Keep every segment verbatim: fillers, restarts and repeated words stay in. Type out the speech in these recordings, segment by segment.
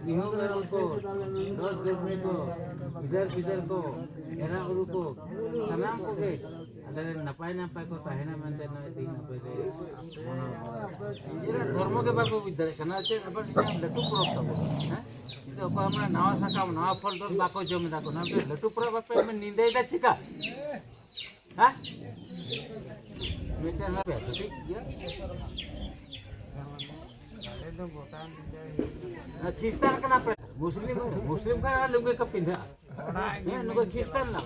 ᱢᱤᱦᱩ ᱢᱮᱨᱚᱢ ᱠᱚ, ᱫᱚᱥ ᱡᱚᱢᱤ ᱠᱚ, ᱜᱤᱫᱟᱹᱨ ᱯᱤᱫᱟᱹᱨ ᱠᱚ, ᱮᱨᱟ ᱩᱨᱩ ᱠᱚ, ᱥᱟᱱᱟᱢ ᱠᱚᱜᱮ ᱟᱞᱮ ᱨᱮᱱ ᱱᱟᱯᱟᱭ ᱱᱟᱯᱟᱭ ᱠᱚ ᱛᱟᱦᱮᱱᱟ ᱢᱮᱱᱛᱮ ᱱᱚᱜᱼᱚᱭ ᱛᱮᱦᱮᱧ ᱟᱯᱮ ᱞᱮ ᱢᱟᱱᱟᱣ ᱠᱚᱣᱟ᱾ ᱱᱤᱡᱮᱨᱟᱜ ᱫᱷᱚᱨᱢᱚ ᱜᱮ ᱵᱟᱠᱚ ᱵᱩᱡᱽ ᱫᱟᱲᱮᱭᱟᱜ ᱠᱟᱱᱟ, ᱪᱮᱫ ᱟᱵᱟᱨ ᱢᱤᱫᱴᱟᱝ ᱞᱟᱹᱴᱩ ᱯᱚᱨᱚᱵᱽ ᱛᱟᱵᱚᱱ, ᱦᱮᱸ? ᱱᱤᱛᱚᱜ ᱚᱠᱚᱭ ᱦᱚᱸ ᱢᱟᱱᱮ ᱱᱟᱣᱟ ᱥᱟᱠᱟᱢ, ᱱᱟᱣᱟ ᱯᱷᱚᱞ ᱰᱚᱞ ᱵᱟᱠᱚ ᱡᱚᱢ ᱮᱫᱟ ᱠᱚ, ᱱᱚᱣᱟ ᱞᱟᱹᱴᱩ ᱯᱚᱨᱚᱵᱽ ᱟᱯᱮ ᱧᱤᱫᱟᱹᱭᱮᱫᱟ ᱪᱮᱠᱟ? ᱦᱮᱸ? ᱢᱤᱫᱴᱮᱱ ᱦᱚᱲ ᱠᱟᱹᱴᱤᱡ ᱜᱮᱭᱟ᱾ ᱠᱷᱨᱤᱥᱴᱟᱱ ᱠᱟᱱᱟ ᱯᱮ, ᱢᱩᱥᱞᱤᱢ, ᱢᱩᱥᱞᱤᱢ ᱠᱷᱟᱱ ᱟᱨ ᱞᱩᱝᱜᱤ ᱠᱚ ᱯᱤᱸᱫᱷᱟᱹᱜᱼᱟ᱾ ᱦᱮᱸ, ᱱᱩᱠᱩ ᱠᱷᱨᱤᱥᱴᱟᱱ ᱱᱟᱢ᱾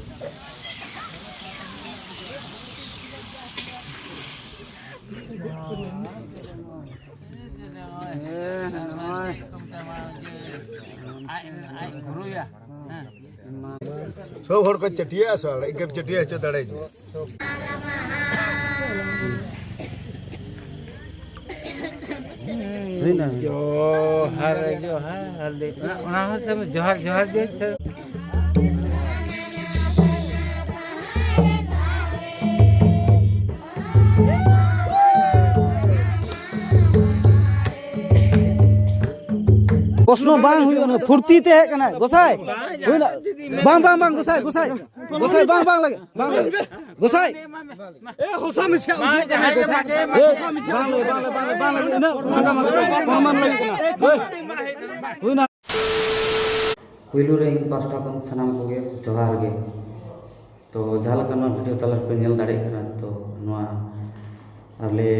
ᱦᱮᱸ, ᱱᱚᱜᱼᱚᱭ᱾ ᱟᱡ, ᱟᱡ ᱜᱩᱨᱩᱭᱟ᱾ ᱦᱮᱸ᱾ ᱥᱚᱵ ᱦᱚᱲ ᱠᱚ ᱪᱟᱹᱴᱤᱭᱟᱹ ᱟᱥᱚᱞ, ᱤᱱᱠᱟᱹᱢ ᱪᱟᱹᱴᱤᱭᱟᱹ ᱦᱚᱪᱚ ᱫᱟᱲᱮᱭᱟᱹᱧᱟ᱾ ᱦᱩᱭᱱᱟ? ᱡᱚᱦᱟᱨ, ᱡᱚᱦᱟᱨ, ᱚᱱᱟ, ᱚᱱᱟ ᱦᱚᱸ ᱥᱮ ᱡᱚᱦᱟᱨ, ᱡᱚᱦᱟᱨ ᱜᱮ ᱥᱮ᱾ ᱯᱨᱚᱥᱱᱚ ᱵᱟᱝ ᱦᱩᱭᱩᱜ ᱠᱟᱱᱟ, ᱯᱷᱩᱨᱛᱤ ᱛᱮ ᱦᱮᱡ ᱠᱟᱱᱟᱭ ᱜᱚᱸᱥᱟᱭ᱾ ᱦᱩᱭᱱᱟ? ᱵᱟᱝ, ᱵᱟᱝ, ᱵᱟᱝ, ᱜᱚᱸᱥᱟᱭ, ᱜᱚᱸᱥᱟᱭ, ᱜᱚᱸᱥᱟᱭ, ᱵᱟᱝ, ᱵᱟᱝ ᱞᱟᱜᱮ, ᱵᱟᱝ ᱞᱟᱜᱮ, ᱜᱚᱸᱥᱟᱭ᱾ ᱮ, ᱦᱚᱥᱟ ᱢᱤᱪᱷᱟ ᱩᱫᱩᱜ ᱠᱟᱱᱟ, ᱜᱚᱸᱥᱟᱭ᱾ ᱮ, ᱵᱟᱝ ᱞᱟᱜᱮ, ᱵᱟᱝ ᱞᱟᱜᱮ, ᱵᱟᱝ ᱞᱟᱜᱮ, ᱤᱱᱟᱹᱜ ᱵᱷᱟᱜᱟ ᱢᱟᱜᱟ ᱵᱟᱝ ᱢᱟᱱ ᱞᱟᱜᱮ ᱠᱟᱱᱟ᱾ ᱦᱳᱭ᱾ ᱦᱩᱭᱱᱟ᱾ ᱯᱩᱭᱞᱩ ᱨᱮ ᱤᱧ ᱯᱟᱥᱴᱟ ᱠᱷᱚᱱ ᱥᱟᱱᱟᱢ ᱠᱚᱜᱮ ᱡᱚᱦᱟᱨ ᱜᱮ᱾ ᱛᱚ, ᱡᱟᱦᱟᱸ ᱞᱮᱠᱟ ᱱᱚᱣᱟ ᱵᱷᱤᱰᱤᱭᱳ ᱛᱟᱞᱟ ᱨᱮᱯᱮ ᱧᱮᱞ ᱫᱟᱲᱮᱭᱟᱜ ᱠᱟᱱᱟ, ᱛᱚ, ᱱᱚᱣᱟ ᱟᱞᱮ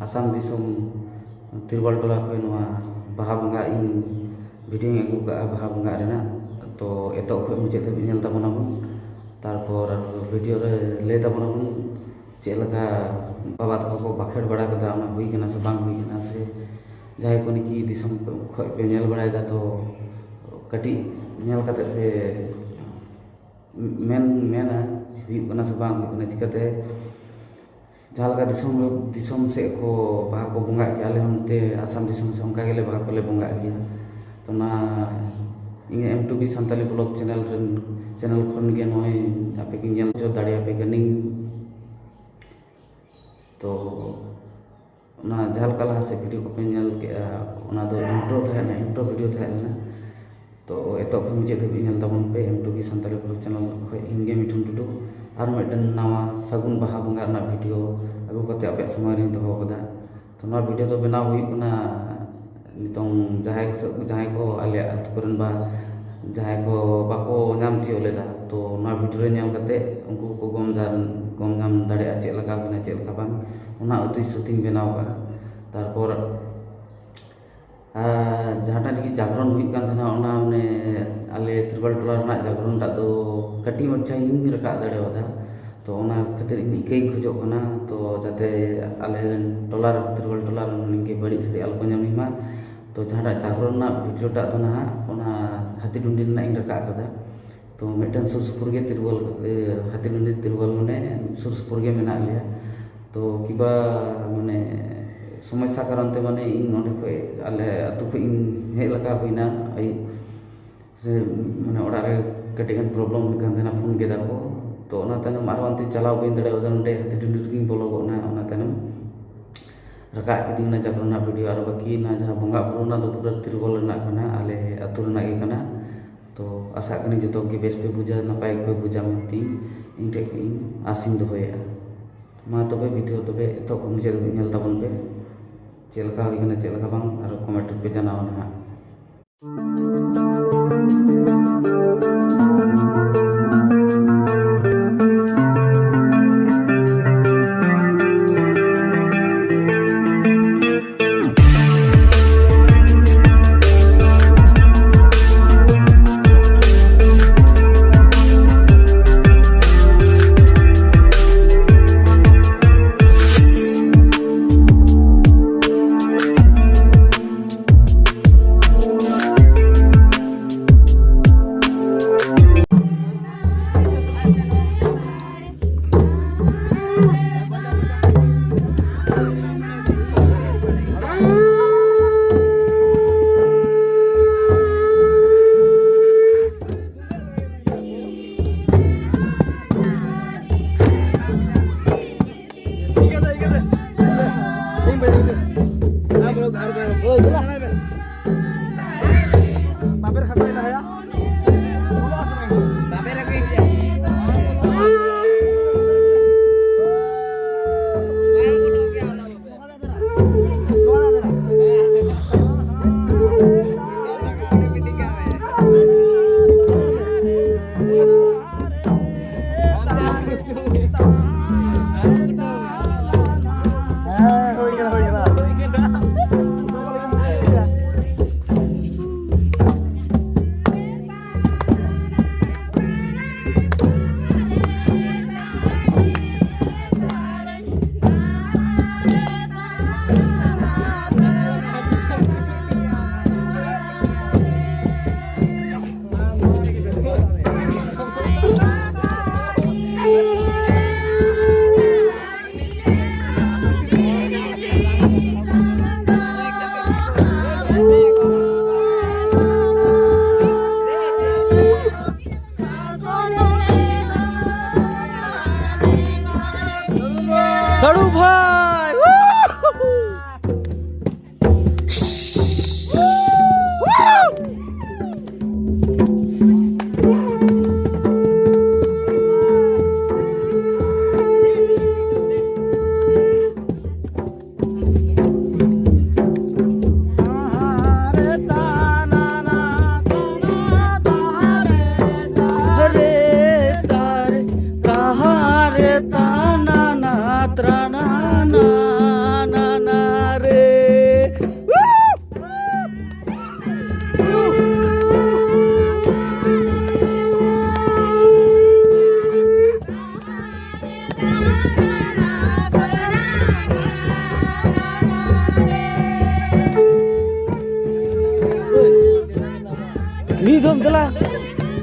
ᱟᱥᱟᱢ ᱫᱤᱥᱚᱢ ᱛᱤᱨᱵᱟᱞ ᱴᱚᱞᱟ ᱠᱷᱚᱱ ᱱᱚᱣᱟ ᱵᱟᱦᱟ ᱵᱚᱸᱜᱟ ᱤᱧ ᱵᱷᱤᱰᱤᱭᱳᱧ ᱟᱹᱜᱩ ᱠᱟᱜᱼᱟ, ᱵᱟᱦᱟ ᱵᱚᱸᱜᱟ ᱨᱮᱱᱟᱜ᱾ ᱛᱚ, ᱮᱛᱚᱦᱚᱵ ᱠᱷᱚᱱ ᱢᱩᱪᱟᱹᱫ ᱫᱷᱟᱹᱵᱤᱡ ᱧᱮᱞ ᱛᱟᱵᱚᱱᱟᱵᱚᱱ᱾ ᱛᱟᱨᱯᱚᱨ ᱵᱷᱤᱰᱤᱭᱳ ᱨᱮ ᱞᱟᱹᱭ ᱛᱟᱵᱚᱱᱟᱵᱚᱱ ᱪᱮᱫ ᱞᱮᱠᱟ ᱵᱟᱵᱟ ᱛᱟᱠᱚ ᱠᱚ ᱵᱟᱠᱷᱮᱲ ᱵᱟᱲᱟ ᱠᱮᱫᱟ, ᱚᱱᱟ ᱦᱩᱭ ᱠᱟᱱᱟ ᱥᱮ ᱵᱟᱝ ᱦᱩᱭ ᱠᱟᱱᱟ, ᱥᱮ ᱡᱟᱦᱟᱸᱭ ᱠᱚ ᱱᱟᱠᱤ ᱫᱤᱥᱚᱢ ᱠᱷᱚᱱ ᱯᱮ ᱧᱮᱞ ᱵᱟᱲᱟᱭᱮᱫᱟ, ᱛᱚ ᱠᱟᱹᱴᱤᱡ ᱧᱮᱞ ᱠᱟᱛᱮ ᱯᱮ ᱢᱮᱱ, ᱢᱮᱱᱟ ᱦᱩᱭᱩᱜ ᱠᱟᱱᱟ ᱥᱮ ᱵᱟᱝ ᱦᱩᱭᱩᱜ ᱠᱟᱱᱟ᱾ ᱪᱤᱠᱟᱹᱛᱮ ᱡᱟᱦᱟᱸ ᱞᱮᱠᱟ ᱫᱤᱥᱚᱢ, ᱫᱤᱥᱚᱢ ᱥᱮᱫ ᱠᱚ ᱵᱟᱦᱟ ᱠᱚ ᱵᱚᱸᱜᱟᱜ ᱜᱮᱭᱟ, ᱟᱞᱮ ᱦᱚᱸ ᱱᱚᱛᱮ ᱟᱥᱟᱢ ᱫᱤᱥᱚᱢ ᱥᱮᱫ ᱚᱱᱠᱟ ᱜᱮᱞᱮ ᱵᱟᱦᱟ ᱠᱚᱞᱮ ᱵᱚᱸᱜᱟᱜ ᱜᱮᱭᱟ᱾ ᱛᱚ, ᱚᱱᱟ ᱤᱧᱟᱹᱜ M two B Santali blog channel ᱨᱮᱱ, ᱪᱮᱱᱮᱞ ᱠᱷᱚᱱ ᱜᱮ ᱱᱚᱜᱼᱚᱭ ᱟᱯᱮ ᱜᱮ ᱧᱮᱞ ᱦᱚᱪᱚ ᱫᱟᱲᱮᱭᱟᱯᱮ ᱠᱟᱹᱱᱟᱹᱧ᱾ ᱛᱚ, ᱚᱱᱟ ᱡᱟᱦᱟᱸ ᱞᱮᱠᱟ ᱞᱟᱦᱟ ᱥᱮᱫ ᱵᱷᱤᱰᱤᱭᱳ ᱠᱚᱯᱮ ᱧᱮᱞ ᱠᱮᱜᱼᱟ, ᱚᱱᱟ ᱫᱚ ᱤᱱᱴᱨᱳ ᱛᱟᱦᱮᱸ ᱞᱮᱱᱟ, ᱤᱱᱴᱨᱳ ᱵᱷᱤᱰᱤᱭᱳ ᱛᱟᱦᱮᱸ ᱞᱮᱱᱟ᱾ ᱛᱚ ᱮᱛᱚᱦᱚᱵ ᱠᱷᱚᱱ ᱢᱩᱪᱟᱹᱫ ᱫᱷᱟᱹᱵᱤᱡ ᱧᱮᱞ ᱛᱟᱵᱚᱱ ᱯᱮ M two B Santali blog channel ᱠᱷᱚᱱ ᱤᱧ ᱜᱮ ᱢᱤᱴᱷᱩᱱ ᱴᱩᱰᱩ ᱟᱨ ᱢᱤᱫᱴᱮᱱ ᱱᱟᱣᱟ ᱥᱟᱹᱜᱩᱱ ᱵᱟᱦᱟ ᱵᱚᱸᱜᱟ ᱨᱮᱱᱟᱜ ᱵᱷᱤᱰᱤᱭᱳ ᱟᱹᱜᱩ ᱠᱟᱛᱮ ᱟᱯᱮᱭᱟᱜ ᱥᱟᱢᱟᱝ ᱨᱤᱧ ᱫᱚᱦᱚ ᱠᱟᱫᱟ᱾ ᱛᱚ ᱱᱚᱣᱟ ᱵᱷᱤᱰᱤᱭᱳ ᱫᱚ ᱵᱮᱱᱟᱣ ᱦᱩᱭᱩᱜ ᱠᱟᱱᱟ ᱱᱤᱛᱚᱝ ᱡᱟᱦᱟᱸᱭ ᱠᱚ, ᱡᱟᱦᱟᱸᱭ ᱠᱚ ᱟᱞᱮ ᱟᱹᱛᱩ ᱠᱚᱨᱮᱱ ᱵᱟ ᱡᱟᱦᱟᱸᱭ ᱠᱚ ᱵᱟᱠᱚ ᱧᱟᱢ ᱛᱤᱭᱳᱜ ᱞᱮᱫᱟ, ᱛᱚ ᱱᱚᱣᱟ ᱵᱷᱤᱰᱤᱭᱳ ᱨᱮ ᱧᱮᱞ ᱠᱟᱛᱮ ᱩᱱᱠᱩ ᱠᱚ ᱜᱚᱢ ᱫᱟᱨ-, ᱜᱚᱢ ᱧᱟᱢ ᱫᱟᱲᱮᱭᱟᱜᱼᱟ ᱪᱮᱫ ᱞᱮᱠᱟ ᱦᱩᱭᱱᱟ, ᱪᱮᱫ ᱞᱮᱠᱟ ᱵᱟᱝ, ᱚᱱᱟ ᱩᱫᱽᱫᱮᱥᱥᱚ ᱛᱤᱧ ᱵᱮᱱᱟᱣ ᱠᱟᱜᱼᱟ᱾ ᱛᱟᱨᱯᱚᱨ ᱟᱨ ᱡᱟᱦᱟᱸᱴᱟᱜ ᱞᱟᱹᱜᱤᱫ ᱡᱟᱜᱽᱨᱚᱱ ᱦᱩᱭᱩᱜ ᱠᱟᱱ ᱛᱟᱦᱮᱱᱟ, ᱚᱱᱟ ᱢᱟᱱᱮ ᱟᱞᱮ ᱛᱤᱨᱵᱟᱞ ᱴᱚᱞᱟ ᱨᱮᱱᱟᱜ ᱡᱟᱜᱽᱨᱚᱱ ᱴᱟᱜ ᱫᱚ ᱠᱟᱹᱴᱤᱡ ᱢᱟᱪᱷᱟ ᱤᱧ ᱨᱟᱠᱟᱵ ᱫᱟᱲᱮᱭᱟᱫᱟ᱾ ᱛᱚ ᱚᱱᱟ ᱠᱷᱟᱹᱛᱤᱨ ᱤᱧ ᱤᱠᱟᱹᱧ ᱠᱷᱚᱡᱚᱜ ᱠᱟᱱᱟ, ᱛᱚ ᱡᱟᱛᱮ ᱟᱞᱮ ᱨᱮᱱ ᱴᱚᱞᱟ ᱨᱮ, ᱛᱤᱨᱵᱟᱞ ᱴᱚᱞᱟ ᱨᱮᱱ ᱱᱤᱝᱠᱟᱹ ᱵᱟᱹᱲᱤᱡ ᱥᱟᱹᱲᱤ ᱟᱞᱚ ᱠᱚ ᱧᱟᱢᱤᱧ ᱢᱟ᱾ ᱛᱚ ᱡᱟᱦᱟᱸᱴᱟᱜ ᱡᱟᱜᱽᱨᱚᱱ ᱨᱮᱱᱟᱜ ᱵᱷᱤᱰᱤᱭᱳ ᱴᱟᱜ ᱫᱚ ᱱᱟᱦᱟᱜ ᱚᱱᱟ ᱦᱟᱹᱛᱤ ᱰᱩᱸᱰᱤ ᱨᱮᱱᱟᱜ ᱤᱧ ᱨᱟᱠᱟᱵ ᱠᱟᱫᱟ᱾ ᱛᱚ ᱢᱤᱫᱴᱮᱱ ᱥᱩᱨ ᱥᱩᱯᱩᱨ ᱜᱮ ᱛᱤᱨᱵᱚᱞ, ᱤᱭᱟᱹ, ᱦᱟᱹᱛᱤ ᱰᱩᱸᱰᱤ ᱛᱤᱨᱵᱚᱞ ᱢᱟᱱᱮ ᱥᱩᱨ ᱥᱩᱯᱩᱨ ᱜᱮ ᱢᱮᱱᱟᱜ ᱞᱮᱭᱟ᱾ ᱛᱚ ᱠᱤᱵᱟ ᱢᱟᱱᱮ ᱥᱚᱢᱚᱥᱥᱟ ᱠᱟᱨᱚᱱ ᱛᱮ ᱢᱟᱱᱮ ᱤᱧ ᱱᱚᱸᱰᱮ ᱠᱷᱚᱡ, ᱟᱞᱮ ᱟᱹᱛᱩ ᱠᱷᱚᱡ ᱤᱧ ᱦᱮᱡ ᱞᱮᱠᱟ ᱦᱩᱭᱱᱟ ᱟᱹᱭᱩᱵ᱾ ᱥᱮ ᱢᱟᱱᱮ ᱚᱲᱟᱜ ᱨᱮ ᱠᱟᱹᱴᱤᱡ ᱜᱟᱱ ᱯᱨᱚᱵᱞᱮᱢ ᱦᱩᱭᱩᱜ ᱠᱟᱱ ᱛᱟᱦᱮᱱᱟ, ᱯᱷᱳᱱ ᱠᱮᱫᱟ ᱠᱚ᱾ ᱛᱚ ᱚᱱᱟ ᱛᱟᱭᱱᱚᱢ ᱟᱨᱦᱚᱸ ᱚᱱᱛᱮ ᱪᱟᱞᱟᱣ ᱵᱟᱹᱧ ᱫᱟᱲᱮᱭᱟᱫᱟ, ᱱᱚᱸᱰᱮ ᱦᱟᱹᱛᱤ ᱰᱩᱸᱰᱤ ᱨᱮᱜᱤᱧ ᱵᱚᱞᱚ ᱜᱚᱫ ᱮᱱᱟ᱾ ᱚᱱᱟ ᱛᱟᱭᱱᱚᱢ ᱨᱟᱠᱟᱵ ᱠᱤᱫᱤᱧ ᱚᱱᱟ ᱡᱟᱜᱽᱨᱚᱱ ᱨᱮᱱᱟᱜ ᱵᱷᱤᱰᱤᱭᱳ᱾ ᱟᱨ ᱵᱟᱹᱠᱤ ᱚᱱᱟ ᱡᱟᱦᱟᱸ ᱵᱚᱸᱜᱟ ᱵᱩᱨᱩ ᱨᱮᱱᱟᱜ ᱫᱚ ᱯᱩᱨᱟᱹ ᱛᱤᱨᱵᱚᱞ ᱨᱮᱱᱟᱜ ᱠᱟᱱᱟ, ᱟᱞᱮ ᱟᱹᱛᱩ ᱨᱮᱱᱟᱜ ᱜᱮ ᱠᱟᱱᱟ᱾ ᱛᱚ ᱟᱥᱟᱜ ᱠᱟᱹᱱᱟᱹᱧ ᱡᱚᱛᱚ ᱜᱮ ᱵᱮᱥ ᱯᱮ ᱵᱩᱡᱟ, ᱱᱟᱯᱟᱭ ᱜᱮᱯᱮ ᱵᱩᱡᱟ ᱢᱮᱱᱛᱮ ᱤᱧ ᱴᱷᱮᱡ ᱠᱷᱚᱡ ᱤᱧ ᱟᱥᱤᱧ ᱫᱚᱦᱚᱭᱮᱫᱼᱟ᱾ ᱢᱟ ᱛᱚᱵᱮ ᱵᱷᱤᱰᱤᱭᱳ ᱛᱚᱵᱮ ᱮᱛᱚᱦᱚᱵ ᱠᱷᱚᱱ ᱢᱩᱪᱟᱹᱫ ᱫᱷᱟᱹᱵᱤᱡ ᱧᱮᱞ ᱛᱟᱵᱚᱱ ᱯᱮ, ᱪᱮᱫ ᱞᱮᱠᱟ ᱦᱩᱭ ᱠᱟᱱᱟ, ᱪᱮᱫ ᱞᱮᱠᱟ ᱵᱟᱝ, ᱟᱨ ᱠᱚᱢᱮᱱᱴ ᱨᱮᱯᱮ ᱡᱟᱱᱟᱣᱟ ᱱᱟᱦᱟᱜ᱾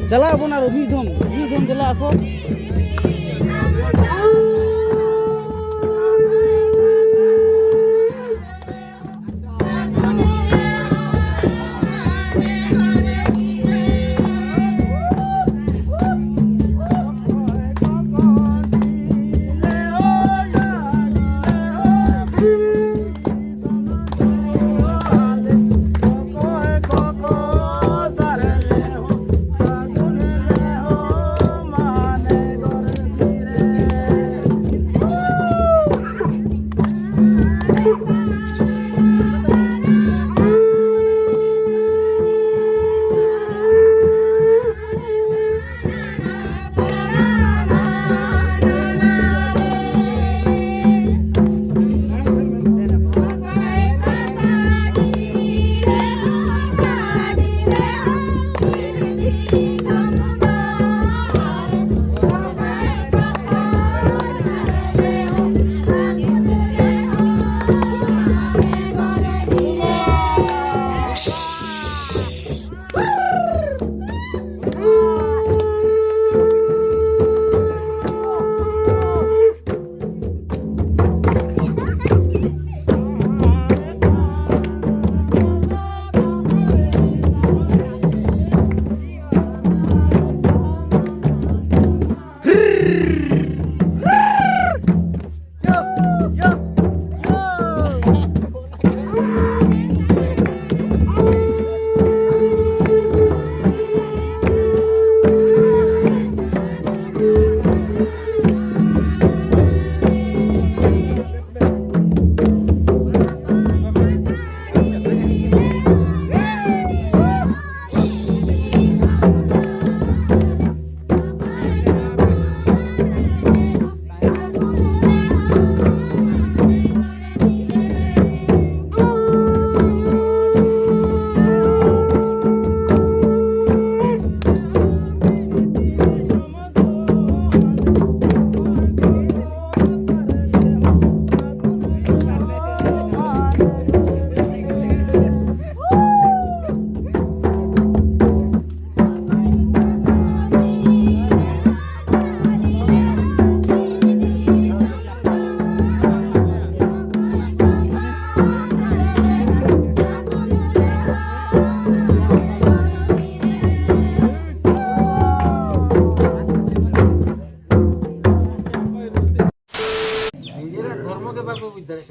ᱪᱟᱞᱟᱜ ᱟᱵᱚᱱ ᱟᱨ ᱢᱤᱫ ᱫᱷᱚᱢ, ᱢᱤᱫ ᱫᱷᱚᱢ ᱫᱮᱞᱟ ᱟᱠᱚ᱾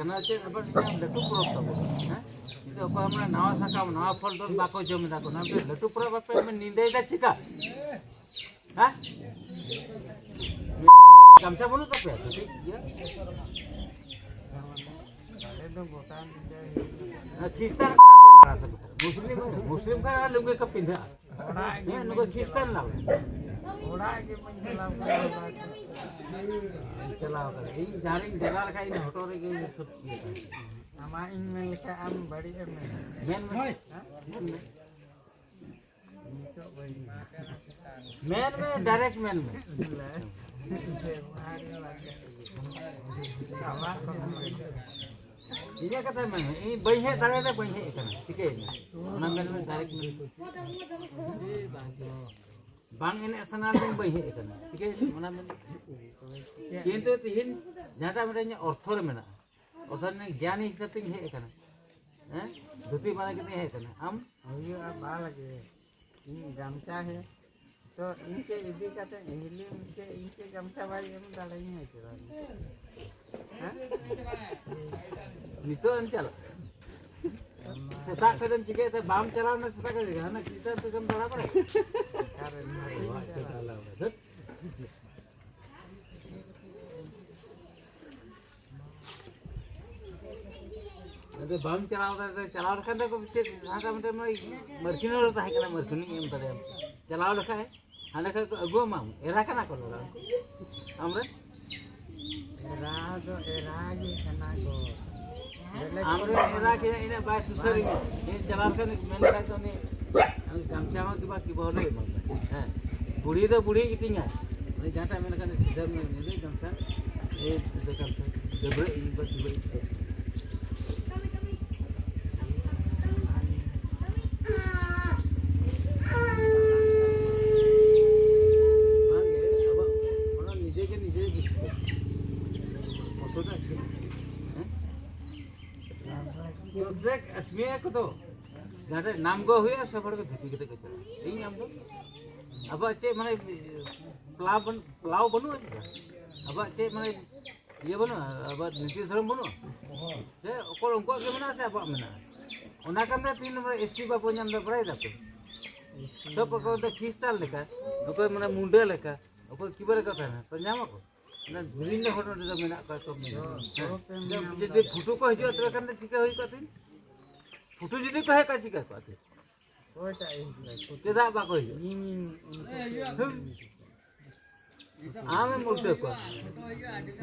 ᱚᱱᱟ ᱪᱮᱫ ᱟᱵᱟᱨ ᱢᱤᱫᱴᱟᱝ ᱞᱟᱹᱴᱩ ᱯᱚᱨᱚᱵᱽ ᱛᱟᱵᱚᱱ, ᱦᱮᱸ? ᱱᱤᱛᱚᱜ ᱚᱠᱚᱭ ᱢᱟᱱᱮ ᱱᱟᱣᱟ ᱥᱟᱠᱟᱢ, ᱱᱟᱣᱟ ᱯᱷᱚᱞ ᱰᱚᱞ ᱵᱟᱠᱚ ᱡᱚᱢ ᱮᱫᱟ ᱠᱚ, ᱚᱱᱟ ᱢᱤᱫᱴᱟᱝ ᱞᱟᱹᱴᱩ ᱯᱚᱨᱚᱵᱽ ᱟᱯᱮ ᱧᱤᱫᱟᱹᱭᱮᱫᱟ ᱪᱮᱠᱟ? ᱦᱮᱸ? ᱜᱟᱢᱪᱷᱟ ᱵᱟᱹᱱᱩᱜ ᱛᱟᱯᱮᱭᱟ? ᱠᱟᱹᱴᱤᱡ ᱤᱭᱟᱹ? ᱟᱞᱮ ᱫᱚ ᱜᱚᱴᱟ ᱧᱤᱫᱟᱹ ᱦᱩᱭᱩᱜ ᱠᱟᱱᱟ᱾ ᱠᱷᱨᱤᱥᱴᱟᱱ ᱠᱟᱱᱟ ᱯᱮ ᱞᱟᱲᱟ ᱛᱟᱯᱮ ᱠᱟᱱᱟ᱾ ᱢᱩᱥᱞᱤᱢ, ᱢᱩᱥᱞᱤᱢ ᱠᱷᱟᱱ ᱞᱩᱝᱜᱤ ᱠᱚ ᱯᱤᱸᱫᱷᱟᱹᱜᱼᱟ᱾ ᱚᱲᱟᱜ ᱜᱮ ᱦᱮᱸ, ᱱᱩᱠᱩ ᱠᱷᱨᱤᱥᱴᱟᱱ ᱞᱟᱲᱟ᱾ ᱚᱲᱟᱜ ᱜᱮ ᱵᱟᱹᱧ ᱪᱟᱞᱟᱣ ᱠᱟᱱᱟ᱾ ᱪᱟᱞᱟᱣ ᱠᱟᱱᱟ᱾ ᱤᱧ ᱡᱟᱦᱟᱸ ᱨᱤᱧ ᱰᱮᱨᱟ ᱞᱮᱠᱷᱟᱡ ᱤᱧ ᱦᱚᱴᱚᱜ ᱨᱮᱜᱮ ᱤᱧ ᱥᱚᱛ ᱤᱭᱟᱹ ᱠᱟᱱᱟ᱾ ᱟᱢᱟᱜ ᱤᱧ ᱢᱮᱱ ᱞᱮᱠᱷᱟᱡ ᱟᱢ ᱵᱟᱹᱲᱤᱡ ᱮᱢ ᱢᱮᱱᱟ᱾ ᱢᱮᱱ ᱢᱮ᱾ ᱦᱮᱸ? ᱢᱮᱱ ᱢᱮ᱾ ᱢᱮᱱ ᱢᱮ, ᱰᱟᱭᱨᱮᱠᱴ ᱢᱮᱱ ᱢᱮ᱾ ᱤᱧᱟᱹᱜ ᱠᱟᱛᱷᱟ ᱢᱮᱱ ᱢᱮ, ᱤᱧ ᱵᱟᱹᱧ ᱦᱮᱡ ᱫᱟᱲᱮᱭᱟᱫᱟ, ᱵᱟᱹᱧ ᱦᱮᱡ ᱟᱠᱟᱱᱟ, ᱪᱤᱠᱟᱹᱭᱮᱱᱟ? ᱚᱱᱟ ᱢᱮᱱ ᱢᱮ, ᱰᱟᱭᱨᱮᱠᱴ ᱢᱮᱱ ᱢᱮ᱾ ᱵᱟᱝ ᱮᱱᱮᱡ ᱥᱟᱱᱟ ᱞᱤᱧ, ᱵᱟᱹᱧ ᱦᱮᱡ ᱟᱠᱟᱱᱟ, ᱪᱤᱠᱟᱹᱭᱮᱱᱟ? ᱚᱱᱟ ᱢᱮᱱ ᱢᱮ᱾ ᱠᱤᱱᱛᱩ ᱛᱤᱦᱤᱧ ᱡᱟᱦᱟᱸᱴᱟᱜ ᱢᱤᱫᱴᱮᱱ ᱤᱧᱟᱹᱜ ᱚᱨᱛᱷᱚ ᱨᱮ ᱢᱮᱱᱟᱜᱼᱟ, ᱚᱨᱛᱷᱚ ᱨᱮᱱᱟᱜ ᱜᱮᱭᱟᱱ ᱦᱤᱥᱟᱹᱵ ᱛᱤᱧ ᱦᱮᱡ ᱟᱠᱟᱱᱟ᱾ ᱦᱮᱸ? ᱫᱷᱩᱛᱤ ᱵᱟᱸᱫᱮ ᱠᱟᱛᱮᱧ ᱦᱮᱡ ᱟᱠᱟᱱᱟ᱾ ᱟᱢ? ᱦᱩᱭᱩᱜᱼᱟ, ᱵᱟᱝ ᱞᱟᱹᱜᱤᱫ᱾ ᱤᱧ ᱜᱟᱢᱪᱷᱟ ᱦᱮᱸ, ᱛᱚ ᱤᱧ ᱪᱮᱫ ᱤᱫᱤ ᱠᱟᱛᱮ ᱦᱤᱞᱤᱢ ᱪᱮᱫ ᱤᱧ ᱪᱮᱫ ᱜᱟᱢᱪᱷᱟ ᱵᱟᱭ ᱮᱢ ᱫᱟᱲᱮᱭᱟᱹᱧᱟ ᱪᱮ ᱵᱟᱝ? ᱦᱮᱸ? ᱱᱤᱛᱚᱜ ᱮᱢ ᱪᱟᱞᱟᱜ? ᱥᱮᱛᱟᱜ ᱠᱷᱚᱱ ᱮᱢ ᱪᱤᱠᱟᱹᱭᱮᱫ ᱛᱟᱦᱮᱸ? ᱵᱟᱢ ᱪᱟᱞᱟᱣ ᱮᱱᱟ ᱥᱮᱛᱟᱜ ᱠᱷᱚᱱ ᱜᱮ? ᱦᱟᱱᱟ ᱠᱨᱤᱥᱟᱱ ᱛᱮᱜᱮᱢ ᱫᱟᱬᱟ ᱵᱟᱲᱟᱭᱟ? ᱚᱠᱟᱨᱮᱢ ᱧᱟᱢᱟ? ᱫᱷᱩᱛ᱾ ᱟᱫᱚ ᱵᱟᱢ ᱪᱟᱞᱟᱣ ᱫᱟᱲᱮᱭᱟᱜᱼᱟ, ᱪᱟᱞᱟᱣ ᱞᱮᱠᱷᱟᱱ ᱫᱚ ᱪᱮᱫ ᱦᱟᱱᱟ ᱢᱤᱫᱴᱮᱱ ᱢᱟᱹᱨᱠᱷᱤᱱ ᱦᱚᱲ ᱛᱟᱦᱮᱸ ᱠᱟᱱᱟ, ᱢᱟᱹᱨᱠᱷᱤᱱᱤᱧ ᱮᱢ ᱠᱟᱫᱮᱭᱟ᱾ ᱪᱟᱞᱟᱣ ᱞᱮᱠᱷᱟᱡ ᱦᱟᱸᱰᱮ ᱠᱷᱚᱡ ᱠᱚ ᱟᱹᱜᱩ ᱟᱢᱟ, ᱮᱨᱟ ᱠᱟᱱᱟ ᱠᱚ ᱞᱟᱜᱟ ᱩᱱᱠᱩ ᱟᱢᱨᱮᱱ᱾ ᱮᱨᱟ ᱫᱚ ᱮᱨᱟ ᱜᱮ ᱠᱟᱱᱟ ᱠᱚ᱾ ᱟᱢᱨᱮᱱ ᱮᱨᱟ ᱜᱮ ᱤᱱᱟᱹᱜ ᱵᱟᱭ ᱥᱩᱥᱟᱹᱨᱤᱧᱟ᱾ ᱤᱧ ᱪᱟᱞᱟᱣ ᱞᱮᱠᱷᱟᱱ ᱢᱮᱱ ᱞᱮᱠᱷᱟᱡ ᱫᱚ ᱩᱱᱤ ᱜᱟᱢᱪᱷᱟ ᱦᱚᱸ ᱠᱤᱵᱟ ᱠᱤᱵᱟ ᱦᱚᱸ ᱞᱟᱹᱭ ᱮᱢᱟ᱾ ᱦᱮᱸ, ᱵᱩᱲᱦᱤ ᱫᱚ ᱵᱩᱲᱦᱤ ᱜᱮᱛᱤᱧᱟ᱾ ᱩᱱᱤ ᱡᱟᱦᱟᱸᱴᱟᱜ ᱢᱮᱱ ᱞᱮᱠᱷᱟᱱ ᱥᱤᱫᱷᱟᱹ ᱢᱮᱱ, ᱩᱱᱤ ᱜᱟᱢᱪᱷᱟ, ᱮᱭ ᱥᱤᱫᱷᱟᱹ ᱜᱟᱢᱪᱷᱟ, ᱰᱟᱹᱵᱽᱨᱟᱹᱜ ᱤᱧ ᱵᱟ ᱰᱟᱹᱵᱽᱨᱟᱹᱜ ᱤᱧ᱾ ᱵᱟᱝᱜᱮ, ᱟᱵᱚ ᱚᱱᱟ ᱱᱤᱡᱮ ᱜᱮ ᱱᱤᱡᱮ ᱜᱮ ᱚᱥᱩᱵᱤᱫᱷᱟ ᱪᱮᱫ? ᱦᱮᱸ? ᱯᱨᱚᱛᱮᱠ ᱟᱥᱢᱤᱭᱟ ᱠᱚᱫᱚ ᱡᱟᱦᱟᱸᱴᱷᱮᱡ ᱱᱟᱢ ᱜᱚ ᱦᱩᱭᱩᱜᱼᱟ, ᱥᱚᱵ ᱦᱚᱲ ᱜᱮ ᱫᱷᱩᱛᱤ ᱠᱟᱛᱮ ᱠᱚ ᱪᱟᱞᱟᱜᱼᱟ᱾ ᱤᱧ ᱟᱢ ᱫᱚ ᱟᱵᱚᱣᱟᱜ ᱪᱮᱫ ᱢᱟᱱᱮ ᱯᱞᱟᱣ ᱵᱟᱹᱱ-, ᱯᱞᱟᱣ ᱵᱟᱹᱱᱩᱜᱼᱟ ᱪᱮᱫ? ᱟᱵᱚᱣᱟᱜ ᱪᱮᱫ ᱢᱟᱱᱮ ᱤᱭᱟᱹ ᱵᱟᱹᱱᱩᱜᱼᱟ, ᱟᱵᱟᱨ ᱱᱤᱛᱤ ᱫᱷᱚᱨᱚᱢ ᱵᱟᱹᱱᱩᱜᱼᱟ᱾ ᱥᱮ ᱚᱠᱚᱭ ᱩᱱᱠᱩᱣᱟᱜ ᱜᱮ ᱢᱮᱱᱟᱜᱼᱟ ᱥᱮ ᱟᱵᱚᱣᱟᱜ ᱢᱮᱱᱟᱜᱼᱟ? ᱚᱱᱟ ᱠᱟᱱ ᱛᱮ ᱛᱤᱱ ᱱᱚᱢᱵᱚᱨ ᱮᱥ ᱴᱤ ᱵᱟᱵᱚ ᱧᱟᱢ ᱮᱫᱟ, ᱵᱟᱲᱟᱭ ᱫᱟᱯᱮ? ᱥᱚᱵ ᱚᱠᱚᱭ ᱫᱚ ᱠᱷᱨᱤᱥᱴᱟᱱ ᱞᱮᱠᱟ, ᱚᱠᱚᱭ ᱢᱟᱱᱮ ᱢᱩᱱᱰᱟᱹ ᱞᱮᱠᱟ, ᱚᱠᱚᱭ ᱠᱤᱵᱟᱹ ᱞᱮᱠᱟ ᱛᱟᱦᱮᱱᱟ, ᱛᱚ ᱧᱟᱢ ᱟᱠᱚ? ᱚᱱᱟ ᱵᱤᱵᱷᱤᱱᱱᱚ ᱦᱚᱲ ᱱᱚᱰᱮ ᱫᱚ ᱢᱮᱱᱟᱜ ᱠᱚᱣᱟ, ᱥᱚᱵ ᱢᱮᱱᱟᱜ ᱠᱚᱣᱟ᱾ ᱦᱮᱸ᱾ ᱡᱩᱫᱤ ᱯᱷᱩᱴᱩ ᱠᱚ ᱦᱤᱡᱩᱜᱼᱟ, ᱛᱚᱵᱮ ᱠᱷᱟᱱ ᱫᱚ ᱪᱤᱠᱟᱹ ᱦᱩᱭ ᱠᱚᱜᱼᱟ ᱛᱤᱱ? ᱯᱷᱩᱴᱩ ᱡᱩᱫᱤ ᱠᱚ ᱦᱮᱡ ᱠᱚᱜᱼᱟ, ᱪᱤᱠᱟᱹ ᱠᱚᱜᱼᱟ ᱛᱤᱱ? ᱪᱮᱫᱟᱜ ᱵᱟᱠᱚ ᱦᱤᱡᱩᱜᱼᱟ? ᱦᱩᱸ᱾ ᱟᱢᱮᱢ ᱩᱞᱴᱟᱹ ᱠᱚᱣᱟ᱾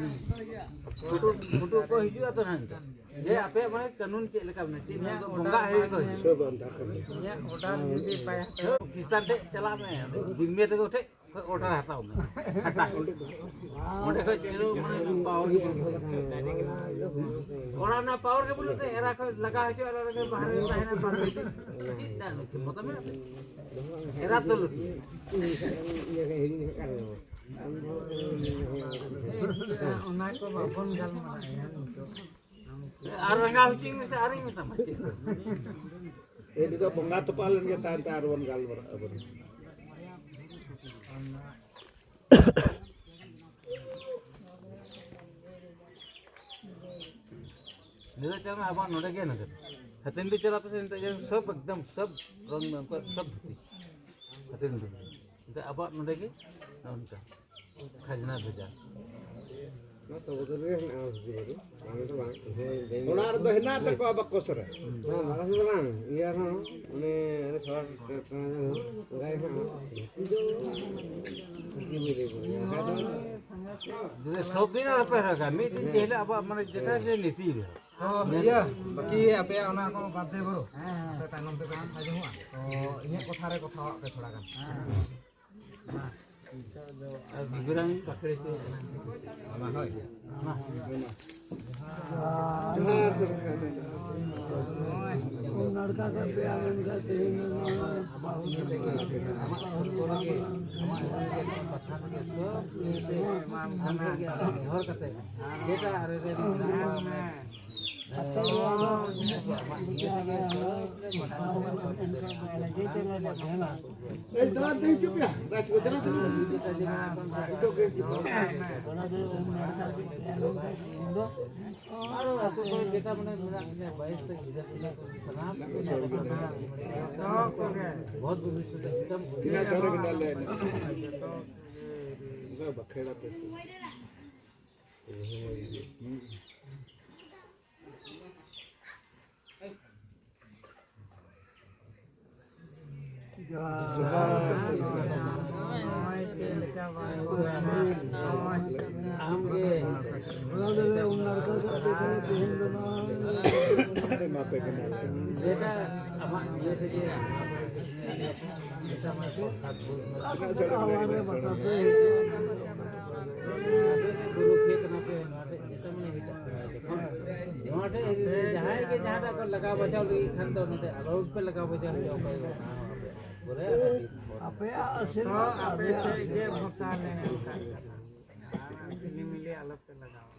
ᱯᱷᱩᱴᱩ, ᱯᱷᱩᱴᱩ ᱠᱚ ᱦᱤᱡᱩᱜᱼᱟ ᱛᱚ ᱱᱟᱦᱟᱜ ᱱᱤᱛᱚᱜ᱾ ᱡᱮ ᱟᱯᱮᱭᱟᱜ ᱢᱟᱱᱮ ᱠᱟᱹᱱᱩᱱ ᱪᱮᱫ ᱞᱮᱠᱟ ᱢᱮᱱᱟᱜᱼᱟ? ᱪᱮᱫ ᱢᱮᱱᱟᱜᱼᱟ? ᱵᱚᱸᱜᱟ ᱦᱮᱡ ᱠᱚ ᱦᱤᱡᱩᱜᱼᱟ᱾ ᱤᱧᱟᱹᱜ ᱚᱰᱟᱨ ᱡᱩᱫᱤ ᱵᱟᱭ ᱦᱟᱛᱟᱣᱟ᱾ ᱠᱷᱨᱤᱥᱴᱟᱱ ᱴᱷᱮᱡ ᱪᱟᱞᱟᱜ ᱢᱮ᱾ ᱫᱤᱱ ᱢᱮ ᱛᱟᱠᱚ ᱴᱷᱮᱡ ᱠᱷᱚᱡ ᱚᱰᱟᱨ ᱦᱟᱛᱟᱣ ᱢᱮ᱾ ᱦᱟᱴᱟᱜ᱾ ᱚᱸᱰᱮ ᱠᱷᱚᱡ ᱪᱮᱫ ᱦᱚᱸ ᱢᱟᱱᱮ ᱯᱟᱣᱟᱨ ᱜᱮ ᱵᱟᱹᱱᱩᱜ᱾ ᱚᱲᱟᱜ ᱨᱮᱱᱟᱜ ᱯᱟᱣᱟᱨ ᱜᱮ ᱵᱟᱹᱱᱩᱜ ᱛᱮ ᱮᱨᱟ ᱠᱷᱚᱡ ᱞᱟᱜᱟ ᱦᱚᱪᱚ ᱟᱨ ᱚᱸᱰᱮ ᱵᱟᱦᱨᱮ ᱨᱮ ᱛᱟᱦᱮᱱᱟ ᱵᱟᱨ ᱯᱮ ᱫᱤᱱ᱾ ᱪᱮᱫ ᱨᱮᱱᱟᱜ ᱞᱩᱴᱤ? ᱢᱚᱛᱟ ᱢᱮᱱᱟᱜ ᱛᱮ? ᱮᱨᱟ ᱫᱚ ᱞᱩᱴᱤ᱾ ᱚᱱᱟ ᱠᱚ ᱵᱟᱵᱚᱱ ᱜᱟᱞᱢᱟᱨᱟᱜᱼᱟ ᱱᱤᱛᱚᱜ᱾ ᱟᱨ ᱨᱟᱸᱜᱟᱣ ᱦᱚᱪᱚᱧ ᱢᱮᱥᱮ, ᱟᱨᱤᱧ ᱢᱮᱛᱟᱢᱟ ᱪᱮᱫ ᱠᱚ᱾ ᱮ, ᱱᱤᱛᱚᱜ ᱵᱚᱸᱜᱟ ᱛᱚᱯᱟ ᱞᱮᱱ ᱜᱮ ᱛᱟᱭᱚᱢ ᱛᱮ ᱟᱨ ᱵᱚᱱ ᱜᱟᱞᱢᱟᱨᱟᱜᱼᱟ ᱵᱚᱱ᱾ ᱱᱤᱛᱚᱜ ᱪᱟᱞᱟᱜ ᱢᱮ, ᱟᱵᱚᱣᱟᱜ ᱱᱚᱰᱮ ᱜᱮ ᱱᱚᱰᱮ᱾ ᱦᱟᱹᱛᱤᱱᱰᱤ ᱪᱟᱞᱟᱜ ᱯᱮᱥᱮ, ᱱᱤᱛᱚᱜ ᱡᱮ ᱥᱚᱵ ᱮᱠᱫᱚᱢ ᱥᱚᱵ ᱨᱚᱝ ᱩᱱᱠᱩᱣᱟᱜ ᱥᱚᱵ ᱫᱷᱩᱛᱤ᱾ ᱦᱟᱹᱛᱤᱱᱰᱤ᱾ ᱱᱤᱛᱚᱜ ᱟᱵᱚᱣᱟᱜ ᱱᱚᱰᱮ ᱜᱮ ᱱᱚᱜᱼᱚ ᱱᱚᱝᱠᱟ᱾ ᱠᱷᱟᱡᱽᱱᱟ ᱵᱷᱮᱡᱟ᱾ ᱱᱚᱣᱟ ᱥᱚᱢᱩᱫᱨᱚ ᱨᱮ ᱦᱮᱱᱟᱜᱼᱟ ᱦᱟᱹᱠᱩ ᱵᱟᱹᱫᱩ᱾ ᱵᱟᱝ ᱫᱚ ᱵᱟᱝ᱾ ᱚᱲᱟᱜ ᱨᱮᱫᱚ ᱦᱮᱱᱟᱜ ᱛᱟᱠᱚᱣᱟ ᱵᱟᱠᱚ ᱥᱮᱨᱟ᱾ ᱵᱟᱝ, ᱵᱟᱠᱚ ᱥᱮᱨᱟ ᱵᱟᱝ᱾ ᱤᱭᱟᱹ ᱦᱚᱸ, ᱩᱱᱤ ᱟᱞᱮ ᱥᱚᱲᱟ ᱚᱱᱠᱟ ᱜᱮ ᱦᱟᱸᱜ᱾ ᱦᱟᱹᱠᱩ ᱵᱟᱹᱫᱩ ᱠᱚᱨᱮ᱾ ᱡᱩᱫᱤ ᱥᱚᱵ ᱫᱤᱱ ᱟᱞᱚᱯᱮ ᱦᱟᱨᱟᱜᱟ, ᱢᱤᱫ ᱫᱤᱱ ᱡᱮ ᱦᱤᱞᱳᱜ ᱟᱵᱚᱣᱟᱜ ᱢᱟᱱᱮ ᱡᱮᱴᱟ ᱡᱮ ᱱᱤᱛᱤ ᱢᱮᱱᱟᱜᱼᱟ᱾ ᱛᱚ ᱤᱭᱟᱹ, ᱵᱟᱹᱠᱤ ᱟᱯᱮᱭᱟᱜ ᱚᱱᱟ ᱠᱚ ᱵᱟᱫᱽ ᱫᱮ ᱵᱩᱨᱩ, ᱟᱯᱮ ᱛᱟᱭᱱᱚᱢ ᱛᱮᱯᱮ ᱠᱟᱛᱷᱟ ᱡᱚᱝᱚᱜᱼᱟ᱾ ᱛᱚ ᱤᱧᱟᱹᱜ ᱠᱚᱛᱷᱟ ᱨᱮ ᱠᱚᱛᱷᱟᱣᱟᱜ ᱯᱮ ᱛᱷᱚᱲᱟ ᱜᱟᱱ᱾ ᱟᱨ ᱜᱤᱫᱽᱨᱟᱹᱧ ᱯᱟᱠᱲᱤ ᱠᱚ᱾ ᱚᱱᱟ ᱦᱳᱭ᱾ ᱡᱚᱦᱟᱨ᱾ ᱞᱟᱲᱠᱟ ᱠᱚ ᱯᱮᱭᱟ ᱞᱮᱱ ᱠᱷᱟᱱ ᱛᱮᱦᱮᱧ ᱫᱚ ᱱᱚᱣᱟ ᱟᱢᱟᱜ ᱥᱩᱨ ᱠᱚᱨᱮ ᱜᱮ, ᱟᱢᱟᱜ ᱥᱩᱨ ᱨᱮᱜᱮ ᱠᱟᱛᱷᱟ ᱛᱮᱜᱮ ᱥᱚᱵ ᱠᱤᱪᱷᱩ ᱟᱢ ᱴᱷᱮᱱ ᱜᱮ ᱱᱮᱦᱚᱨ ᱠᱟᱛᱮ ᱡᱮᱴᱟ ᱟᱨᱮ ᱨᱮ ᱢᱮᱱᱟᱜ ᱠᱚᱣᱟ, ᱢᱟᱱᱮ ᱟᱨ ᱟᱹᱛᱩ ᱠᱚᱨᱮ ᱡᱮᱴᱟ ᱢᱟᱱᱮ ᱢᱮᱱᱟᱜ ᱞᱤᱧᱟ, ᱵᱟᱭᱤᱥ ᱛᱮ ᱜᱤᱫᱟᱹᱨ ᱯᱤᱫᱟᱹᱨ ᱠᱚ ᱥᱟᱱᱟᱢ ᱠᱚᱜᱮ ᱱᱚᱰᱮ ᱠᱚ ᱢᱮᱱᱟᱜ ᱠᱚᱣᱟ᱾ ᱵᱚᱦᱩᱛ ᱵᱷᱚᱵᱤᱥᱥᱚᱛ ᱮᱠᱫᱚᱢ ᱛᱤᱱᱟᱹᱜ ᱪᱟᱣᱞᱮ ᱵᱮᱱ ᱞᱟᱹᱭᱟ? ᱚᱱᱠᱟ ᱵᱟᱠᱷᱮᱲ ᱟᱯᱮ ᱥᱮ? ᱡᱚᱦᱟᱨ᱾ ᱟᱢᱜᱮ᱾ ᱚᱱᱟ ᱫᱚᱞᱮ ᱩᱢ ᱱᱟᱲᱠᱟ ᱠᱟᱜ ᱯᱮ ᱠᱷᱟᱱ ᱛᱮᱦᱮᱧ ᱫᱚ ᱱᱚᱣᱟ ᱮᱢᱟ ᱯᱮ ᱠᱟᱱᱟ᱾ ᱡᱮᱴᱟ ᱟᱢᱟᱜ ᱤᱭᱟᱹ ᱛᱮᱜᱮ ᱡᱮᱴᱟ ᱢᱟᱱᱮ ᱯᱨᱚᱥᱟᱫ ᱵᱚᱱ ᱟᱵᱚ ᱫᱚ ᱦᱟᱣᱟ ᱨᱮ ᱵᱟᱛᱟᱥ ᱨᱮ ᱦᱤᱡᱩᱜᱼᱟ᱾ ᱜᱩᱨᱩ ᱠᱷᱮᱛ ᱠᱟᱱᱟ ᱯᱮ, ᱱᱚᱣᱟ ᱴᱷᱮᱡ ᱡᱮᱴᱟ ᱢᱟᱱᱮ ᱢᱮᱛᱟᱜ ᱠᱟᱱᱟ, ᱡᱚᱠᱷᱚᱱ ᱱᱚᱣᱟ ᱴᱷᱮᱡ ᱡᱟᱦᱟᱸᱭ ᱜᱮ ᱡᱟᱦᱟᱸᱴᱟᱜ ᱠᱚ ᱞᱟᱜᱟᱣ ᱵᱟᱡᱟᱣ ᱞᱟᱹᱜᱤᱫ ᱠᱷᱟᱱ ᱫᱚ ᱱᱚᱰᱮ ᱟᱞᱚ ᱯᱮ ᱞᱟᱜᱟᱣ ᱵᱟᱡᱟᱣ ᱦᱚᱪᱚ ᱚᱠᱚᱭ ᱦᱚᱸ᱾ ᱯᱩᱨᱟᱹ ᱟᱯᱮᱭᱟᱜ ᱟᱥᱤᱨᱵᱟᱫᱽ, ᱟᱯᱮ ᱟᱯᱮᱭᱟᱜ ᱥᱮᱫ ᱜᱮ ᱟᱥᱤᱨᱵᱟᱫᱽ᱾ ᱵᱷᱚᱨᱥᱟ ᱞᱮ ᱮᱢ ᱠᱟᱜ ᱠᱟᱱᱟ᱾ ᱟᱨ ᱠᱷᱤᱞᱤ ᱢᱤᱞᱤ ᱟᱞᱚ ᱯᱮ ᱞᱟᱜᱟᱣᱟ᱾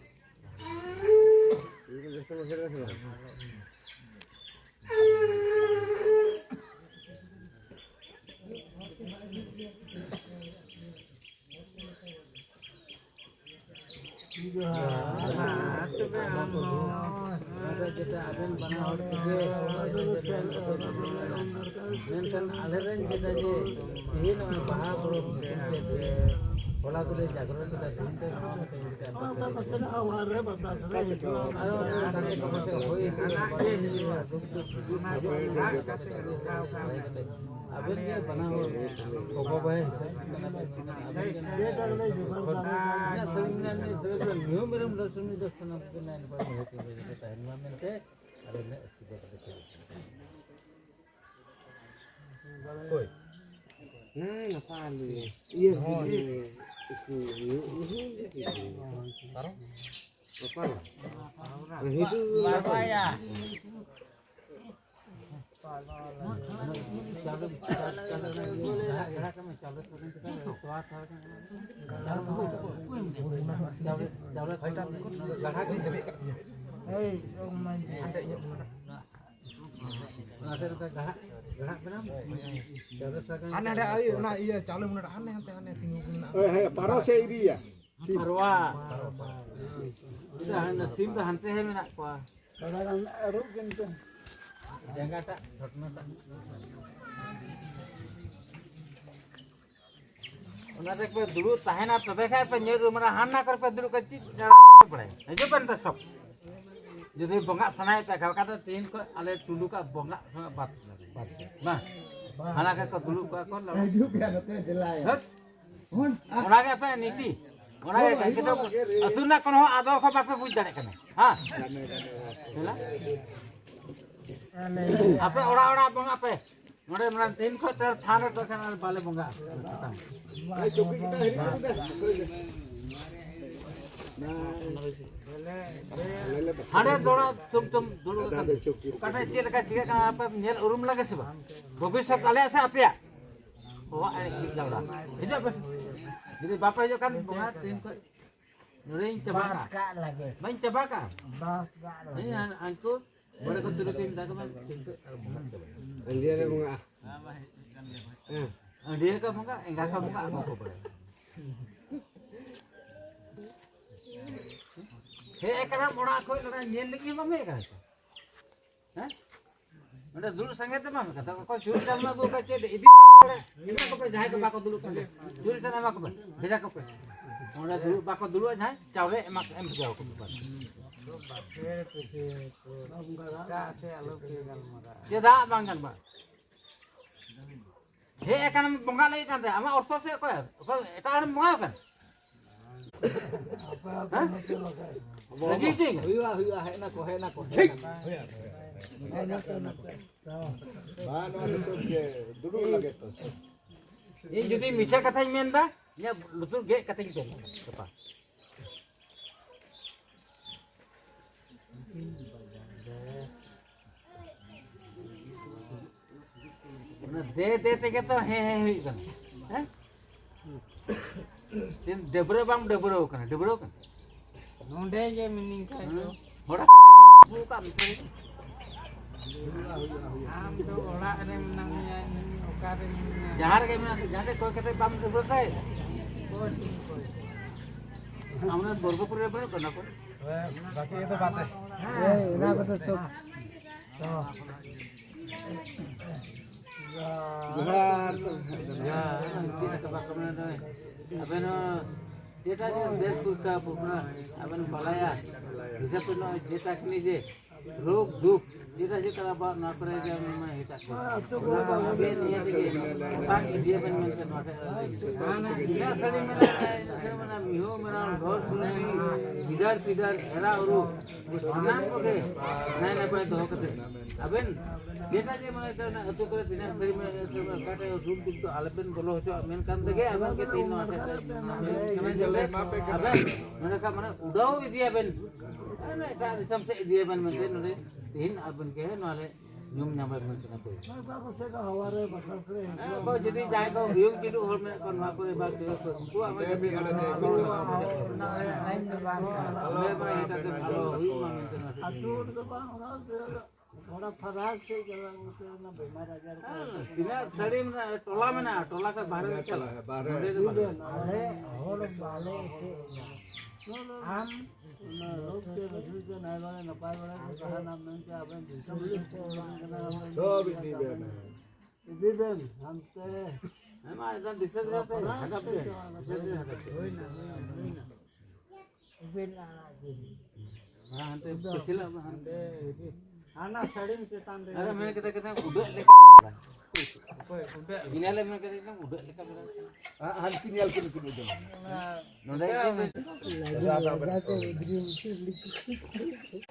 ᱟᱨ ᱛᱚᱵᱮ ᱟᱢ ᱦᱚᱸ ᱱᱚᱰᱮ ᱡᱮᱴᱟ ᱟᱵᱮᱱ ᱵᱟᱱᱟ ᱦᱚᱲ ᱛᱮᱜᱮ, ᱢᱮᱱᱠᱷᱟᱱ ᱟᱞᱮ ᱨᱮᱱ ᱡᱮᱴᱟ ᱡᱮ ᱛᱮᱦᱮᱧ ᱱᱚᱜᱼᱚᱭ ᱵᱟᱦᱟ ᱯᱚᱨᱚᱵᱽ ᱧᱩᱛᱩᱢ ᱛᱮ ᱡᱮ ᱦᱚᱞᱟ ᱠᱚᱞᱮ ᱡᱟᱜᱽᱨᱚᱱ ᱠᱮᱫᱟ, ᱛᱮᱦᱮᱧ ᱫᱚ ᱱᱚᱣᱟ ᱢᱤᱫᱴᱮᱱ ᱟᱨ ᱚᱱᱟ ᱜᱟᱛᱮ ᱠᱚ ᱢᱤᱫᱴᱮᱱ ᱦᱩᱭ ᱦᱚᱪᱚ ᱫᱩᱠ ᱫᱩᱠ ᱦᱩᱭᱩᱜ ᱠᱟᱱᱟ᱾ ᱟᱵᱮᱱ ᱜᱮ ᱵᱟᱱᱟ ᱦᱚᱲ ᱜᱚᱜᱚ ᱵᱷᱟᱭ ᱦᱤᱥᱟᱹᱵ ᱠᱟᱱᱟ ᱵᱮᱱ, ᱢᱮᱱᱠᱷᱟᱱ ᱟᱵᱮᱱ ᱜᱮ ᱡᱮᱴᱟ ᱜᱮᱞᱮ ᱡᱚᱜᱟᱲ ᱫᱟᱲᱮᱭᱟᱜᱼᱟ᱾ ᱤᱱᱟᱹᱜ ᱥᱟᱺᱜᱤᱧ ᱨᱮᱱ ᱢᱤᱫ ᱥᱟᱺᱜᱤᱧ ᱨᱮᱱ ᱢᱤᱦᱩ ᱢᱮᱨᱚᱢ ᱨᱮ ᱥᱩᱱᱩᱢ ᱫᱚ ᱥᱟᱱᱟᱢ ᱠᱚ ᱢᱮᱱ ᱵᱟᱝ ᱦᱩᱭᱩᱜ ᱠᱟᱱᱟ, ᱡᱚᱛᱚ ᱛᱟᱦᱮᱱ ᱢᱟ ᱢᱮᱱᱛᱮ ᱟᱞᱮ ᱞᱮ ᱟᱹᱥᱤᱨᱵᱟᱫᱽ ᱞᱮ ᱪᱟᱹᱞᱩ ᱠᱟᱱᱟ᱾ ᱦᱳᱭ᱾ ᱦᱮᱸ, ᱱᱟᱯᱟᱭ ᱜᱮ᱾ ᱤᱭᱟᱹ, ᱦᱳᱭ᱾ ᱤᱭᱟᱹ, ᱤᱭᱟᱹ, ᱤᱭᱟᱹ, ᱤᱭᱟᱹ, ᱤᱭᱟᱹ᱾ ᱯᱟᱨᱚᱢ? ᱯᱟᱨᱚᱢ᱾ ᱦᱤᱡᱩᱜ᱾ ᱵᱟᱵᱟᱭᱟ᱾ ᱦᱳᱭ, ᱚᱱᱟ ᱜᱮ᱾ ᱦᱟᱸᱰᱮ ᱤᱧᱟᱹᱜ ᱢᱮᱱᱟᱜᱼᱟ᱾ ᱚᱱᱟ ᱥᱮᱫ ᱨᱮ ᱜᱟᱦᱟᱜ, ᱜᱟᱦᱟᱜ ᱠᱟᱱᱟ᱾ ᱪᱟᱸᱫᱚ ᱥᱟᱜᱟᱲ ᱦᱟᱱᱮ, ᱦᱟᱸᱰᱮ, ᱳᱭ, ᱚᱱᱟ ᱤᱭᱟᱹ ᱪᱟᱣᱞᱮ ᱢᱚᱱᱮ ᱦᱟᱱᱮ, ᱦᱟᱱᱛᱮ, ᱦᱟᱱᱮ ᱛᱤᱸᱜᱩ ᱢᱮᱱᱟᱜᱼᱟ᱾ ᱦᱳᱭ, ᱦᱳᱭ, ᱯᱟᱨᱚ ᱥᱮ ᱤᱫᱤᱭᱟ᱾ ᱯᱟᱨᱣᱟ᱾ ᱪᱮᱫᱟᱜ ᱦᱟᱱᱮ ᱥᱤᱢ ᱫᱚ ᱦᱟᱱᱛᱮ ᱦᱮ ᱢᱮᱱᱟᱜ ᱠᱚᱣᱟ᱾ ᱛᱷᱚᱲᱟ ᱜᱟᱱ ᱟᱹᱨᱩᱵ ᱠᱤᱱᱛᱩ᱾ ᱡᱟᱸᱜᱟᱴᱟᱜ, ᱜᱷᱚᱴᱱᱟᱴᱟᱜ᱾ ᱚᱱᱟ ᱨᱮ ᱯᱮ ᱫᱩᱲᱩᱵ ᱛᱟᱦᱮᱱᱟ, ᱛᱚᱵᱮ ᱠᱷᱟᱡ ᱯᱮ ᱧᱮᱞ ᱨᱩᱣᱟᱹᱲᱟ᱾ ᱦᱟᱱᱟ ᱠᱚᱨᱮ ᱯᱮ ᱫᱩᱲᱩᱵ ᱠᱟᱛᱮ ᱪᱮᱫ ᱫᱟᱬᱟ ᱯᱮ ᱵᱟᱲᱟᱭᱟ? ᱦᱤᱡᱩᱜ ᱯᱮ ᱱᱤᱛᱚᱜ ᱥᱚᱵ᱾ ᱡᱩᱫᱤ ᱵᱚᱸᱜᱟᱜ ᱥᱟᱱᱟᱭᱮᱫ ᱯᱮ ᱠᱷᱟᱱ, ᱵᱟᱠᱷᱟᱱ ᱫᱚ ᱛᱮᱦᱮᱧ ᱠᱷᱚᱱ ᱟᱞᱮ ᱴᱩᱰᱩ ᱠᱚᱣᱟᱜ ᱵᱚᱸᱜᱟᱜ ᱥᱟᱱᱟ ᱵᱟᱫ᱾ ᱵᱟᱝ᱾ ᱦᱟᱱᱟ ᱠᱚᱨᱮ ᱠᱚ ᱫᱩᱲᱩᱵ ᱠᱚᱜᱼᱟ ᱠᱚ, ᱞᱟᱲᱟ᱾ ᱦᱤᱡᱩᱜ ᱯᱮ ᱱᱚᱛᱮ, ᱫᱮᱞᱟᱭᱟ᱾ ᱦᱟᱹᱴ᱾ ᱚᱱᱟ ᱜᱮ ᱟᱯᱮᱭᱟᱜ ᱱᱤᱛᱤ᱾ ᱚᱱᱟ ᱜᱮ ᱠᱟᱱ ᱠᱤᱱᱛᱩ ᱟᱹᱛᱩ ᱨᱮᱱᱟᱜ ᱠᱳᱱᱳ ᱟᱫᱚᱨ ᱠᱚ ᱵᱟᱯᱮ ᱵᱩᱡᱽ ᱫᱟᱲᱮᱭᱟᱜ ᱠᱟᱱᱟ᱾ ᱦᱮᱸ? ᱦᱮᱸ? ᱟᱯᱮ ᱚᱲᱟᱜ ᱚᱲᱟᱜ ᱵᱚᱸᱜᱟᱜ ᱯᱮ᱾ ᱱᱚᱰᱮ ᱢᱟᱱᱮ ᱛᱮᱦᱮᱧ ᱠᱷᱚᱱ ᱛᱮ ᱛᱷᱟᱱ ᱨᱮ ᱛᱚᱠᱷᱟᱱ ᱟᱨ ᱵᱟᱞᱮ ᱵᱚᱸᱜᱟᱜᱼᱟ᱾ ᱦᱟᱸᱰᱮ ᱫᱚᱲᱟ ᱛᱩᱢ ᱛᱩᱢ ᱫᱩᱲᱩᱵ ᱟᱠᱟᱱ᱾ ᱚᱠᱟᱴᱷᱮᱱ ᱪᱮᱫ ᱞᱮᱠᱟ ᱪᱤᱠᱟᱹᱜ ᱠᱟᱱᱟ ᱟᱯᱮ ᱧᱮᱞ ᱩᱨᱩᱢ ᱞᱟᱜᱮ ᱥᱮ ᱵᱟᱝ? ᱵᱷᱚᱵᱤᱥᱥᱚᱛ ᱟᱞᱮᱭᱟᱜ ᱥᱮ ᱟᱯᱮᱭᱟᱜ? ᱦᱚᱦᱚ ᱟᱭ ᱠᱤ ᱞᱟᱣᱲᱟ᱾ ᱦᱤᱡᱩᱜ ᱯᱮ᱾ ᱡᱩᱫᱤ ᱵᱟᱯᱮ ᱦᱤᱡᱩᱜ ᱠᱷᱟᱱ ᱵᱚᱸᱜᱟ ᱛᱮᱦᱮᱧ ᱠᱷᱚᱱ ᱱᱚᱰᱮᱧ ᱪᱟᱵᱟ ᱠᱟᱜᱼᱟ᱾ ᱵᱟᱥ ᱠᱟᱜ ᱞᱟᱹᱜᱤᱫ᱾ ᱵᱟᱹᱧ ᱪᱟᱵᱟ ᱠᱟᱜᱼᱟ᱾ ᱵᱟᱥ ᱠᱟᱜ ᱞᱟᱹᱜᱤᱫ᱾ ᱦᱮᱸ, ᱦᱟᱱ-, ᱦᱟᱱᱠᱩ ᱢᱚᱬᱮ ᱠᱚ ᱛᱩᱨᱩᱭ ᱠᱚᱧ ᱢᱮᱛᱟ ᱠᱚᱣᱟ, ᱛᱮᱦᱮᱧ ᱠᱷᱚᱱ ᱟᱨ ᱵᱚᱸᱜᱟ ᱪᱟᱵᱟ᱾ ᱦᱟᱺᱰᱤ ᱨᱮ ᱵᱚᱸᱜᱟ᱾ ᱦᱮᱸ᱾ ᱦᱟᱺᱰᱤ ᱠᱚ ᱵᱚᱸᱜᱟ, ᱮᱸᱜᱟ ᱠᱚ ᱵᱚᱸᱜᱟ, ᱟᱵᱚ ᱠᱚ ᱵᱚᱸᱜᱟ᱾ ᱦᱮᱡ ᱟᱠᱟᱱᱟ ᱚᱲᱟᱜ ᱠᱷᱚᱱ ᱱᱚᱰᱮ ᱧᱮᱞ ᱞᱟᱹᱜᱤᱫ ᱵᱟᱢ ᱦᱮᱡ ᱟᱠᱟᱱᱟ ᱛᱚ? ᱦᱮᱸ? ᱱᱚᱰᱮ ᱫᱩᱲᱩᱵ ᱥᱟᱸᱜᱮ ᱛᱮ ᱵᱟᱝ ᱠᱟᱛᱷᱟ, ᱚᱠᱚᱭ ᱪᱩᱨᱤ ᱪᱟᱞ ᱢᱟ ᱟᱹᱜᱩ ᱠᱟᱜ ᱪᱮᱫ ᱤᱫᱤ ᱛᱟᱢ ᱱᱚᱰᱮ? ᱮᱢᱟ ᱠᱚᱯᱮ ᱡᱟᱦᱟᱸᱭ ᱠᱚ ᱵᱟᱠᱚ ᱫᱩᱲᱩᱵ ᱠᱟᱱᱟ᱾ ᱪᱩᱨᱤ ᱪᱟᱞ ᱮᱢᱟ ᱠᱚᱯᱮ, ᱵᱷᱮᱡᱟ ᱠᱚᱯᱮ᱾ ᱚᱸᱰᱮ ᱫᱩᱲᱩᱵ ᱵᱟᱠᱚ ᱫᱩᱲᱩᱵᱼᱟ ᱡᱟᱦᱟᱸᱭ, ᱪᱟᱣᱞᱮ ᱮᱢᱟ ᱠᱚ, ᱮᱢ ᱵᱷᱮᱡᱟ ᱠᱚᱯᱮ᱾ ᱵᱟᱯᱮ ᱠᱩᱥᱤ ᱠᱚ᱾ ᱮᱴᱟᱜ ᱥᱮ ᱟᱞᱚ ᱯᱮ ᱜᱟᱞᱢᱟᱨᱟᱜᱼᱟ᱾ ᱪᱮᱫᱟᱜ ᱵᱟᱝ ᱜᱟᱱᱚᱜᱼᱟ? ᱦᱮᱡ ᱟᱠᱟᱱᱟᱢ ᱵᱚᱸᱜᱟ ᱞᱟᱹᱜᱤᱫ ᱠᱟᱱ ᱛᱟᱦᱮᱸ, ᱟᱢᱟᱜ ᱚᱨᱛᱷᱚ ᱥᱮ ᱚᱠᱚᱭ? ᱚᱠᱚᱭ ᱮᱴᱟᱜ ᱦᱚᱲᱮᱢ ᱵᱚᱸᱜᱟ ᱟᱠᱟᱱ? ᱦᱮᱸ? ᱨᱟᱹᱡᱤ ᱥᱤᱝ? ᱦᱩᱭᱩᱜᱼᱟ, ᱦᱩᱭᱩᱜᱼᱟ, ᱦᱮᱡ ᱱᱟᱠᱚ, ᱦᱮᱡ ᱱᱟᱠᱚ, ᱦᱮᱡ ᱱᱟᱠᱚ᱾ ᱵᱟᱝ, ᱱᱚᱣᱟ ᱫᱚ ᱪᱮᱫ ᱜᱮ, ᱫᱩᱲᱩᱵ ᱞᱟᱹᱜᱤᱫ ᱛᱚ᱾ ᱤᱧ ᱡᱩᱫᱤ ᱢᱤᱪᱷᱟᱹ ᱠᱟᱛᱷᱟᱧ ᱢᱮᱱᱫᱟ, ᱤᱧᱟᱹᱜ ᱞᱩᱛᱩᱨ ᱜᱮᱫ ᱠᱟᱛᱮᱧ ᱢᱮᱱᱫᱟ, ᱜᱟᱯᱟ᱾ ᱚᱱᱟ ᱫᱮ ᱫᱮ ᱛᱮᱜᱮ ᱛᱚ ᱦᱮᱸ ᱦᱮᱸ ᱦᱩᱭᱩᱜ ᱠᱟᱱᱟ᱾ ᱦᱮᱸ? ᱛᱤᱱ ᱰᱟᱹᱵᱽᱨᱟᱹ ᱵᱟᱢ ᱰᱟᱹᱵᱽᱨᱟᱹᱣ ᱠᱟᱱᱟ, ᱰᱟᱹᱵᱽᱨᱟᱹᱣ ᱠᱟᱱᱟ? ᱱᱚᱰᱮ ᱜᱮ ᱢᱤᱱᱟᱹᱧ ᱠᱷᱟᱡ ᱫᱚ᱾ ᱦᱮᱸ? ᱦᱚᱲ ᱟᱢ ᱫᱚ ᱚᱲᱟᱜ ᱨᱮ ᱢᱮᱱᱟᱜ ᱢᱮᱭᱟ, ᱤᱧ ᱚᱠᱟ ᱨᱮ ᱢᱮᱱᱟᱜ ᱡᱟᱦᱟᱸ ᱨᱮᱜᱮ ᱢᱮᱱᱟᱜ ᱢᱮᱭᱟ, ᱡᱟᱦᱟᱸ ᱴᱷᱮᱱ ᱠᱚᱭ ᱠᱟᱛᱮ ᱵᱟᱢ ᱨᱩᱣᱟᱹᱲ ᱠᱟᱭ᱾ ᱟᱢ ᱚᱱᱟ ᱵᱚᱨᱜᱚᱯᱩᱨ ᱨᱮ ᱵᱟᱹᱱᱩᱜ ᱠᱟᱱᱟ ᱠᱚ? ᱵᱟᱠᱤ ᱫᱚ ᱵᱟᱛᱮ᱾ ᱦᱮᱸ, ᱚᱱᱟ ᱠᱚᱫᱚ ᱥᱚᱵ᱾ ᱡᱚᱦᱟᱨ᱾ ᱡᱚᱦᱟᱨ᱾ ᱪᱮᱫ ᱞᱮᱠᱟ ᱵᱟᱠᱚ ᱢᱮᱱᱟ, ᱟᱵᱮᱱ ᱦᱚᱸ ᱡᱮᱴᱟ ᱡᱮ ᱵᱮᱥ ᱠᱚ ᱟᱹᱭᱠᱟᱹᱣ ᱟᱵᱚ ᱠᱟᱱᱟ, ᱟᱵᱮᱱ ᱵᱟᱞᱟᱭᱟ᱾ ᱦᱤᱥᱟᱹᱵ ᱛᱮ ᱱᱚᱜᱼᱚᱭ ᱡᱮᱴᱟ ᱠᱤᱱᱤ ᱡᱮ ᱨᱳᱜᱽ ᱫᱩᱠᱷ ᱡᱮᱴᱟ ᱡᱮᱴᱟ ᱟᱵᱚᱣᱟᱜ ᱱᱚᱣᱟ ᱠᱚᱨᱮ ᱡᱮ ᱢᱟᱱᱮ ᱮᱴᱟᱜ ᱠᱚ, ᱚᱱᱟ ᱠᱚ ᱟᱵᱮᱱ ᱱᱤᱭᱟᱹ ᱛᱮᱜᱮ ᱵᱟᱝ ᱤᱫᱤᱭᱟᱵᱮᱱ ᱢᱮᱱᱛᱮ ᱱᱚᱣᱟ ᱴᱷᱮᱱ ᱤᱱᱟᱹ ᱥᱟᱹᱲᱤ ᱢᱮᱱᱟᱜᱼᱟ, ᱤᱱᱟᱹ ᱥᱟᱹᱲᱤ ᱢᱮᱱᱟᱜᱼᱟ, ᱢᱤᱦᱩ ᱢᱮᱨᱚᱢ ᱰᱷᱚᱞ ᱥᱩᱨᱩ ᱜᱤᱫᱟᱹᱨ ᱯᱤᱫᱟᱹᱨ ᱮᱨᱟ ᱩᱨᱩ ᱥᱟᱱᱟᱢ ᱠᱚᱜᱮ ᱱᱟᱭ ᱱᱟᱯᱟᱭ ᱫᱚᱦᱚ ᱠᱟᱛᱮ ᱟᱵᱮᱱ ᱡᱮᱴᱟ ᱡᱮ ᱢᱟᱱᱮ ᱮᱴᱟᱜ ᱟᱹᱛᱩ ᱠᱚᱨᱮ ᱛᱤᱱᱟᱹᱜ ᱥᱟᱹᱲᱤ ᱢᱮᱱᱟᱜᱼᱟ, ᱚᱠᱟᱴᱟᱜ ᱨᱩᱢ ᱴᱩᱢ ᱫᱚ ᱟᱞᱮᱵᱮᱱ ᱵᱚᱞᱚ ᱦᱚᱪᱚᱣᱟᱜ ᱢᱮᱱ ᱠᱟᱱ ᱛᱮᱜᱮ ᱟᱵᱮᱱ ᱜᱮ ᱛᱮᱦᱮᱧ ᱱᱚᱣᱟ ᱴᱷᱮᱱ ᱟᱵᱮᱱ ᱱᱚᱰᱮ ᱠᱷᱟᱱ ᱢᱟᱱᱮ ᱩᱰᱟᱹᱣ ᱤᱫᱤᱭᱟᱵᱮᱱ᱾ ᱮᱴᱟᱜ ᱫᱤᱥᱚᱢ ᱥᱮᱫ ᱤᱫᱤᱭᱟᱵᱮᱱ ᱢᱮᱱᱛᱮ ᱱᱚᱰᱮ ᱛᱮᱦᱮᱧ ᱟᱵᱮᱱ ᱜᱮ ᱱᱚᱣᱟ ᱨᱮ ᱧᱩᱢ ᱧᱟᱢ ᱟᱵᱮᱱ ᱠᱟᱱᱟ ᱠᱚ᱾ ᱦᱮᱸ, ᱚᱠᱚᱭ ᱡᱩᱫᱤ ᱡᱟᱦᱟᱸᱭ ᱠᱚ ᱵᱤᱭᱳᱜ ᱪᱤᱰᱩᱜ ᱦᱚᱲ ᱢᱮᱱᱟᱜ ᱠᱚᱣᱟ, ᱱᱚᱣᱟ ᱠᱚᱨᱮ ᱵᱟ ᱠᱮᱣ ᱠᱚ, ᱩᱱᱠᱩᱣᱟᱜ ᱦᱚᱸ ᱡᱟᱛᱮ ᱱᱚᱣᱟ ᱠᱚ ᱟᱞᱮ ᱢᱟ ᱮᱴᱟᱜ ᱛᱮ ᱵᱷᱟᱞᱚ ᱦᱩᱭᱩᱜ ᱢᱟ ᱢᱮᱱᱛᱮ ᱱᱚᱣᱟ ᱟᱹᱛᱩ ᱨᱮᱫᱚ ᱵᱟᱝ, ᱚᱱᱟ ᱫᱚ ᱛᱷᱚᱲᱟ ᱯᱷᱟᱨᱟᱠ ᱥᱮᱫ ᱪᱟᱞᱟᱣ ᱠᱟᱛᱮ ᱚᱱᱟ ᱵᱮᱢᱟᱨ ᱟᱡᱟᱨ ᱠᱚ ᱦᱮᱸ, ᱛᱤᱱᱟᱹᱜ ᱥᱟᱹᱲᱤ ᱢᱮᱱᱟᱜᱼᱟ, ᱴᱚᱞᱟ ᱢᱮᱱᱟᱜᱼᱟ, ᱴᱚᱞᱟ ᱠᱷᱚᱱ ᱵᱟᱦᱨᱮ ᱨᱮ ᱪᱟᱞᱟᱜ᱾ ᱵᱟᱦᱨᱮ᱾ ᱱᱚᱰᱮ ᱫᱚ ᱵᱟᱝ᱾ ᱟᱞᱮ ᱦᱚᱲ ᱵᱟᱞᱮ ᱮᱥᱮᱫ ᱮᱫᱟ᱾ ᱟᱢ ᱚᱱᱟ ᱨᱳᱜᱽ ᱛᱮ ᱵᱟᱹᱥᱩᱞ ᱛᱮ ᱱᱟᱭ ᱵᱟᱲᱟ ᱱᱟᱯᱟᱭ ᱵᱟᱲᱟ ᱜᱮ ᱛᱟᱦᱮᱱᱟ ᱢᱮᱱᱛᱮ ᱟᱵᱮᱱ ᱫᱤᱥᱚᱢ ᱨᱮ ᱥᱚᱵ ᱤᱫᱤ ᱵᱮᱱ᱾ ᱤᱫᱤ ᱵᱮᱱ ᱦᱟᱱᱛᱮ᱾ ᱦᱮᱸ, ᱢᱟ ᱮᱠᱫᱚᱢ ᱫᱤᱥᱟᱹ ᱫᱤᱥᱟᱹ ᱛᱮ ᱦᱟᱸᱰᱟᱯ ᱵᱮᱱ᱾ ᱫᱤᱥᱟᱹ ᱛᱮ ᱦᱟᱸᱰᱟᱯ ᱵᱮᱱ᱾ ᱩᱵᱮᱞ ᱟᱲᱟᱜ ᱡᱤᱞ᱾ ᱢᱟ ᱦᱟᱱᱛᱮ ᱯᱟᱹᱪᱷᱞᱟᱹᱜ ᱢᱮ, ᱦᱟᱱᱛᱮ᱾ ᱦᱟᱱᱟ ᱥᱟᱹᱲᱤᱢ ᱪᱮᱛᱟᱱ ᱨᱮ᱾ ᱟᱨ ᱢᱮᱱ ᱠᱮᱫᱟ, ᱠᱟᱛᱷᱟ ᱩᱰᱟᱹᱜ ᱞᱮᱠᱟ ᱢᱮᱱᱟᱜᱼᱟ᱾ ᱚᱠᱚᱭ ᱩᱰᱟᱹᱜ? ᱤᱱᱟᱹ ᱞᱮ ᱢᱮᱱ ᱠᱮᱫᱟ, ᱮᱠᱫᱚᱢ ᱩᱰᱟᱹᱜ ᱞᱮᱠᱟ ᱢᱮᱱᱟᱜᱼᱟ᱾ ᱟᱨ ᱦᱟᱱᱠᱤ ᱧᱮᱞ ᱠᱤᱱ ᱠᱤᱱ ᱩᱰᱟᱹᱜ᱾ ᱱᱚᱰᱮ ᱜᱮ ᱢᱮᱱ᱾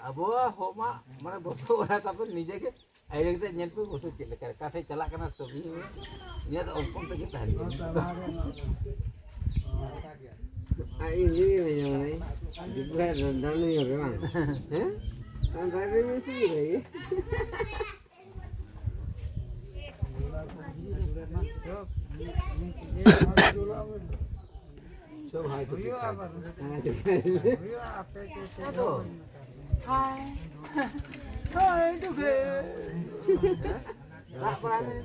ᱟᱵᱚᱣᱟᱜ ᱦᱚᱲ ᱢᱟ, ᱢᱟᱱᱮ, ᱵᱚᱛᱚᱨ ᱚᱲᱟᱜ ᱛᱟᱵᱚᱱ ᱱᱤᱡᱮ ᱜᱮ᱾ ᱟᱭᱳ ᱜᱤᱫᱽᱨᱟᱹ ᱧᱮᱞ ᱯᱮ, ᱵᱚᱥᱮ ᱪᱮᱫ ᱞᱮᱠᱟ ᱚᱠᱟ ᱴᱷᱮᱡ ᱪᱟᱞᱟᱜ ᱠᱟᱱᱟ, ᱥᱚᱵᱤ ᱤᱧᱟᱹᱜ ᱫᱚ ᱚᱞᱯᱚᱱ ᱛᱮᱜᱮ ᱛᱟᱦᱮᱱ ᱠᱟᱱᱟ᱾ ᱟᱨ ᱤᱧ ᱡᱩᱫᱤ ᱢᱮᱱᱟ, ᱢᱟᱱᱮ, ᱫᱤᱠᱩ ᱠᱷᱟᱡ ᱫᱚ ᱫᱟᱹᱲ ᱧᱚᱜ ᱜᱮ ᱵᱟᱝ? ᱦᱮᱸ? ᱟᱢ ᱫᱟᱹᱲ ᱧᱚᱜ ᱜᱮ ᱵᱷᱟᱹᱜᱤ᱾ ᱥᱚᱵ ᱦᱟᱭ ᱠᱚᱯᱤ ᱦᱩᱭᱩᱜᱼᱟ, ᱠᱷᱟᱡ᱾ ᱵᱟᱹᱵᱩ᱾ ᱦᱮᱸ, ᱴᱷᱤᱠ ᱟᱪᱷᱮ᱾ ᱦᱩᱭᱩᱜᱼᱟ, ᱟᱯᱮ ᱪᱮᱫ ᱯᱮ ᱟᱫᱚ᱾ ᱡᱚᱢᱟ? ᱦᱟᱭ᱾ ᱦᱟᱭ, ᱰᱩᱵᱟᱹ᱾ ᱨᱟᱜ ᱵᱟᱲᱟ ᱞᱮ᱾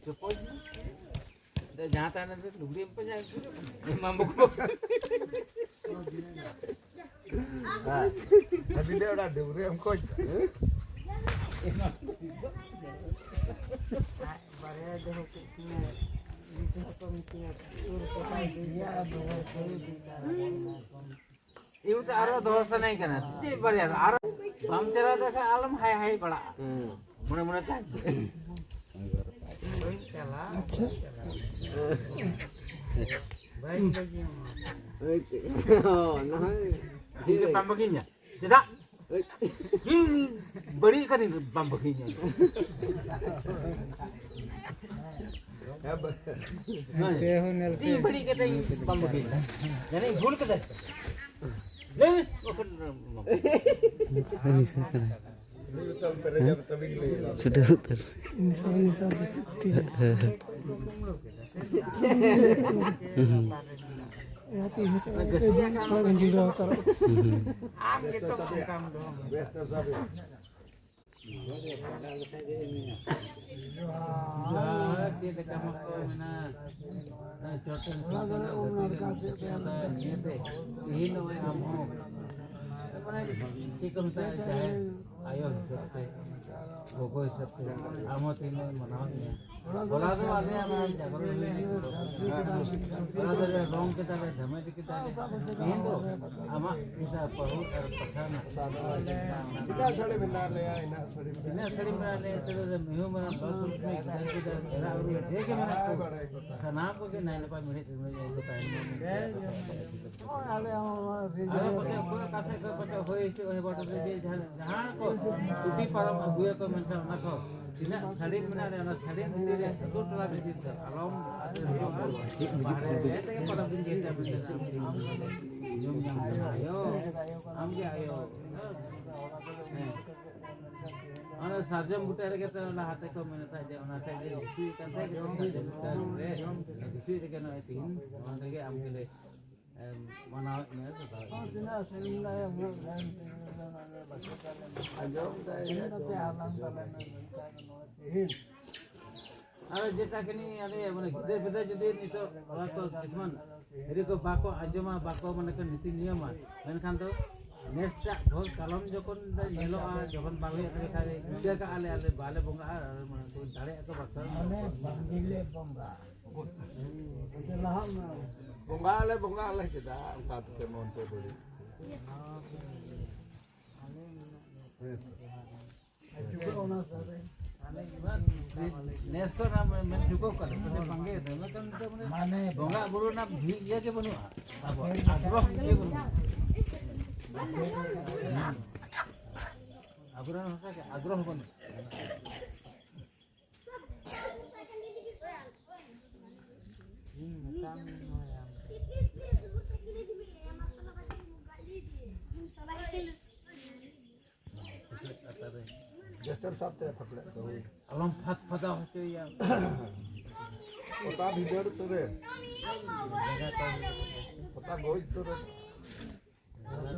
ᱪᱚᱯᱚᱞ᱾ ᱡᱟᱦᱟᱸ ᱛᱟᱦᱮᱱᱟ ᱞᱩᱜᱽᱲᱤ ᱮᱢ ᱯᱟᱸᱡᱟ ᱟᱹᱜᱩ᱾ ᱮᱢᱟᱢ ᱵᱟᱠᱚ᱾ ᱦᱮᱸ᱾ ᱟᱹᱵᱤᱱ ᱫᱚ ᱚᱱᱟ ᱰᱩᱝᱨᱤ ᱮᱢ ᱠᱷᱚᱡ ᱫᱟ᱾ ᱵᱟᱨᱭᱟ ᱫᱚᱦᱚ ᱠᱮᱫ ᱠᱤᱱᱟ, ᱜᱤᱫᱽᱨᱟᱹ ᱠᱚ ᱢᱤᱛᱟᱹᱧᱟ, ᱩᱨ ᱠᱚ ᱵᱟᱭ ᱤᱫᱤᱭᱟ, ᱫᱚᱦᱚ ᱠᱚ ᱤᱫᱤ ᱠᱟᱜᱼᱟ᱾ ᱤᱧ ᱛᱚ ᱟᱨᱚ ᱫᱚᱦᱚ ᱥᱟᱱᱟᱧ ᱠᱟᱱᱟ᱾ ᱪᱮᱫ ᱵᱟᱨᱭᱟ ᱫᱚ? ᱟᱨᱚ ᱵᱟᱢ ᱪᱟᱞᱟᱣ ᱞᱮᱠᱷᱟᱱ ᱟᱞᱚᱢ ᱦᱟᱭ ᱦᱟᱭ ᱵᱟᱲᱟᱜᱼᱟ᱾ ᱦᱩᱸ᱾ ᱢᱚᱱᱮ ᱢᱚᱱᱮ ᱛᱮ᱾ ᱟᱪᱪᱷᱟ᱾ ᱵᱟᱹᱧ ᱵᱟᱹᱜᱤᱭᱟᱢᱟ᱾ ᱦᱳᱭ ᱛᱚ᱾ ᱚ, ᱱᱚᱜᱼᱚᱭ᱾ ᱤᱧ ᱫᱚ ᱵᱟᱢ ᱵᱟᱹᱜᱤᱧᱟ᱾ ᱪᱮᱫᱟᱜ? ᱦᱩᱸ, ᱵᱟᱹᱲᱤᱡ ᱠᱟᱹᱱᱟᱹᱧ, ᱵᱟᱢ ᱵᱟᱹᱜᱤᱧᱟ᱾ ᱦᱮᱸ, ᱵᱟ- ᱦᱮᱸ, ᱤᱧ ᱵᱟᱹᱲᱤᱡ ᱠᱟᱛᱮ ᱵᱟᱢ ᱵᱟᱹᱜᱤᱧᱟ᱾ ᱡᱟᱹᱱᱤᱡ ᱵᱷᱩᱞ ᱠᱟᱫᱟ᱾ ᱞᱟᱹᱭ ᱢᱮ, ᱵᱟᱠᱷᱟᱱ ᱵᱟᱢ ᱵᱟᱹᱜᱤᱧᱟ᱾ ᱱᱤᱥᱟᱹ ᱠᱟᱱᱟ᱾ ᱪᱷᱩᱴᱟᱹᱣ ᱩᱛᱟᱹᱨ᱾ ᱱᱤᱥᱟᱹ, ᱱᱤᱥᱟᱹ ᱡᱟᱹᱯᱤᱫ ᱛᱤ᱾ ᱦᱮᱸ, ᱦᱮᱸ᱾ ᱦᱩᱸ᱾ ᱡᱟᱦᱟᱸ ᱛᱤᱥ ᱦᱚᱸ ᱥᱮ ᱚᱲᱟᱜ ᱜᱟᱹᱪᱷᱤ ᱜᱟᱹᱰᱤ ᱜᱮ ᱚᱲᱟᱜ ᱜᱟᱹᱰᱤ ᱡᱤᱨᱟᱹᱣ ᱦᱟᱛᱟᱲᱚᱜ᱾ ᱦᱩᱸ᱾ ᱟᱢ ᱜᱮᱛᱚ ᱚᱱᱠᱟᱢ ᱫᱚᱦᱚ ᱠᱟᱫᱟ᱾ ᱡᱚᱦᱟᱨ, ᱪᱮᱫ ᱞᱮᱠᱟ ᱢᱚᱡᱽ ᱠᱚ ᱢᱮᱱᱟᱜᱼᱟ? ᱦᱮᱸ, ᱪᱚᱴ ᱨᱮᱱ ᱥᱚᱨᱠᱟᱨ ᱜᱟᱛᱮ ᱨᱮᱱ ᱥᱚᱨᱠᱟᱨ ᱱᱤᱭᱟᱹᱛᱮ ᱛᱮᱦᱮᱧ ᱱᱚᱜᱼᱚᱭ ᱟᱢ ᱦᱚᱸ ᱢᱟᱱᱮ ᱪᱮᱫ ᱠᱚ ᱢᱮᱛᱟᱜᱼᱟ, ᱡᱟᱦᱮᱨ ᱟᱭᱳ ᱦᱤᱥᱟᱹᱵ ᱛᱮ, ᱜᱚᱜᱚ ᱦᱤᱥᱟᱹᱵ ᱛᱮ ᱟᱢ ᱦᱚᱸ ᱛᱮᱦᱮᱧ ᱫᱚ ᱢᱟᱱᱟᱣ ᱢᱮᱭᱟ᱾ ᱦᱚᱞᱟ ᱫᱚ ᱟᱞᱮᱭᱟᱜ ᱱᱚᱣᱟ ᱡᱟᱜᱽᱨᱚᱱ ᱦᱩᱭ ᱞᱮᱱᱟ, ᱦᱚᱞᱟ ᱫᱚᱞᱮ ᱨᱚᱝ ᱠᱮᱫᱟᱞᱮ, ᱫᱷᱟᱢᱮ ᱠᱮᱫᱟᱞᱮ᱾ ᱛᱮᱦᱮᱧ ᱫᱚ ᱟᱢᱟᱜ ᱤᱧ ᱫᱚ ᱵᱟᱹᱦᱩ ᱟᱨ ᱯᱟᱴᱷᱟ ᱨᱮᱱᱟᱜ ᱤᱱᱟᱹᱜ ᱥᱟᱹᱲᱤ ᱢᱮᱱᱟᱜᱼᱟ, ᱞᱟᱹᱭᱟ ᱤᱱᱟᱹᱜ ᱥᱟᱹᱲᱤ ᱢᱮᱱᱟᱜᱼᱟ᱾ ᱤᱱᱟᱹᱜ ᱥᱟᱹᱲᱤ ᱢᱮᱱᱟᱜᱼᱟ, ᱞᱟᱹᱭᱟ ᱥᱟᱹᱲᱤ ᱨᱮ ᱢᱤᱦᱩ ᱢᱮᱨᱚᱢ ᱵᱟᱹᱦᱩ ᱠᱩᱲᱤ ᱜᱤᱫᱟᱹᱨ ᱯᱤᱫᱟᱹᱨ ᱮᱨᱟ ᱩᱨᱩ ᱡᱮ ᱜᱮ ᱢᱮᱱᱟᱜ ᱠᱚ, ᱥᱟᱱᱟᱢ ᱠᱚᱜᱮ ᱱᱟᱭ ᱱᱟᱯᱟᱭ ᱢᱤᱲᱦᱮᱫ ᱛᱤᱨᱞᱟᱹ ᱡᱟᱭ ᱠᱚ ᱛᱟᱦᱮᱱ ᱢᱟ ᱢᱮᱱᱛᱮ ᱟᱫᱚ ᱯᱟᱪᱮᱫ ᱚᱠᱚᱭ ᱚᱠᱟ ᱥᱮᱫ ᱠᱷᱚᱱ ᱯᱟᱪᱮᱫ ᱦᱩᱭ ᱦᱚᱪᱚᱜ ᱦᱩᱭ ᱵᱟᱴᱟ ᱛᱮ ᱡᱮ ᱡᱟᱦᱟᱸ, ᱡᱟᱦᱟᱸ ᱠᱚ ᱪᱩᱴᱤ ᱯᱟᱨᱚᱢ ᱟᱹᱜᱩᱭᱟᱠᱚ, ᱢᱮᱱᱠᱷᱟᱱ ᱚᱱᱟ ᱠᱚ ᱛᱤᱱᱟᱹᱜ ᱥᱟᱹᱲᱤᱢ ᱢᱮᱱᱟᱜ ᱨᱮ, ᱚᱱᱟ ᱥᱟᱹᱲᱤᱢ ᱵᱷᱤᱛᱤᱨ ᱨᱮ ᱟᱹᱛᱩ ᱴᱚᱞᱟ ᱵᱷᱤᱛᱤᱨ ᱫᱚ ᱟᱞᱚᱢ ᱵᱟᱦᱨᱮ ᱨᱮ ᱛᱮᱜᱮ ᱯᱟᱨᱚᱢ ᱫᱤᱱ ᱡᱮᱛᱮ ᱟᱵᱤᱱ ᱫᱚ ᱧᱩᱢ ᱧᱟᱢ ᱠᱟᱱᱟ᱾ ᱟᱭᱳ, ᱟᱢᱜᱮ ᱟᱭᱳ᱾ ᱦᱮᱸ᱾ ᱚᱱᱟ ᱥᱟᱨᱡᱚᱢ ᱵᱩᱴᱟᱹ ᱨᱮᱜᱮ ᱛᱚ ᱞᱟᱦᱟ ᱛᱮᱠᱚ ᱢᱮᱱ ᱛᱟᱦᱮᱸᱫ ᱡᱮ ᱚᱱᱟ ᱴᱷᱮᱡ ᱜᱮ ᱜᱩᱯᱤᱭᱮᱫ ᱠᱟᱱ ᱛᱟᱦᱮᱸᱫ ᱥᱟᱨᱡᱚᱢ ᱵᱩᱴᱟᱹ ᱨᱮ, ᱜᱩᱯᱤ ᱨᱮᱜᱮ ᱱᱚᱜᱼᱚᱭ ᱛᱤᱦᱤᱧ ᱱᱚᱰᱮ ᱜᱮ ᱟᱢ ᱜᱮᱞᱮ ᱢᱟᱱᱟᱣᱮᱫ ᱢᱮᱭᱟ ᱥᱮ ᱵᱟᱝ? ᱦᱚᱸ, ᱛᱤᱱᱟᱹᱜ ᱥᱮᱨᱮᱧ ᱫᱟᱭ, ᱩᱱᱟᱹᱜ ᱜᱟᱱ ᱛᱮᱜᱮ ᱫᱚ ᱱᱚᱰᱮ ᱵᱟᱠᱚ ᱪᱟᱞᱟᱜ ᱠᱟᱱᱟ᱾ ᱟᱸᱡᱚᱢ ᱫᱟᱭ, ᱛᱮᱦᱮᱧ ᱱᱚᱛᱮ ᱟᱸᱡᱚᱢ ᱦᱟᱞᱟᱝ ᱫᱟᱭ᱾ ᱛᱟᱞᱮ ᱢᱮ ᱢᱮᱱᱛᱮ ᱱᱚᱣᱟ ᱛᱮᱦᱮᱧ᱾ ᱟᱨ ᱡᱮᱴᱟ ᱠᱟᱹᱱᱤ ᱟᱞᱮ ᱢᱟᱱᱮ ᱜᱤᱫᱟᱹᱨ ᱯᱤᱫᱟᱹᱨ ᱡᱩᱫᱤ ᱱᱤᱛᱚᱜ ᱚᱲᱟᱜ ᱠᱚ ᱡᱚᱠᱷᱚᱱ ᱨᱤ ᱠᱚ ᱵᱟᱠᱚ ᱟᱸᱡᱚᱢᱟ, ᱵᱟᱠᱚ ᱢᱟᱱᱮ ᱠᱚ ᱱᱤᱛᱤ ᱱᱤᱭᱚᱢᱟ, ᱢᱮᱱᱠᱷᱟᱱ ᱫᱚ ᱱᱮᱥᱴᱟᱜ ᱵᱷᱳᱨ ᱠᱟᱞᱚᱢ ᱡᱚᱠᱷᱚᱱ ᱧᱮᱞᱚᱜᱼᱟ, ᱡᱚᱠᱷᱚᱱ ᱵᱟᱝ ᱦᱩᱭᱩᱜ ᱛᱟᱞᱮ ᱠᱷᱟᱱ ᱤᱱᱠᱟᱹ ᱠᱟᱜᱼᱟ ᱞᱮ, ᱟᱞᱮ ᱵᱟᱞᱮ ᱵᱚᱸᱜᱟᱜᱼᱟ, ᱟᱨ ᱢᱟᱱᱮ ᱠᱚ ᱫᱟᱲᱮᱭᱟᱜ ᱠᱚ ᱵᱟᱠᱚ᱾ ᱟᱞᱮ ᱵᱟᱝ ᱜᱮᱞᱮ ᱵᱚᱸᱜᱟ᱾ ᱞᱟᱦᱟ ᱢᱮ᱾ ᱵᱚᱸᱜᱟ ᱟᱞᱮ, ᱵᱚᱸᱜᱟ ᱟᱞᱮ ᱪᱮᱫᱟᱜ ᱚᱱᱠᱟ ᱛᱮ ᱢᱚᱱ ᱛᱮ ᱵᱟᱹᱲᱤᱡ? ᱦᱮᱸ ᱛᱚ᱾ ᱱᱮᱥ ᱠᱷᱚᱱ ᱢᱮᱱ ᱪᱩᱠᱟᱹᱣ ᱠᱟᱱᱟ, ᱵᱟᱝᱜᱮ ᱢᱟᱱᱮ ᱵᱚᱸᱜᱟ ᱵᱩᱨᱩ ᱨᱮᱱᱟᱜ ᱵᱷᱤᱲ ᱤᱭᱟᱹ ᱜᱮ ᱵᱟᱹᱱᱩᱜᱼᱟ, ᱟᱵᱚ ᱟᱜᱽᱨᱚᱦ ᱜᱮ ᱵᱟᱹᱱᱩᱜᱼᱟ᱾ ᱟᱵᱚᱨᱮᱱ ᱦᱚᱲ ᱟᱜᱽᱨᱚᱦ ᱵᱟᱹᱱᱩᱜᱼᱟ᱾ ᱡᱟᱹᱥᱛᱤᱢ ᱥᱟᱵ ᱛᱟᱭᱟ ᱯᱷᱟᱹᱠᱲᱟᱹᱜ ᱫᱚ᱾ ᱟᱞᱚᱢ ᱯᱷᱟᱫ ᱯᱷᱟᱫᱟᱣ ᱦᱚᱪᱚᱭᱟ᱾ ᱚᱛᱟ ᱵᱷᱤᱸᱫᱟᱹᱲ ᱩᱛᱟᱹᱨ ᱨᱮ᱾ ᱚᱛᱟ ᱜᱚᱡ ᱩᱛᱟᱹᱨ ᱨᱮ᱾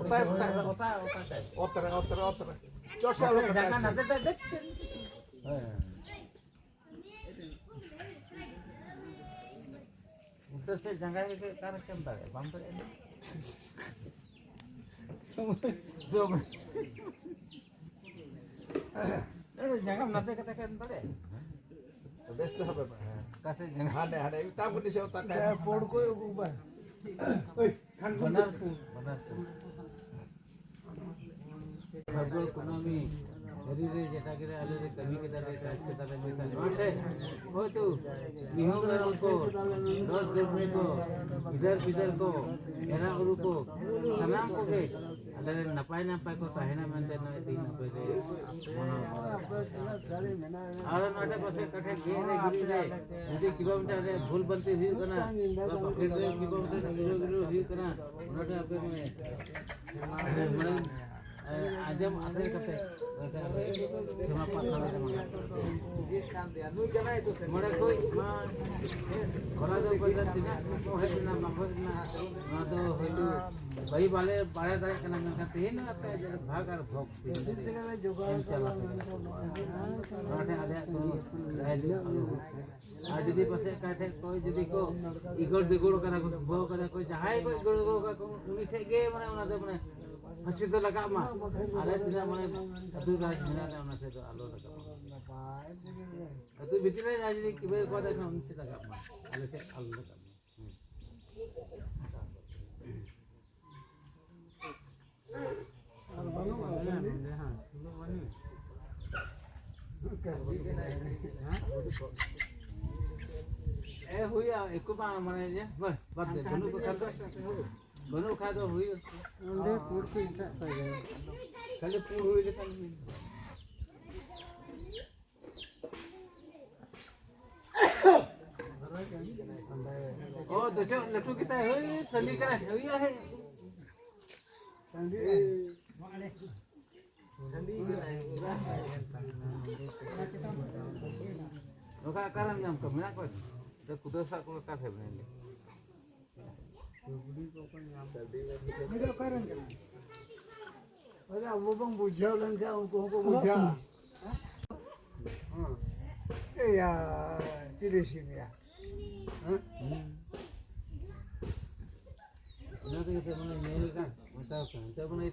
ᱚᱛᱟ, ᱚᱛᱟ, ᱚᱛᱟ, ᱚᱛᱟ ᱛᱮ᱾ ᱚᱛ ᱨᱮ, ᱚᱛ ᱨᱮ, ᱚᱛ ᱨᱮ᱾ ᱪᱚᱴ ᱥᱮ ᱟᱞᱚ ᱡᱟᱸᱜᱟ ᱠᱟᱴᱟᱭ᱾ ᱱᱟᱛᱮ ᱛᱮ ᱫᱮᱡ᱾ ᱦᱮᱸ᱾ ᱩᱞᱴᱟᱹ ᱥᱮᱫ ᱡᱟᱸᱜᱟ ᱜᱮ ᱚᱠᱟ ᱨᱮ ᱪᱮᱢ ᱫᱟᱲᱮᱭᱟᱜᱼᱟ? ᱵᱟᱢ ᱫᱟᱲᱮᱭᱟᱜᱼᱟ ᱱᱤᱛ᱾ ᱥᱚᱢᱚᱭ, ᱥᱚᱢᱚᱭ᱾ ᱮ, ᱡᱟᱸᱜᱟᱢ ᱱᱟᱛᱮ ᱠᱟᱛᱮ ᱠᱮᱢ ᱫᱟᱲᱮᱭᱟᱜᱼᱟ? ᱵᱮᱥ ᱛᱮ ᱦᱟᱵᱮ ᱢᱮ, ᱦᱮᱸ᱾ ᱚᱠᱟ ᱥᱮᱫ ᱡᱟᱸᱜᱟ? ᱦᱟᱸᱰᱮ, ᱦᱟᱸᱰᱮ, ᱮᱴᱟᱜ ᱠᱚ ᱫᱤᱥᱟᱹ ᱚᱠᱟ ᱠᱟᱭ᱾ ᱯᱚᱲ ᱠᱚ ᱟᱹᱜᱩ ᱵᱟᱭ᱾ ᱵᱟᱱᱟᱨ ᱠᱚ, ᱵᱟᱱᱟᱨ ᱠᱚ᱾ ᱯᱷᱟᱹᱜᱩᱱ ᱠᱩᱱᱟᱹᱢᱤ ᱟᱹᱨᱤ ᱨᱮ ᱡᱮᱴᱟ ᱜᱮ ᱟᱞᱮ ᱞᱮ ᱠᱟᱹᱢᱤ ᱠᱮᱫᱟ, ᱞᱮ ᱪᱟᱥ ᱠᱮᱫᱟ, ᱞᱮ ᱢᱮᱱᱠᱷᱟᱱ ᱱᱚᱣᱟ ᱴᱷᱮᱱ ᱦᱚᱭᱛᱳ ᱢᱤᱦᱩ ᱢᱮᱨᱚᱢ ᱠᱚ, ᱫᱚᱥ ᱡᱚᱱᱢᱮ ᱠᱚ, ᱜᱤᱫᱟᱹᱨ ᱯᱤᱫᱟᱹᱨ ᱠᱚ, ᱮᱨᱟ ᱩᱨᱩ ᱠᱚ, ᱥᱟᱱᱟᱢ ᱠᱚᱜᱮ ᱟᱞᱮ ᱨᱮᱱ ᱱᱟᱯᱟᱭ ᱱᱟᱯᱟᱭ ᱠᱚ ᱛᱟᱦᱮᱱᱟ ᱢᱮᱱᱛᱮ ᱱᱚᱜᱼᱚᱭ ᱛᱮᱦᱮᱧ ᱱᱟᱯᱟᱭ ᱞᱮ ᱢᱟᱱᱟᱣ ᱠᱚᱣᱟ᱾ ᱟᱨ ᱱᱚᱰᱮ ᱯᱟᱥᱮ ᱚᱠᱟ ᱴᱷᱮᱱ ᱜᱮ ᱮᱱᱮᱡ ᱜᱤᱨᱤ ᱨᱮ ᱡᱩᱫᱤ ᱠᱤᱞᱳᱢᱤᱴᱟᱨ ᱨᱮ ᱵᱷᱩᱞ ᱵᱷᱟᱱᱛᱤ ᱦᱩᱭᱩᱜ ᱠᱟᱱᱟ, ᱵᱟ ᱯᱟᱠᱮᱴ ᱨᱮ ᱠᱤᱞᱳᱢᱤᱴᱟᱨ ᱨᱮ ᱜᱤᱨᱟᱹ ᱜᱤᱨᱟᱹ ᱦᱩᱭᱩᱜ ᱠᱟᱱᱟ, ᱚᱱᱟᱴᱟᱜ ᱟᱯᱮ ᱢᱟᱱᱮ, ᱢᱟᱱᱮ ᱟᱸᱡᱚᱢ ᱟᱥᱮ ᱠᱟᱛᱮ, ᱥᱮᱨᱢᱟ ᱯᱟᱛᱷᱟᱢ ᱨᱮ ᱢᱟᱱᱟᱣ᱾ ᱢᱚᱬᱮ ᱠᱚ ᱢᱟ ᱠᱚᱲᱟ ᱫᱚ ᱵᱚᱞᱮ ᱛᱤᱱᱟᱹᱜ ᱠᱚ ᱦᱮᱡ ᱞᱮᱱᱟ, ᱵᱟᱠᱚ ᱦᱮᱡ ᱞᱮᱱᱟ, ᱱᱚᱣᱟ ᱫᱚ ᱦᱳᱭᱛᱳ ᱵᱟᱹᱭ ᱵᱟᱞᱮ ᱵᱟᱲᱟᱭ ᱫᱟᱲᱮᱭᱟᱜ ᱠᱟᱱᱟ, ᱢᱮᱱᱠᱷᱟᱱ ᱛᱮᱦᱮᱧ ᱫᱚ ᱟᱯᱮᱭᱟᱜ ᱡᱮ ᱵᱷᱟᱜᱽ ᱟᱨ ᱵᱷᱳᱜᱽ ᱛᱮᱦᱮᱧ ᱫᱚ ᱮᱢ ᱪᱟᱞᱟᱜ ᱠᱟᱱᱟ᱾ ᱱᱚᱣᱟ ᱴᱷᱮᱱ ᱟᱞᱮᱭᱟᱜ ᱠᱳᱱᱳ ᱨᱟᱭ ᱫᱚ ᱟᱞᱚ ᱦᱩᱭᱩᱜ᱾ ᱟᱨ ᱡᱩᱫᱤ ᱯᱟᱥᱮᱡ ᱚᱠᱟ ᱴᱷᱮᱡ ᱠᱚ ᱡᱩᱫᱤ ᱠᱚ ᱤᱜᱚᱲ ᱫᱤᱜᱚᱲ ᱠᱟᱱᱟ ᱠᱚ, ᱫᱩᱵᱷᱟᱹᱣ ᱠᱟᱱᱟ ᱠᱚ, ᱡᱟᱦᱟᱸᱭ ᱠᱚ ᱤᱜᱚᱲ ᱫᱤᱜᱚᱲ ᱠᱟᱱᱟ ᱠᱚ, ᱩᱱᱤ ᱴᱷᱮᱡ ᱜᱮ ᱢᱟᱱᱮ ᱚᱱᱟ ᱫᱚ ᱢᱟᱱᱮ ᱯᱷᱟᱹᱥᱤ ᱫᱚ ᱞᱟᱜᱟᱜ ᱢᱟ᱾ ᱟᱞᱮ ᱛᱤᱱᱟᱹᱜ ᱢᱟᱱᱮ ᱟᱹᱛᱩ ᱨᱟᱡᱽ ᱢᱮᱱᱟᱜ ᱞᱮᱭᱟ, ᱚᱱᱟ ᱴᱷᱮᱡ ᱫᱚ ᱟᱞᱚ ᱞᱟᱜᱟᱜ ᱢᱟ᱾ ᱟᱹᱛᱩ ᱵᱷᱤᱛᱤᱨ ᱨᱮ ᱡᱟᱦᱟᱸᱭ ᱡᱩᱫᱤ ᱠᱤᱵᱟᱹ ᱠᱚ ᱠᱷᱟᱱ ᱩᱱᱤ ᱴᱷᱮᱡ ᱞᱟᱜᱟᱜ ᱢᱟ, ᱟᱞᱮ ᱴᱷᱮᱡ ᱟᱞᱚ ᱞᱟᱜᱟᱜ ᱢᱟ᱾ ᱦᱩᱸ᱾ ᱟᱨ ᱵᱟᱹᱱᱩᱜᱼᱟ, ᱥᱟᱺᱰᱤ? ᱮ, ᱦᱩᱭᱟ, ᱮᱠᱩ ᱵᱟᱝ, ᱢᱟᱱᱮ, ᱤᱭᱟᱹ, ᱵᱟᱥ, ᱵᱟᱫ ᱫᱮ, ᱵᱟᱹᱱᱩᱜ ᱠᱚ ᱠᱷᱟᱱ ᱫᱚ, ᱵᱟᱹᱱᱩᱜ ᱠᱷᱟᱱ ᱫᱚ ᱦᱩᱭᱩᱜ᱾ ᱚᱸᱰᱮ ᱯᱩᱲ ᱠᱚ ᱮᱴᱟᱜ ᱠᱚ ᱜᱮ᱾ ᱠᱷᱟᱹᱞᱤ ᱯᱩᱲ ᱦᱩᱭ ᱞᱮᱠᱷᱟᱱ ᱦᱩᱭ᱾ ᱚ, ᱫᱚᱪᱚᱜ ᱞᱟᱹᱴᱩ ᱜᱮᱛᱟᱭ, ᱦᱳᱭ, ᱥᱟᱹᱞᱤ ᱠᱟᱱᱟᱭ, ᱦᱳᱭ, ᱦᱳᱭ᱾ ᱱᱚᱝᱠᱟ ᱚᱠᱟᱨᱮᱢ ᱧᱟᱢ ᱠᱚᱣᱟ? ᱢᱮᱱᱟᱜ ᱠᱚᱣᱟ? ᱠᱩᱫᱟᱹᱣ ᱥᱟᱵ ᱠᱚ ᱚᱠᱟ ᱴᱷᱮᱱ ᱢᱮᱱᱟᱜ ᱞᱮ? ᱩᱱᱤ ᱫᱚ ᱚᱠᱟᱨᱮᱱ ᱠᱟᱱᱟᱭ? ᱟᱨᱮ, ᱟᱵᱚ ᱵᱚᱱ ᱵᱩᱡᱷᱟᱹᱣ ᱞᱮᱱᱠᱷᱟᱱ ᱩᱱᱠᱩ ᱦᱚᱸᱠᱚ ᱵᱩᱡᱷᱟᱹᱣᱟ᱾ ᱦᱮᱸ᱾ ᱮᱭᱟ, ᱪᱤᱞᱤ ᱥᱤᱢ ᱭᱟ? ᱦᱮᱸ? ᱚᱱᱟ ᱛᱮᱜᱮ ᱛᱚ ᱢᱟᱱᱮ ᱧᱮᱞ ᱠᱟᱱ, ᱢᱮᱛᱟᱣ ᱠᱟᱱ᱾ ᱛᱚ ᱢᱟᱱᱮ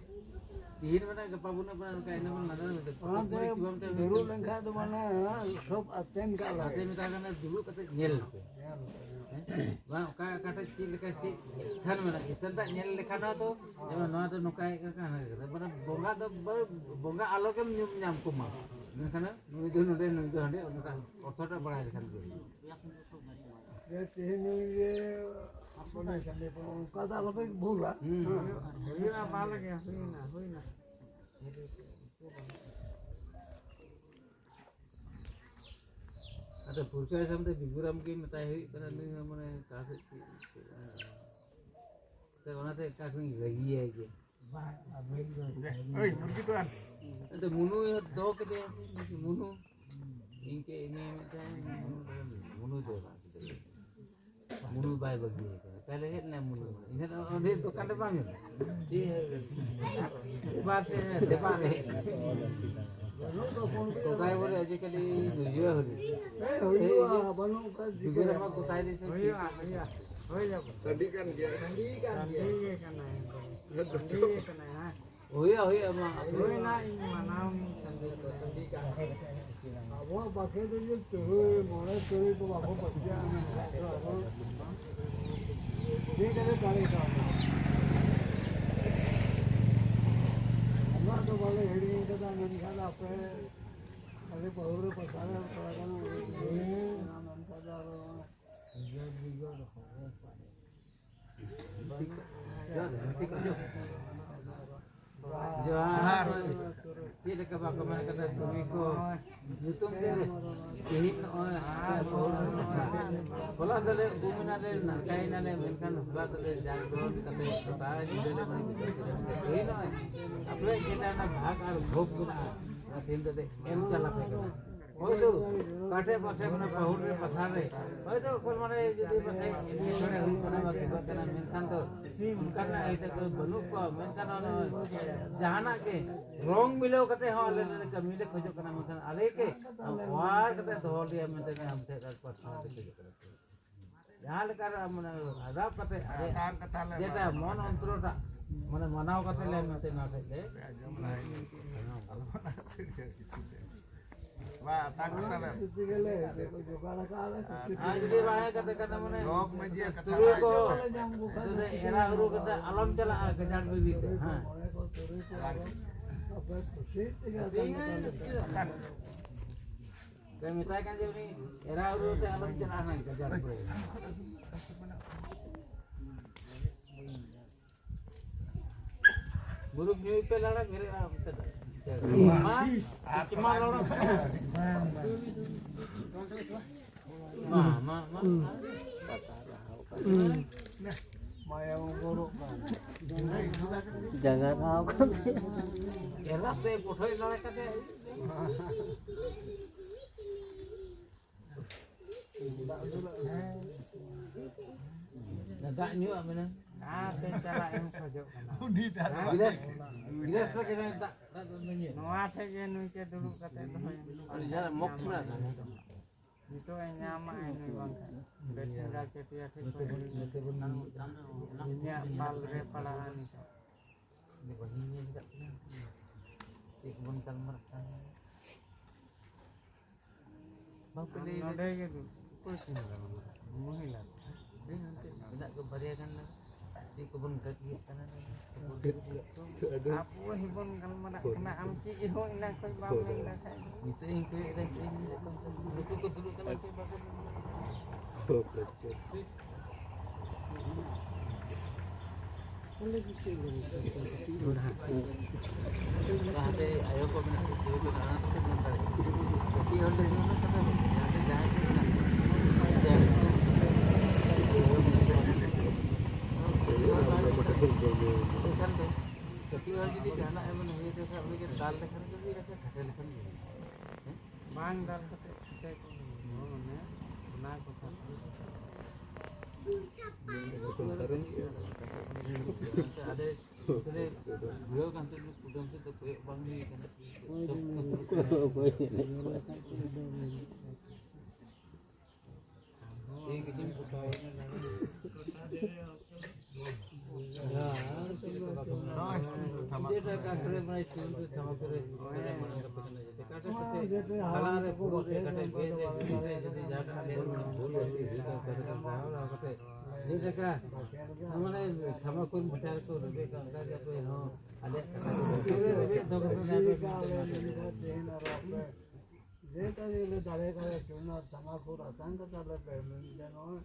ᱛᱤᱦᱤᱧ ᱢᱟᱱᱮ ᱜᱟᱯᱟ ᱵᱚᱱ ᱢᱟᱱᱮ ᱚᱱᱠᱟ ᱤᱱᱟᱹ ᱵᱚᱱ ᱞᱟᱸᱫᱟ ᱞᱮᱫᱟ᱾ ᱚᱱᱟ ᱛᱮ ᱫᱩᱲᱩᱵ ᱞᱮᱱᱠᱷᱟᱱ ᱫᱚ ᱢᱟᱱᱮ ᱥᱚᱵ ᱟᱛᱮᱱ ᱠᱟᱜ ᱚᱱᱟᱛᱮ ᱞᱟᱜᱟᱜ᱾ ᱢᱮᱛᱟᱣ ᱠᱟᱱᱟ, ᱫᱩᱲᱩᱵ ᱠᱟᱛᱮ ᱧᱮᱞ ᱯᱮ᱾ ᱦᱮᱸ? ᱵᱟᱝ, ᱚᱠᱟ, ᱚᱠᱟᱴᱟᱜ ᱪᱮᱫ ᱞᱮᱠᱟ ᱪᱮᱫ ᱴᱷᱟᱱ ᱢᱮᱱᱟᱜᱼᱟ, ᱪᱮᱛᱟᱱ ᱴᱟᱜ ᱧᱮᱞ ᱞᱮᱠᱷᱟᱱ ᱦᱚᱸ ᱛᱚ, ᱡᱮᱢᱚᱱ ᱱᱚᱣᱟ ᱫᱚ ᱱᱚᱝᱠᱟ ᱦᱮᱡ ᱠᱟᱱᱟ, ᱦᱟᱱᱟ ᱦᱮᱡ ᱠᱟᱱᱟ᱾ ᱢᱟᱱᱮ ᱵᱚᱸᱜᱟ ᱫᱚ, ᱵᱚᱸᱜᱟ ᱟᱞᱚ ᱜᱮᱢ ᱧᱩᱢ ᱧᱟᱢ ᱠᱚᱢᱟ᱾ ᱢᱮᱱᱠᱷᱟᱱ ᱱᱩᱭ ᱫᱚ ᱱᱚᱰᱮ, ᱱᱩᱭ ᱫᱚ ᱦᱟᱸᱰᱮ, ᱚᱱᱠᱟ ᱚᱨᱛᱷᱚ ᱴᱟᱜ ᱵᱟᱲᱟᱭ ᱞᱮᱠᱷᱟᱱ ᱜᱮ ᱦᱩᱭᱩᱜᱼᱟ᱾ ᱡᱮ ᱛᱮᱦᱮᱧ ᱱᱩᱭ ᱡᱮ ᱟᱥᱚᱞᱮ ᱥᱟᱸᱜᱮ ᱠᱚ, ᱚᱱᱠᱟ ᱫᱚ ᱟᱞᱚᱯᱮ ᱵᱷᱩᱞᱟ᱾ ᱦᱩᱸ᱾ ᱦᱮᱸ᱾ ᱦᱩᱭᱱᱟ, ᱵᱟᱝ ᱞᱟᱜᱮ, ᱦᱩᱭᱱᱟ, ᱦᱩᱭᱱᱟ᱾ ᱟᱫᱚ ᱯᱩᱨᱠᱟᱹ ᱥᱟᱢ ᱛᱮ ᱵᱤᱵᱩᱨᱟᱢ ᱜᱮ ᱢᱮᱛᱟᱭ ᱦᱩᱭᱩᱜ ᱠᱟᱱᱟ, ᱱᱩᱭ ᱦᱚᱸ ᱢᱟᱱᱮ ᱚᱠᱟ ᱥᱮᱫ ᱪᱮᱫ ᱪᱤᱠᱟᱹᱜᱼᱟ᱾ ᱛᱚ ᱚᱱᱟᱛᱮ ᱚᱠᱟ ᱠᱷᱚᱱᱤᱧ ᱨᱟᱹᱜᱤᱭᱟᱭ ᱜᱮ᱾ ᱳᱭ, ᱢᱩᱨᱜᱤ ᱫᱚ ᱟᱱ᱾ ᱮᱱᱛᱮ ᱢᱩᱱᱩ ᱫᱚᱦᱚ ᱠᱮᱫᱮᱭᱟ, ᱢᱩᱱᱩ᱾ ᱤᱧ ᱠᱮ ᱤᱧ ᱢᱤᱫᱴᱟᱝ ᱢᱩᱱᱩ ᱫᱚ ᱵᱟᱝ ᱠᱮᱫᱮᱭᱟ᱾ ᱢᱩᱱᱩ ᱵᱟᱭ ᱵᱟᱹᱜᱤᱭᱟᱠᱟᱫᱟ᱾ ᱛᱟᱦᱞᱮ ᱦᱮᱡ ᱮᱱᱟ ᱢᱩᱱᱩ᱾ ᱤᱧ ᱫᱚ ᱚᱸᱰᱮ ᱫᱚᱠᱟᱱ ᱨᱮ ᱵᱟᱝ ᱦᱮᱡ ᱮᱱᱟ᱾ ᱪᱮᱫ ᱦᱮᱡ ᱮᱱᱟ? ᱫᱮᱯᱟᱨ ᱛᱮ, ᱫᱮᱯᱟᱨ ᱨᱮ ᱦᱮᱡ ᱮᱱᱟ᱾ ᱠᱚᱠᱟᱭ ᱵᱚᱞᱮ ᱟᱡᱤᱠᱟᱞᱤ ᱱᱩᱭ ᱦᱩᱭᱩᱜᱼᱟ, ᱦᱩᱭᱩᱜᱼᱟ᱾ ᱦᱮᱸ, ᱦᱩᱭᱩᱜᱼᱟ, ᱵᱟᱹᱱᱩᱜ ᱠᱟᱡ ᱡᱩᱜᱟᱹ ᱨᱮᱢᱟ ᱠᱚᱠᱟᱭ ᱫᱤᱥᱟᱹ ᱦᱩᱭᱩᱜᱼᱟ, ᱦᱩᱭᱩᱜᱼᱟ, ᱦᱩᱭ ᱡᱟᱵᱚ᱾ ᱥᱟᱺᱰᱤ ᱠᱟᱱ ᱜᱮᱭᱟ᱾ ᱥᱟᱺᱰᱤ ᱠᱟᱱ ᱜᱮᱭᱟ᱾ ᱥᱟᱺᱰᱤ ᱜᱮ ᱠᱟᱱᱟᱭ᱾ ᱥᱟᱺᱰᱤ ᱠᱟᱱᱟᱭ, ᱦᱮᱸ᱾ ᱦᱩᱭᱩᱜᱼᱟ, ᱦᱩᱭᱩᱜᱼᱟ, ᱢᱟ᱾ ᱦᱩᱭᱱᱟ, ᱤᱧ ᱢᱟᱱᱟᱣ ᱢᱤᱧ ᱥᱟᱺᱰᱤ ᱫᱚ, ᱥᱟᱺᱰᱤ ᱠᱟᱱ ᱜᱮᱭᱟ᱾ ᱟᱵᱚᱣᱟᱜ ᱵᱟᱠᱷᱮ ᱫᱚ ᱡᱮ ᱛᱩᱨᱩᱭ, ᱢᱚᱬᱮ, ᱛᱩᱨᱩᱭ ᱠᱚ ᱵᱟᱠᱚ ᱯᱟᱹᱛᱭᱟᱹᱜᱼᱟ, ᱢᱮᱱᱠᱷᱟᱱ ᱫᱚ ᱟᱵᱚ ᱴᱷᱤᱠ ᱟᱪᱷᱮ, ᱫᱟᱲᱮ ᱠᱟᱣᱫᱟ᱾ ᱟᱵᱚᱣᱟᱜ ᱫᱚ ᱵᱟᱞᱮ ᱦᱤᱲᱤᱧ ᱠᱟᱫᱟ, ᱢᱮᱱᱠᱷᱟᱱ ᱟᱯᱮ ᱟᱞᱮ ᱯᱟᱹᱦᱩᱲ ᱨᱮ ᱯᱟᱛᱟ ᱨᱮ ᱛᱷᱚᱲᱟ ᱜᱟᱱ ᱦᱩᱭ ᱠᱟᱱᱟ, ᱢᱮᱱᱠᱷᱟᱱ ᱫᱚ ᱟᱨᱚ ᱵᱤᱜᱚᱲ ᱵᱤᱜᱚᱲ ᱦᱚᱲ ᱠᱟᱱᱟ᱾ ᱡᱚᱦᱟᱨ᱾ ᱪᱮᱫ ᱞᱮᱠᱟ ᱵᱟᱠᱚ ᱢᱮᱱ ᱠᱟᱫᱟ, ᱠᱩᱲᱤ ᱠᱚ ᱧᱩᱛᱩᱢ ᱛᱮ ᱛᱮᱦᱮᱧ ᱱᱚᱜᱼᱚᱭ ᱦᱚᱞᱟ ᱫᱚᱞᱮ ᱩᱢ ᱮᱱᱟᱞᱮ, ᱱᱟᱲᱠᱟᱭᱮᱱᱟᱞᱮ, ᱢᱮᱱᱠᱷᱟᱱ ᱦᱚᱞᱟ ᱫᱚᱞᱮ ᱡᱟᱸᱠ ᱡᱚᱢᱚᱠ ᱠᱟᱛᱮ ᱜᱚᱴᱟ ᱧᱤᱫᱟᱹ ᱞᱮ ᱢᱟᱹᱡᱷᱤ ᱯᱟᱹᱴᱤ ᱨᱟᱹᱥᱠᱟᱹ᱾ ᱛᱮᱦᱮᱧ ᱱᱚᱜᱼᱚᱭ ᱟᱯᱮᱭᱟᱜ ᱪᱮᱛᱟᱱ ᱨᱮ ᱵᱷᱟᱜᱽ ᱟᱨ ᱵᱷᱳᱜᱽ ᱢᱮᱱᱟᱜᱼᱟ, ᱚᱱᱟ ᱛᱮᱦᱮᱧ ᱫᱚᱞᱮ ᱮᱢ ᱪᱟᱞ ᱟᱯᱮ ᱠᱟᱱᱟ᱾ ᱦᱳᱭ ᱫᱚ, ᱠᱟᱴᱷᱮ ᱯᱟᱥᱮ ᱠᱷᱚᱱᱟᱜ ᱯᱟᱹᱦᱩᱲ ᱨᱮ ᱯᱟᱛᱷᱟᱨ ᱨᱮ, ᱦᱳᱭ ᱫᱚ, ᱚᱠᱚᱭ ᱢᱟᱱᱮ ᱡᱩᱫᱤ ᱯᱟᱥᱮ ᱮᱴᱠᱮᱴᱚᱬᱮ ᱦᱩᱭᱩᱜ ᱠᱟᱱᱟ, ᱵᱟᱠᱤ ᱠᱚ ᱠᱟᱱᱟ, ᱢᱮᱱᱠᱷᱟᱱ ᱫᱚ ᱚᱱᱠᱟᱱᱟᱜ ᱮᱴᱟᱜ ᱠᱚ ᱵᱟᱹᱱᱩᱜ ᱠᱚᱣᱟ, ᱢᱮᱱᱠᱷᱟᱱ ᱚᱱᱟ ᱡᱟᱦᱟᱱᱟᱜ ᱜᱮ ᱨᱚᱝ ᱢᱤᱞᱟᱹᱣ ᱠᱟᱛᱮ ᱦᱚᱸ ᱟᱞᱮ ᱞᱮ ᱠᱟᱹᱢᱤ ᱞᱮ ᱠᱷᱚᱡᱚᱜ ᱠᱟᱱᱟ, ᱢᱮᱱᱠᱷᱟᱱ ᱟᱞᱮ ᱜᱮ ᱚᱣᱟᱨ ᱠᱟᱛᱮ ᱫᱚᱦᱚ ᱞᱮᱭᱟ ᱢᱮᱱᱛᱮ ᱟᱢ ᱴᱷᱮᱱ ᱯᱨᱟᱨᱛᱷᱚᱱᱟ ᱞᱮ ᱠᱷᱚᱡᱚᱜ ᱠᱟᱱᱟ᱾ ᱡᱟᱦᱟᱸ ᱞᱮᱠᱟ ᱨᱮ ᱢᱟᱱᱮ ᱟᱫᱟᱵ ᱠᱟᱛᱮ ᱟᱞᱮ ᱟᱛᱟᱝ ᱠᱟᱛᱷᱟ ᱞᱮ ᱡᱮᱴᱟ ᱮᱢᱟ᱾ ᱢᱚᱱ ᱚᱱᱛᱚᱨᱚᱴᱟᱜ ᱢᱟᱱᱮ ᱢᱟᱱᱟᱣ ᱠᱟᱛᱮ ᱞᱮ ᱢᱮᱱᱛᱮ ᱱᱚᱣᱟ ᱴᱷᱮᱡ ᱞᱮ ᱟᱸᱡᱚᱢ ᱞᱟᱦᱟᱭ᱾ ᱵᱟ, ᱟᱛᱟᱝ ᱠᱟᱛᱷᱟ ᱞᱮ᱾ ᱟᱨ ᱡᱩᱫᱤ ᱵᱟᱝ ᱦᱮᱡ ᱠᱟᱛᱮ ᱠᱟᱛᱷᱟ ᱢᱟᱱᱮ ᱡᱚᱜᱽ ᱢᱟᱹᱡᱷᱤᱭᱟᱜ ᱠᱟᱛᱷᱟ ᱛᱩᱨᱩᱭ ᱞᱮ ᱠᱚ ᱟᱸᱡᱚᱢ᱾ ᱡᱩᱫᱤ ᱮᱨᱟ ᱩᱨᱩ ᱠᱟᱛᱮ ᱟᱞᱚᱢ ᱪᱟᱞᱟᱜᱼᱟ ᱜᱟᱡᱟᱲ ᱵᱤᱨ ᱛᱮ, ᱦᱮᱸ᱾ ᱟᱞᱟᱝ ᱛᱮᱜᱮ᱾ ᱟᱹᱛᱤᱧ ᱢᱮ᱾ ᱢᱮᱛᱟᱭ ᱠᱟᱱ ᱡᱮ ᱩᱱᱤ ᱮᱨᱟ ᱩᱨᱩ ᱛᱮ ᱟᱞᱚᱢ ᱪᱟᱞᱟᱜᱼᱟ ᱱᱟᱝ ᱜᱟᱡᱟᱲ ᱠᱚᱨᱮ᱾ ᱵᱩᱨᱩ ᱧᱩᱭ ᱯᱮ ᱞᱟᱲᱟ ᱵᱮᱨᱮᱫᱼᱟ ᱚᱱᱛᱮ ᱫᱚ᱾ ᱢᱟ, ᱢᱟ ᱞᱟᱲᱟ᱾ ᱢᱟ, ᱢᱟ, ᱢᱟ᱾ ᱡᱟᱸᱜᱟ ᱴᱷᱟᱶ ᱠᱚ᱾ ᱮᱞᱟᱛᱮ ᱯᱩᱴᱷᱟᱹᱭ ᱞᱟᱲᱮ ᱠᱟᱛᱮ᱾ ᱫᱟᱜ ᱧᱩᱣᱟᱜ ᱢᱮᱱᱟ᱾ ᱟᱯᱮ ᱪᱟᱞᱟᱜ ᱮᱢ ᱠᱷᱚᱡᱚᱜ ᱠᱟᱱᱟ᱾ ᱩᱱᱤ ᱫᱟᱜ ᱜᱤᱞᱟᱹᱥ, ᱜᱤᱞᱟᱹᱥ ᱨᱮ ᱠᱮᱱᱮ ᱫᱟᱜ, ᱫᱟᱜ ᱫᱚ ᱧᱩᱭᱟ᱾ ᱱᱚᱣᱟ ᱴᱷᱮᱡ ᱜᱮ ᱱᱩᱭ ᱪᱮ ᱫᱩᱲᱩᱵ ᱠᱟᱛᱮ ᱫᱚᱦᱚᱭ ᱢᱮ᱾ ᱩᱱᱤ ᱡᱟᱦᱟᱸ ᱢᱚᱜᱽ ᱠᱷᱚᱱᱟᱜ ᱫᱟᱜ᱾ ᱱᱤᱛᱚᱜ ᱮ ᱧᱟᱢᱟ ᱱᱩᱭ ᱵᱟᱝᱠᱷᱟᱱ᱾ ᱵᱮᱴᱤᱝ ᱜᱟ ᱪᱮᱴᱤᱭᱟ ᱴᱷᱮᱡ ᱠᱷᱚᱡ᱾ ᱤᱧᱟᱹᱜ ᱯᱟᱞ ᱨᱮ ᱯᱟᱲᱟᱜᱼᱟ ᱱᱤᱛᱚᱜ᱾ ᱵᱟᱹᱧ ᱧᱮᱞ ᱠᱟᱜ ᱠᱤᱱᱟ᱾ ᱪᱮᱫ ᱵᱚᱱ ᱜᱟᱞᱢᱟᱨᱟᱜ ᱠᱟᱱ? ᱵᱟᱝ ᱯᱮ ᱞᱟᱹᱭ ᱱᱚᱰᱮ ᱜᱮ ᱫᱩ-, ᱚᱠᱚᱭ ᱴᱷᱮᱱ ᱜᱟᱞᱢᱟᱨᱟᱜ? ᱢᱚᱦᱤᱞᱟ᱾ ᱦᱮᱸ, ᱚᱱᱛᱮ ᱢᱮᱱᱟᱜ ᱠᱚ ᱵᱟᱨᱭᱟ ᱜᱟᱱ ᱫᱚ᱾ ᱪᱮᱫ ᱠᱚᱵᱚᱱ ᱜᱟᱛᱮᱜ ᱠᱟᱱᱟ? ᱟᱵᱚ ᱦᱚᱸᱵᱚᱱ ᱜᱟᱞᱢᱟᱨᱟᱜ ᱠᱟᱱᱟ, ᱟᱢ ᱪᱮᱫ ᱦᱚᱸ ᱮᱱᱟᱝ ᱠᱷᱚᱱ ᱵᱟᱢ ᱢᱮᱱ ᱞᱮᱠᱷᱟᱱ᱾ ᱱᱤᱛᱚᱜ ᱤᱧ ᱠᱚᱭᱚᱜ ᱮᱫᱟ, ᱱᱤᱛᱚᱜ ᱤᱧ ᱧᱮᱞᱮᱫ ᱠᱚᱣᱟ, ᱱᱩᱠᱩ ᱠᱚ ᱫᱩᱲᱩᱵ ᱠᱟᱱᱟ ᱥᱮ ᱵᱟᱠᱚ ᱫᱩᱲᱩᱵ ᱠᱟᱱᱟ? ᱦᱟᱸᱰᱮ ᱟᱭᱳ ᱠᱚ ᱢᱮᱱᱟᱜ ᱠᱚ, ᱠᱩᱲᱤ ᱠᱚ ᱢᱮᱱᱟᱜ ᱠᱚ, ᱠᱟᱹᱴᱤᱡ ᱦᱚᱲ ᱞᱟᱹᱜᱤᱫ ᱚᱱᱟ ᱠᱟᱛᱷᱟ ᱫᱚ, ᱡᱟᱦᱟᱸᱭ ᱜᱮ ᱢᱮᱱᱟᱜ ᱠᱚ, ᱠᱟᱹᱴᱤᱡ ᱦᱚᱲ ᱡᱩᱫᱤ ᱡᱟᱦᱟᱱᱟᱜ ᱮ ᱢᱮᱱᱟ, ᱦᱩᱭ ᱞᱮᱠᱷᱟᱱ ᱩᱱᱤ ᱜᱮ ᱫᱟᱞ ᱞᱮᱠᱷᱟᱱ ᱜᱮ ᱦᱩᱭᱩᱜᱼᱟ, ᱥᱮ ᱠᱷᱟᱴᱮ ᱞᱮᱠᱷᱟᱱ ᱜᱮ ᱦᱩᱭᱩᱜᱼᱟ᱾ ᱦᱮᱸ? ᱵᱟᱝ ᱫᱟᱞ ᱠᱟᱛᱮ ᱠᱷᱟᱴᱮ ᱠᱚ ᱦᱩᱭᱩᱜᱼᱟ, ᱢᱟᱱᱮ ᱚᱱᱟ ᱠᱚ ᱠᱷᱟᱴᱮ᱾ ᱟᱞᱮ ᱱᱚᱛᱮ ᱵᱩᱲᱦᱟᱹ ᱠᱟᱱ ᱛᱮ ᱠᱩᱰᱟᱹᱢ ᱥᱮᱫ ᱫᱚ ᱠᱚᱭᱚᱜ ᱵᱟᱝ ᱦᱩᱭ ᱠᱟᱱᱟ᱾ ᱢᱟᱱᱮ ᱛᱷᱟᱢᱟᱠᱩᱨ ᱢᱚᱪᱟ ᱨᱮᱠᱚ ᱨᱮᱵᱮᱫ ᱠᱟᱜ, ᱚᱱᱠᱟ ᱜᱮ ᱟᱯᱮ ᱦᱚᱸ ᱟᱞᱮᱭᱟᱜ ᱠᱟᱛᱷᱟ ᱠᱚ ᱨᱮᱵᱮᱫ ᱫᱚᱦᱚ ᱠᱟᱛᱮ ᱟᱯᱮ ᱡᱮᱴᱟ ᱜᱮᱞᱮ ᱫᱟᱲᱮ ᱠᱟᱫᱟ, ᱪᱩᱱᱟ ᱛᱷᱟᱢᱟᱠᱩᱨ ᱟᱛᱟᱝ ᱠᱟᱛᱮ ᱟᱞᱮ ᱯᱮ ᱮᱢ ᱡᱮ ᱱᱚᱜᱼᱚᱭ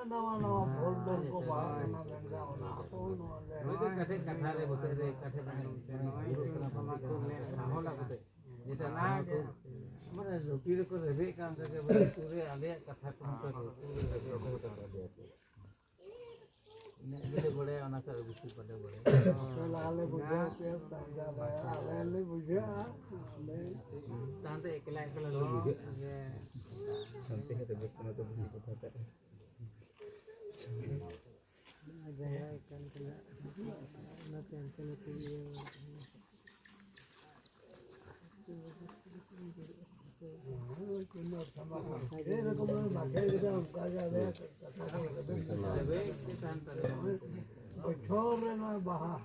ᱱᱟᱣᱟ ᱱᱟᱣᱟ ᱯᱷᱚᱞ ᱰᱚᱞ ᱠᱚ ᱵᱟᱦᱟᱜ ᱠᱟᱱᱟ, ᱢᱮᱱᱠᱷᱟᱱ ᱚᱱᱟ ᱠᱚ ᱱᱚᱣᱟ ᱞᱮ ᱱᱚᱜᱼᱚᱭ ᱡᱮ ᱠᱟᱹᱴᱤᱡ ᱠᱟᱛᱷᱟ ᱨᱮ ᱵᱚᱛᱚᱨ ᱨᱮ ᱠᱟᱹᱴᱤᱡ ᱵᱟᱝ ᱱᱚᱜᱼᱚᱭ ᱡᱮ ᱛᱷᱟᱢᱟᱠᱩᱨ ᱞᱮ ᱥᱟᱦᱚᱞᱟ ᱠᱟᱛᱮ, ᱡᱮᱴᱟ ᱚᱱᱟ ᱜᱮ ᱛᱷᱟᱢᱟᱠᱩᱨ, ᱢᱟᱱᱮ ᱞᱩᱴᱤ ᱨᱮᱠᱚ ᱨᱮᱵᱮᱫ ᱠᱟᱱ ᱛᱮᱜᱮ ᱵᱚᱞᱮ ᱞᱩᱴᱩ ᱨᱮ ᱟᱞᱮᱭᱟᱜ ᱠᱟᱛᱷᱟ ᱠᱚᱦᱚᱸ ᱯᱮ ᱞᱩᱴᱩ ᱨᱮ ᱨᱮᱵᱮᱫ ᱫᱚᱦᱚ ᱠᱟᱛᱮ ᱟᱞᱮᱭᱟᱜ ᱤᱱᱟᱹᱜ ᱜᱮᱞᱮ ᱵᱟᱲᱟᱭᱟ, ᱚᱱᱟ ᱠᱷᱚᱱ ᱵᱮᱥᱤ ᱵᱟᱞᱮ ᱵᱟᱲᱟᱭᱟ᱾ ᱟᱯᱮ ᱞᱟᱦᱟ ᱞᱮ ᱵᱩᱡᱷᱟᱹᱣ ᱯᱮᱭᱟ, ᱛᱟᱭᱚᱢ ᱫᱚ ᱟᱞᱮ, ᱟᱞᱮ ᱞᱮ ᱵᱩᱡᱷᱟᱹᱜᱼᱟ᱾ ᱟᱞᱮ ᱛᱟᱭᱚᱢ ᱛᱮ ᱮᱠᱞᱟ ᱮᱠᱞᱟ ᱞᱮ ᱵᱩᱡᱷᱟᱹᱜᱼᱟ᱾ ᱡᱮ ᱦᱟᱱᱛᱮ ᱦᱚᱸ ᱨᱮᱵᱮᱠ ᱠᱟᱱᱟ ᱛᱚ, ᱵᱩᱡᱷᱟᱹᱣ ᱠᱟᱛᱷᱟ ᱴᱟᱜ᱾ ᱡᱟᱦᱟᱸᱭ ᱠᱟᱱ ᱠᱟᱱᱟ, ᱚᱱᱟᱛᱮ ᱦᱟᱱᱛᱮ ᱱᱟᱛᱮ ᱤᱭᱟᱹ᱾ ᱵᱚᱪᱷᱚᱨ ᱨᱮ ᱱᱚᱣᱟ ᱵᱟᱦᱟ᱾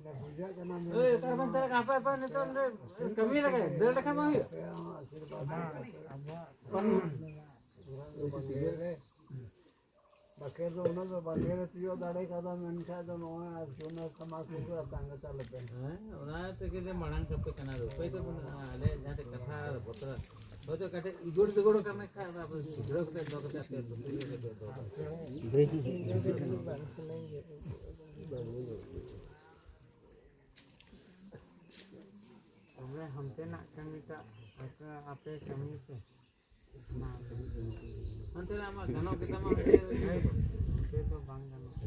ᱞᱮ ᱵᱩᱡᱷᱟᱹᱜ ᱠᱟᱱᱟ ᱢᱮᱱᱛᱮ ᱮᱭ, ᱚᱠᱟ ᱨᱮᱵᱮᱱ ᱪᱟᱞᱟᱜ ᱠᱟᱱᱟ? ᱦᱟᱯᱮ, ᱦᱟᱯᱮ, ᱱᱤᱛᱚᱜ ᱚᱸᱰᱮ ᱠᱟᱹᱢᱤ ᱨᱮᱜᱮ ᱫᱟᱹᱲ ᱞᱮᱠᱷᱟᱱ ᱵᱟᱝ ᱦᱩᱭᱩᱜᱼᱟ? ᱟᱯᱮᱭᱟᱜ ᱦᱚᱸ ᱟᱥᱤᱨᱵᱟᱫᱽ ᱢᱮᱱᱟᱜ ᱛᱟᱯᱮᱭᱟ᱾ ᱵᱟᱠᱷᱮᱲ ᱫᱚ ᱩᱱᱟᱹᱜ ᱫᱚ ᱵᱟᱝ ᱞᱮ ᱛᱤᱭᱳᱜ ᱫᱟᱲᱮ ᱠᱟᱣᱫᱟ, ᱢᱮᱱᱠᱷᱟᱱ ᱫᱚ ᱱᱚᱜᱼᱚᱭ ᱟᱨ ᱥᱩᱱᱟᱹ ᱥᱟᱢᱟ ᱠᱚᱜᱮ ᱟᱛᱟᱝ ᱠᱟᱛᱮ ᱟᱞᱮ ᱯᱮ᱾ ᱦᱮᱸ, ᱚᱱᱟ ᱛᱮᱜᱮ ᱞᱮ ᱢᱟᱲᱟᱝ ᱠᱟᱯᱮ ᱠᱟᱱᱟ, ᱟᱫᱚ ᱩᱯᱟᱹᱭ ᱫᱚ ᱵᱟᱹᱱᱩᱜᱼᱟ᱾ ᱟᱞᱮᱭᱟᱜ ᱡᱟᱦᱟᱸ ᱴᱷᱮᱡ ᱠᱟᱛᱷᱟ ᱵᱚᱛᱚᱨ, ᱦᱚᱭᱛᱳ ᱠᱟᱹᱴᱤᱡ ᱤᱜᱳᱲ ᱫᱤᱜᱳᱲ ᱠᱟᱱ ᱠᱷᱟᱱ ᱟᱫᱚ ᱟᱯᱮ ᱥᱩᱫᱷᱨᱟᱹᱣ ᱠᱟᱛᱮ ᱫᱚᱦᱚ ᱠᱟᱛᱮ ᱟᱯᱮ ᱞᱩᱛᱩᱨ ᱨᱮ ᱫᱚᱦᱚ ᱠᱟᱜ ᱯᱮ᱾ ᱛᱚᱵᱮ ᱦᱟᱱᱛᱮᱱᱟᱜ ᱠᱟᱹᱢᱤᱴᱟᱜ ᱟᱯᱮ, ᱟᱯᱮ ᱠᱟᱹᱢᱤ ᱯᱮ᱾ ᱚᱱᱛᱮ ᱟᱢᱟᱜ ᱜᱟᱱᱚᱜ ᱜᱮᱛᱟᱢᱟ, ᱚᱱᱛᱮ ᱫᱚ ᱵᱟᱝ ᱜᱟᱱᱚᱜᱼᱟ᱾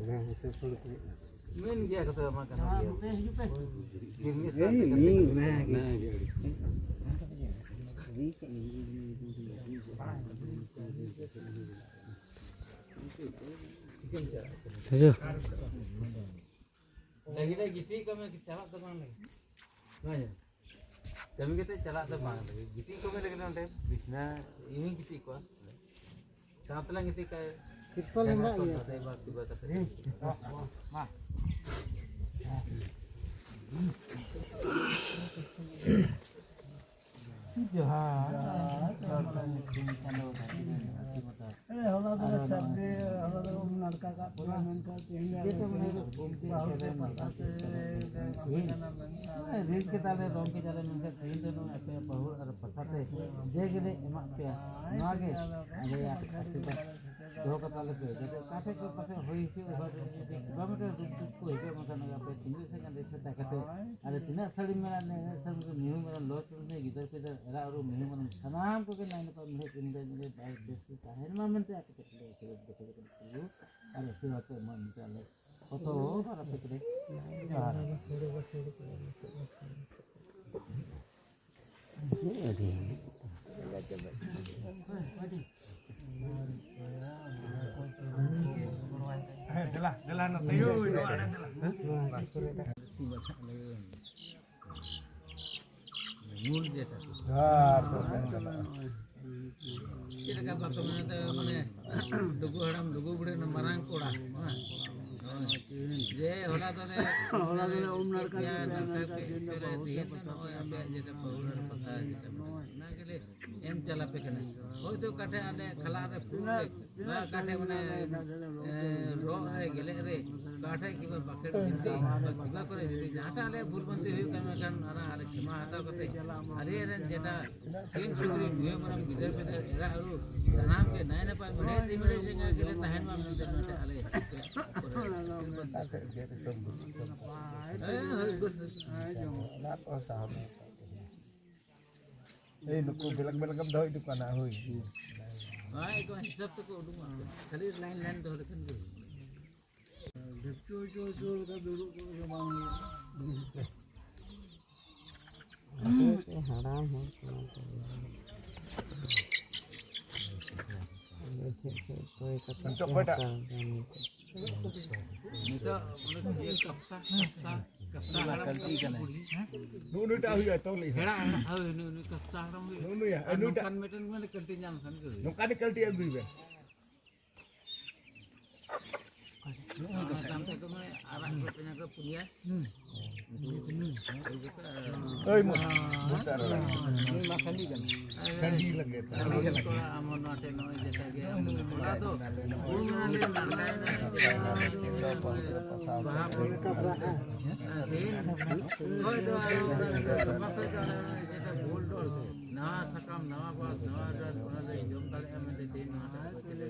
ᱢᱮᱱ ᱜᱮᱭᱟ ᱠᱚ ᱛᱚ ᱟᱢᱟᱜ ᱜᱟᱱᱚᱜ ᱜᱮᱭᱟ᱾ ᱱᱚᱛᱮ ᱦᱤᱡᱩᱜ ᱯᱮ᱾ ᱠᱤᱨᱢᱤ ᱥᱟᱶᱛᱮ ᱠᱟᱛᱮ ᱠᱚ ᱢᱮᱱᱟ᱾ ᱦᱤᱡᱩᱜ᱾ ᱞᱟᱹᱜᱤᱫ ᱮ ᱜᱤᱛᱤᱡ ᱠᱚᱜ ᱢᱮ, ᱪᱟᱞᱟᱜ ᱫᱚ ᱵᱟᱝ ᱞᱟᱹᱜᱤᱫ᱾ ᱵᱟᱝ ᱟᱸᱡᱚᱢ? ᱠᱟᱹᱢᱤ ᱠᱟᱛᱮ ᱪᱟᱞᱟᱜ ᱫᱚ ᱵᱟᱝ ᱞᱟᱹᱜᱤᱫ᱾ ᱜᱤᱛᱤᱡ ᱠᱚᱜ ᱢᱮ ᱞᱟᱹᱜᱤᱫ ᱱᱚᱰᱮ ᱵᱤᱪᱷᱱᱟᱹ ᱤᱧᱤᱧ ᱜᱤᱛᱤᱡ ᱠᱚᱜᱼᱟ᱾ ᱥᱟᱶ ᱛᱮᱞᱟᱝ ᱜᱤᱛᱤᱡ ᱠᱚᱜᱼᱟ᱾ ᱛᱤᱨᱯᱚᱞ ᱦᱮᱸ, ᱢᱮᱱᱟᱜ ᱜᱮᱭᱟ᱾ ᱫᱟᱫᱟ, ᱮᱵᱟᱨ ᱛᱤᱵᱟ ᱠᱟᱛᱮ᱾ ᱢᱟ᱾ ᱡᱚᱦᱟᱨ᱾ ᱡᱚᱦᱟᱨ᱾ ᱦᱚᱞᱟ ᱫᱚ ᱥᱟᱹᱨᱫᱤ, ᱦᱚᱞᱟ ᱫᱚ ᱩᱢ ᱱᱟᱲᱠᱟ ᱠᱟᱜ ᱯᱮᱭᱟ, ᱢᱮᱱᱠᱷᱟᱱ ᱛᱮᱦᱮᱧ ᱫᱚ ᱵᱟᱹᱦᱩ ᱛᱮ ᱯᱟᱛᱟ ᱛᱮ ᱨᱤᱱ ᱠᱮᱫᱟᱞᱮ, ᱨᱚᱝ ᱠᱮᱫᱟᱞᱮ, ᱢᱮᱱᱠᱷᱟᱱ ᱛᱮᱦᱮᱧ ᱫᱚ ᱱᱚᱜᱼᱚᱭ ᱟᱯᱮ ᱵᱟᱹᱦᱩ ᱟᱨ ᱯᱟᱛᱟ ᱛᱮ ᱡᱮ ᱜᱮᱞᱮ ᱮᱢᱟᱜ ᱯᱮᱭᱟ, ᱱᱚᱣᱟ ᱜᱮ ᱟᱞᱮᱭᱟᱜ ᱟᱥᱤᱨᱵᱟᱫᱽ ᱫᱚᱦᱚ ᱠᱟᱛᱟ ᱞᱮᱯᱮ, ᱡᱟᱛᱮ ᱚᱠᱟ ᱴᱷᱮᱡ ᱠᱚ ᱯᱟᱥᱮᱡ ᱦᱩᱭ ᱦᱚᱪᱚ, ᱮᱵᱟᱨ ᱡᱩᱫᱤ ᱠᱤᱞᱳᱢᱤᱴᱟᱨ ᱫᱩᱨ ᱫᱩᱨ ᱠᱚ ᱦᱤᱡᱩᱜ, ᱢᱮᱱᱠᱷᱟᱱ ᱟᱯᱮ ᱛᱤᱱᱟᱹᱜ ᱥᱮᱫ ᱜᱟᱱ ᱨᱤᱠᱥ ᱦᱟᱛᱟᱣ ᱠᱟᱛᱮ ᱟᱞᱮ ᱛᱤᱱᱟᱹᱜ ᱥᱟᱹᱲᱤᱢ ᱢᱮᱱᱟᱜ, ᱤᱱᱟᱹᱜ ᱥᱟᱹᱲᱤᱢ ᱨᱮ ᱢᱤᱦᱩ ᱢᱮᱨᱚᱢ, ᱞᱚ ᱪᱩᱞᱦᱟᱹ, ᱜᱤᱫᱟᱹᱨ ᱯᱤᱫᱟᱹᱨ, ᱮᱨᱟ ᱩᱨᱩ, ᱢᱤᱦᱩ ᱢᱮᱨᱚᱢ ᱥᱟᱱᱟᱢ ᱠᱚᱜᱮ ᱱᱟᱭ ᱱᱟᱯᱟᱭ ᱢᱤᱦᱩ ᱪᱩᱱᱰᱟᱹ ᱧᱤᱫᱟᱹ ᱵᱟᱭ ᱵᱮᱥ ᱛᱟᱦᱮᱱ ᱢᱟ ᱢᱮᱱᱛᱮ ᱟᱯᱮ ᱴᱷᱮᱱ ᱞᱮ ᱠᱷᱮᱞᱳᱰ ᱫᱚᱦᱚ ᱠᱟᱱᱟ᱾ ᱟᱨ ᱩᱥᱟᱹᱨᱟ ᱛᱮ ᱮᱢᱟᱜ ᱢᱮ ᱛᱟᱦᱞᱮ᱾ ᱠᱚᱛᱚ ᱵᱟᱨ ᱟᱯᱮ ᱠᱟᱱᱟ? ᱡᱚᱦᱟᱨ᱾ ᱦᱮᱸ, ᱫᱮᱞᱟ, ᱫᱮᱞᱟ, ᱱᱚᱛᱮ ᱭᱳ, ᱱᱚᱣᱟ ᱟᱲᱮ ᱫᱮᱞᱟ᱾ ᱢᱩᱞ ᱡᱮᱴᱟ᱾ ᱡᱚᱦᱟᱨ᱾ ᱪᱮᱫ ᱞᱮᱠᱟ ᱵᱟᱠᱚ ᱢᱮᱱᱟ, ᱛᱚ, ᱢᱟᱱᱮ, ᱰᱩᱜᱩ ᱦᱟᱲᱟᱢ, ᱰᱩᱜᱩ ᱵᱩᱲᱦᱤ ᱨᱮᱱ ᱢᱟᱨᱟᱝ ᱠᱚᱲᱟ, ᱦᱮᱸ᱾ ᱡᱮ ᱦᱚᱞᱟ ᱫᱚᱞᱮ, ᱦᱚᱞᱟ ᱫᱚᱞᱮ ᱩᱢ ᱱᱟᱲᱠᱟ ᱠᱮᱫ ᱯᱮᱭᱟ, ᱱᱟᱲᱠᱟ ᱠᱮᱫ ᱯᱮᱭᱟ, ᱛᱮᱦᱮᱧ ᱫᱚ ᱱᱚᱜᱼᱚᱭ ᱟᱯᱮᱭᱟᱜ ᱡᱮᱴᱟ ᱯᱟᱹᱦᱩᱲᱟᱹ ᱯᱟᱛᱟ ᱡᱮᱴᱟ ᱢᱮᱱᱟᱜᱼᱟ, ᱚᱱᱟ ᱜᱮᱞᱮ ᱮᱢ ᱪᱟᱞᱟᱯᱮ ᱠᱟᱱᱟ᱾ ᱦᱳᱭᱛᱳ ᱚᱠᱟ ᱴᱷᱮᱡ ᱟᱞᱮ ᱠᱷᱟᱞᱟ ᱨᱮ ᱯᱷᱩᱞ ᱨᱮ, ᱵᱟ ᱚᱠᱟ ᱴᱷᱮᱡ ᱢᱟᱱᱮ, ᱮ, ᱨᱚᱜ ᱨᱮ, ᱜᱮᱞᱮᱜ ᱨᱮ, ᱚᱠᱟ ᱴᱷᱮᱡ ᱠᱤᱵᱟ ᱵᱟᱠᱷᱮᱲ ᱵᱤᱱᱛᱤ, ᱵᱟ ᱠᱤᱵᱟ ᱠᱚᱨᱮ ᱡᱩᱫᱤ ᱡᱟᱦᱟᱸᱴᱟᱜ ᱟᱞᱮ ᱵᱷᱩᱞ ᱵᱷᱨᱟᱱᱛᱤ ᱦᱩᱭᱩᱜ ᱠᱟᱱ ᱢᱮᱱᱠᱷᱟᱱ ᱚᱱᱟ ᱟᱞᱮ ᱠᱷᱮᱢᱟ ᱦᱟᱛᱟᱣ ᱠᱟᱛᱮ ᱟᱞᱮ ᱨᱮᱱ ᱡᱮᱴᱟ ᱥᱤᱢ ᱥᱩᱠᱨᱤ ᱢᱤᱦᱩ ᱢᱮᱨᱚᱢ ᱜᱤᱫᱟᱹᱨ ᱯᱤᱫᱟᱹᱨ ᱮᱨᱟ ᱩᱨᱩ ᱥᱟᱱᱟᱢ ᱜᱮ ᱱᱟᱭ ᱱᱟᱯᱟᱭ ᱢᱮᱬᱦᱮᱫ ᱛᱤ ᱢᱮᱬᱦᱮᱫ ᱡᱟᱸᱜᱟ ᱜᱮᱞᱮ ᱛᱟᱦᱮᱱ ᱢᱟ ᱢᱮᱱᱛᱮ ᱱᱚᱰᱮ ᱟᱞᱮ ᱦᱮᱸ, ᱦᱳᱭ, ᱵᱟᱥ᱾ ᱚᱱᱟ ᱠᱚ ᱥᱟᱦᱟᱣ ᱢᱮ᱾ ᱮᱭ, ᱱᱩᱠᱩ ᱵᱮᱞᱮᱠ ᱵᱮᱞᱮᱠ ᱮᱢ ᱫᱚᱦᱚ ᱤᱫᱤ ᱠᱚᱣᱟ ᱱᱟᱜ, ᱦᱳᱭ᱾ ᱦᱳᱭ, ᱮᱠᱫᱚᱢ ᱦᱤᱥᱟᱹᱵ ᱛᱮᱠᱚ ᱩᱰᱩᱝᱚᱜᱼᱟ᱾ ᱠᱷᱟᱹᱞᱤ ᱞᱟᱭᱤᱱ ᱞᱟᱭᱤᱱ ᱫᱚᱦᱚ ᱞᱮᱠᱷᱟᱱ ᱜᱮ ᱦᱩᱭᱩᱜᱼᱟ᱾ ᱰᱷᱤᱯᱪᱩ ᱦᱚᱪᱚ ᱦᱚᱪᱚ ᱞᱮᱠᱟ ᱫᱩᱲᱩᱵ ᱠᱚᱜ ᱜᱮ ᱵᱟᱝ ᱦᱩᱭᱩᱜᱼᱟ᱾ ᱦᱟᱲᱟᱢ ᱦᱚᱲ ᱠᱟᱱᱟ ᱠᱚ᱾ ᱟᱫᱚ ᱪᱮᱫ ᱪᱮᱫ ᱠᱚᱭ ᱠᱟᱛᱮ ᱱᱤᱛᱚᱜ ᱠᱚ ᱚᱠᱚᱭᱴᱟᱜ? ᱦᱟᱛᱟᱣ ᱮᱫᱟ ᱱᱤᱛᱚᱜ᱾ ᱱᱤᱛᱚᱜ ᱚᱱᱮ ᱠᱚ ᱤᱭᱟᱹ ᱠᱟᱯᱥᱟ, ᱠᱟᱯᱥᱟ, ᱠᱟᱯᱥᱟ ᱦᱟᱲᱟᱢ ᱠᱟᱱᱟ᱾ ᱱᱩᱜᱼᱩ ᱱᱩᱭᱴᱟᱜ ᱦᱩᱭᱩᱜᱼᱟ, ᱛᱚᱞ ᱞᱮ ᱦᱮᱲᱟ, ᱦᱮᱲᱟ, ᱦᱳᱭ, ᱱᱩᱭ, ᱱᱩᱭ ᱠᱟᱯᱥᱟ ᱦᱟᱲᱟᱢ ᱦᱩᱭᱩᱜᱼᱟ᱾ ᱱᱩᱜᱼᱩ ᱱᱩᱭᱟ, ᱟᱨ ᱱᱩᱭᱴᱟᱜ᱾ ᱱᱚᱝᱠᱟᱱ ᱢᱤᱫᱴᱮᱱ ᱢᱟᱱᱮ ᱠᱟᱹᱞᱴᱤ ᱧᱟᱢ ᱠᱷᱟᱱ ᱜᱮ ᱦᱩᱭᱩᱜᱼᱟ᱾ ᱱᱚᱝᱠᱟᱱ ᱠᱟᱹᱞᱴᱤ ᱟᱹᱜᱩᱭ ᱵᱮᱱ᱾ ᱚᱱᱟ ᱛᱟᱭᱚᱢ ᱛᱮ ᱠᱚ ᱢᱮᱱᱟ, ᱟᱨᱟᱜ ᱠᱚ ᱯᱮᱱᱟ ᱠᱚ ᱯᱩᱱᱭᱟ᱾ ᱦᱩᱸ᱾ ᱳᱭ ᱢᱟ, ᱵᱩᱴ ᱟᱨ ᱱᱩᱭ ᱢᱟ ᱥᱟᱺᱰᱤ ᱠᱟᱱᱟ᱾ ᱥᱟᱺᱰᱤ ᱞᱟᱹᱜᱤᱫ᱾ ᱥᱟᱺᱰᱤ ᱠᱟᱱᱟ᱾ ᱠᱚᱲᱟ, ᱟᱢ ᱱᱚᱣᱟ ᱴᱷᱮᱱ ᱱᱚᱜᱼᱚᱭ ᱡᱮᱴᱟ ᱜᱮ ᱟᱢ ᱦᱚᱞᱟ ᱫᱚ ᱩᱢ ᱱᱟᱞᱮ ᱱᱟᱲᱠᱟᱭᱮᱱᱟ, ᱵᱟᱦᱟ ᱯᱚᱨᱚᱵᱽ᱾ ᱛᱮᱦᱮᱧ ᱠᱷᱚᱡ ᱫᱚ ᱟᱨᱚ ᱜᱟᱯᱟ ᱠᱷᱚᱡ ᱫᱚ ᱟᱞᱮ ᱡᱮᱴᱟ ᱵᱷᱩᱞ ᱰᱚᱞ, ᱱᱟᱣᱟ ᱥᱟᱠᱟᱢ, ᱱᱟᱣᱟ ᱵᱟᱥ, ᱱᱟᱣᱟ ᱰᱚᱞ, ᱚᱱᱟ ᱞᱮ ᱡᱚᱢ ᱫᱟᱲᱮᱭᱟᱜᱼᱟ ᱢᱮᱱᱛᱮ ᱛᱮᱦᱮᱧ ᱱᱚᱣᱟ ᱴᱟᱜ ᱠᱚ ᱪᱮᱞᱮ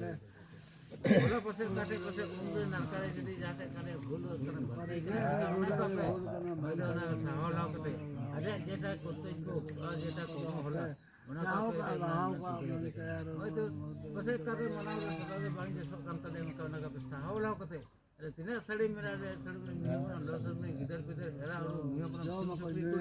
ᱵᱚᱞᱮ ᱯᱟᱥᱮ ᱚᱠᱟ ᱴᱷᱮᱡ ᱯᱟᱥᱮ ᱩᱢ ᱨᱮ ᱱᱟᱲᱠᱟ ᱨᱮ ᱡᱩᱫᱤ ᱡᱟᱦᱟᱸ ᱴᱷᱮᱡ ᱠᱷᱟᱱᱮ ᱵᱷᱩᱞ ᱠᱟᱱᱟ, ᱵᱟᱹᱲᱛᱤ ᱠᱟᱱᱟ, ᱚᱱᱟ ᱠᱚ ᱟᱯᱮ ᱦᱚᱭᱛᱳ ᱚᱱᱟ ᱥᱟᱦᱟᱣ ᱞᱟᱦᱟᱣ ᱠᱟᱛᱮ ᱟᱡᱟᱜ ᱡᱮᱴᱟ ᱠᱚᱨᱛᱚᱵᱵᱚ ᱟᱨ ᱡᱮᱴᱟ ᱠᱚᱨᱢᱚ ᱦᱚᱞᱟ, ᱚᱱᱟ ᱠᱚ ᱟᱯᱮ ᱦᱚᱭᱛᱳ ᱢᱟᱱᱟᱣ ᱨᱮ ᱥᱩᱫᱷᱟᱹᱨ ᱞᱮ ᱠᱟᱱᱟ᱾ ᱦᱚᱭᱛᱳ ᱯᱟᱥᱮ ᱚᱠᱟ ᱨᱮ ᱢᱟᱱᱟᱣ ᱨᱮ ᱥᱩᱫᱷᱟᱹᱨ ᱨᱮ ᱵᱟᱝ ᱵᱮᱥᱚᱜ ᱠᱟᱱ ᱛᱟᱞᱮ, ᱚᱱᱠᱟ ᱚᱱᱟ ᱠᱚ ᱟᱯᱮ ᱥᱟᱦᱟᱣ ᱠᱟᱛᱮ ᱟᱞᱮ ᱛᱤᱱᱟᱹᱜ ᱥᱟᱹᱲᱤ ᱢᱮᱱᱟᱜ ᱞᱮ, ᱥᱟᱹᱲᱤ ᱢᱮᱱᱟᱜ ᱵᱚᱱᱟ, ᱞᱚ ᱥᱟᱹᱲᱤ, ᱜᱤᱫᱟᱹᱨ ᱯᱤᱫᱟᱹᱨ, ᱮᱨᱟ ᱩᱨᱩ, ᱢᱤᱦᱩ ᱠᱚᱲᱟ, ᱥᱤᱢ ᱥᱩᱠᱨᱤ ᱠᱚ,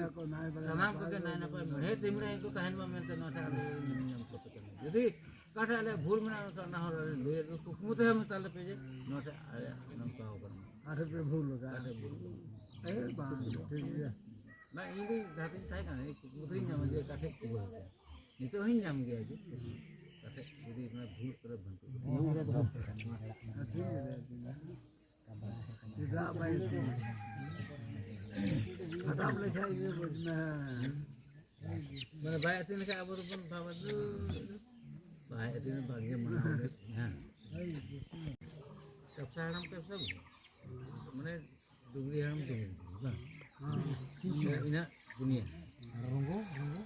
ᱥᱟᱱᱟᱢ ᱠᱚᱜᱮ ᱱᱟᱭ ᱱᱟᱯᱟᱭ ᱢᱮᱬᱦᱮ ᱛᱤ ᱢᱮᱬᱦᱮ ᱠᱚ ᱛᱟᱦᱮᱱ ᱢᱟ ᱢᱮᱱᱛᱮ ᱱᱚᱣᱟ ᱴᱷᱮᱱ ᱟᱞᱮ ᱱᱤᱭᱚᱢ ᱠᱚ ᱠᱟᱱᱟ᱾ ᱡᱩᱫᱤ ᱚᱠᱟ ᱴᱷᱮᱱ ᱟᱞᱮᱭᱟᱜ ᱵᱷᱩᱞ ᱢᱮᱱᱟᱜᱼᱟ, ᱚᱱᱟ ᱦᱚᱸ ᱟᱞᱮ ᱞᱟᱹᱭ ᱟᱞᱮ, ᱠᱩᱠᱢᱩ ᱛᱮᱦᱚᱸ ᱢᱮᱛᱟ ᱞᱮᱯᱮ ᱡᱮ ᱱᱚᱣᱟ ᱴᱷᱮᱱ ᱟᱞᱮᱭᱟᱜ ᱱᱚᱝᱠᱟ ᱠᱟᱱᱟ᱾ ᱟᱨ ᱯᱮ ᱵᱷᱩᱞ ᱟᱠᱟᱫᱟ᱾ ᱟᱨ ᱯᱮ ᱵᱷᱩᱞ ᱟᱠᱟᱫᱟ᱾ ᱮ ᱵᱟᱝ, ᱴᱷᱤᱠ ᱜᱮᱭᱟ᱾ ᱵᱟᱝ, ᱤᱧ ᱫᱚ ᱡᱟᱦᱟᱸ ᱛᱤᱧ ᱛᱟᱦᱮᱸ ᱠᱟᱱᱟ, ᱤᱧ ᱠᱩᱠᱢᱩ ᱫᱚᱧ ᱧᱟᱢᱟ ᱡᱮ ᱚᱠᱟ ᱴᱷᱮᱡ ᱠᱚ ᱵᱷᱩᱞ ᱟᱠᱟᱫᱟ᱾ ᱱᱤᱛᱚᱜ ᱦᱚᱸᱧ ᱧᱟᱢ ᱜᱮᱭᱟ ᱡᱮ ᱚᱠᱟ ᱴᱷᱮᱡ ᱡᱩᱫᱤ ᱚᱱᱟ ᱵᱷᱩᱞ ᱠᱚᱨᱮ ᱵᱷᱟᱹᱱᱴᱤ ᱠᱚ᱾ ᱦᱮᱸ, ᱴᱷᱤᱠ ᱜᱮᱭᱟ, ᱴᱷᱤᱠ ᱜᱮᱭᱟ᱾ ᱪᱮᱫᱟᱜ ᱵᱟᱭ ᱟᱹᱛᱤᱧᱟ? ᱠᱷᱟᱴᱟᱢ ᱞᱮᱠᱷᱟᱡ ᱜᱮ ᱵᱩᱡᱽ ᱢᱮ᱾ ᱢᱟᱱᱮ ᱵᱟᱭ ᱟᱹᱛᱤᱧ ᱞᱮᱠᱷᱟᱡ ᱟᱵᱚ ᱫᱚᱵᱚᱱ ᱵᱷᱟᱵᱟ ᱫᱩ, ᱵᱟᱭ ᱟᱹᱛᱤᱧ ᱵᱟᱝ ᱜᱮ ᱢᱟᱱᱟᱣ ᱞᱮᱫ, ᱦᱮᱸ᱾ ᱠᱟᱯᱥᱟ ᱦᱟᱲᱟᱢ ᱠᱟᱯᱥᱟ ᱢᱟᱱᱮ ᱰᱩᱝᱨᱤ ᱦᱟᱲᱟᱢ ᱰᱩᱝᱨᱤ, ᱵᱟᱝ? ᱤᱱᱟᱹ ᱯᱩᱱᱭᱟᱹ᱾ ᱨᱚᱝᱜᱚ, ᱨᱚᱝᱜᱚ᱾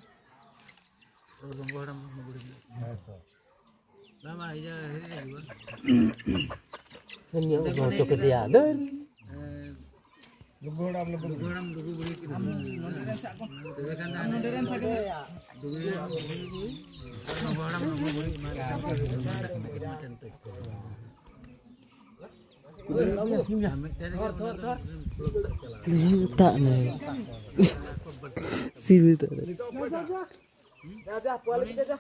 ᱨᱚᱝᱜᱚ ᱦᱟᱲᱟᱢ ᱰᱩᱝᱨᱤ᱾ ᱦᱮᱸ ᱛᱚ᱾ ᱵᱟᱝ, ᱵᱟᱝ, ᱤᱭᱟᱹ, ᱦᱤᱨᱤ ᱨᱮ ᱦᱩᱭᱩᱜᱼᱟ᱾ ᱦᱮᱸ, ᱱᱤᱭᱟᱹ ᱚᱱᱛᱮ ᱩᱫᱩᱜ ᱦᱚᱪᱚ ᱠᱮᱫᱮᱭᱟ᱾ ᱫᱟᱹᱲ᱾ ᱮᱸ, ᱞᱩᱜᱩ ᱦᱟᱲᱟᱢ, ᱞᱩᱜᱩ ᱞᱩᱜᱩ ᱦᱟᱲᱟᱢ, ᱞᱩᱜᱩ ᱵᱩᱲᱦᱤ ᱠᱤᱱ ᱦᱩᱭᱩᱜᱼᱟ᱾ ᱛᱚᱵᱮ ᱠᱷᱟᱱ ᱫᱚ ᱦᱟᱱᱮ ᱰᱩᱝᱨᱤ ᱦᱟᱲᱟᱢ, ᱞᱩᱜᱩ ᱵᱩᱲᱦᱤ, ᱟᱨ ᱞᱩᱜᱩ ᱦᱟᱲᱟᱢ, ᱞᱩᱜᱩ ᱵᱩᱲᱦᱤ ᱮᱢᱟᱱ ᱠᱚ ᱢᱤᱫᱴᱮᱱ ᱴᱮᱠ ᱠᱚ᱾ ᱟᱨ ᱢᱤᱫᱴᱮᱱ ᱨᱮᱜᱮ ᱚᱱᱟ ᱫᱚ ᱛᱟᱜ ᱱᱮ᱾ ᱥᱤᱢ ᱛᱟᱜ ᱱᱮ᱾ ᱡᱟ, ᱡᱟ, ᱯᱚᱭᱞᱟ ᱠᱤᱪᱷᱩ ᱡᱟ᱾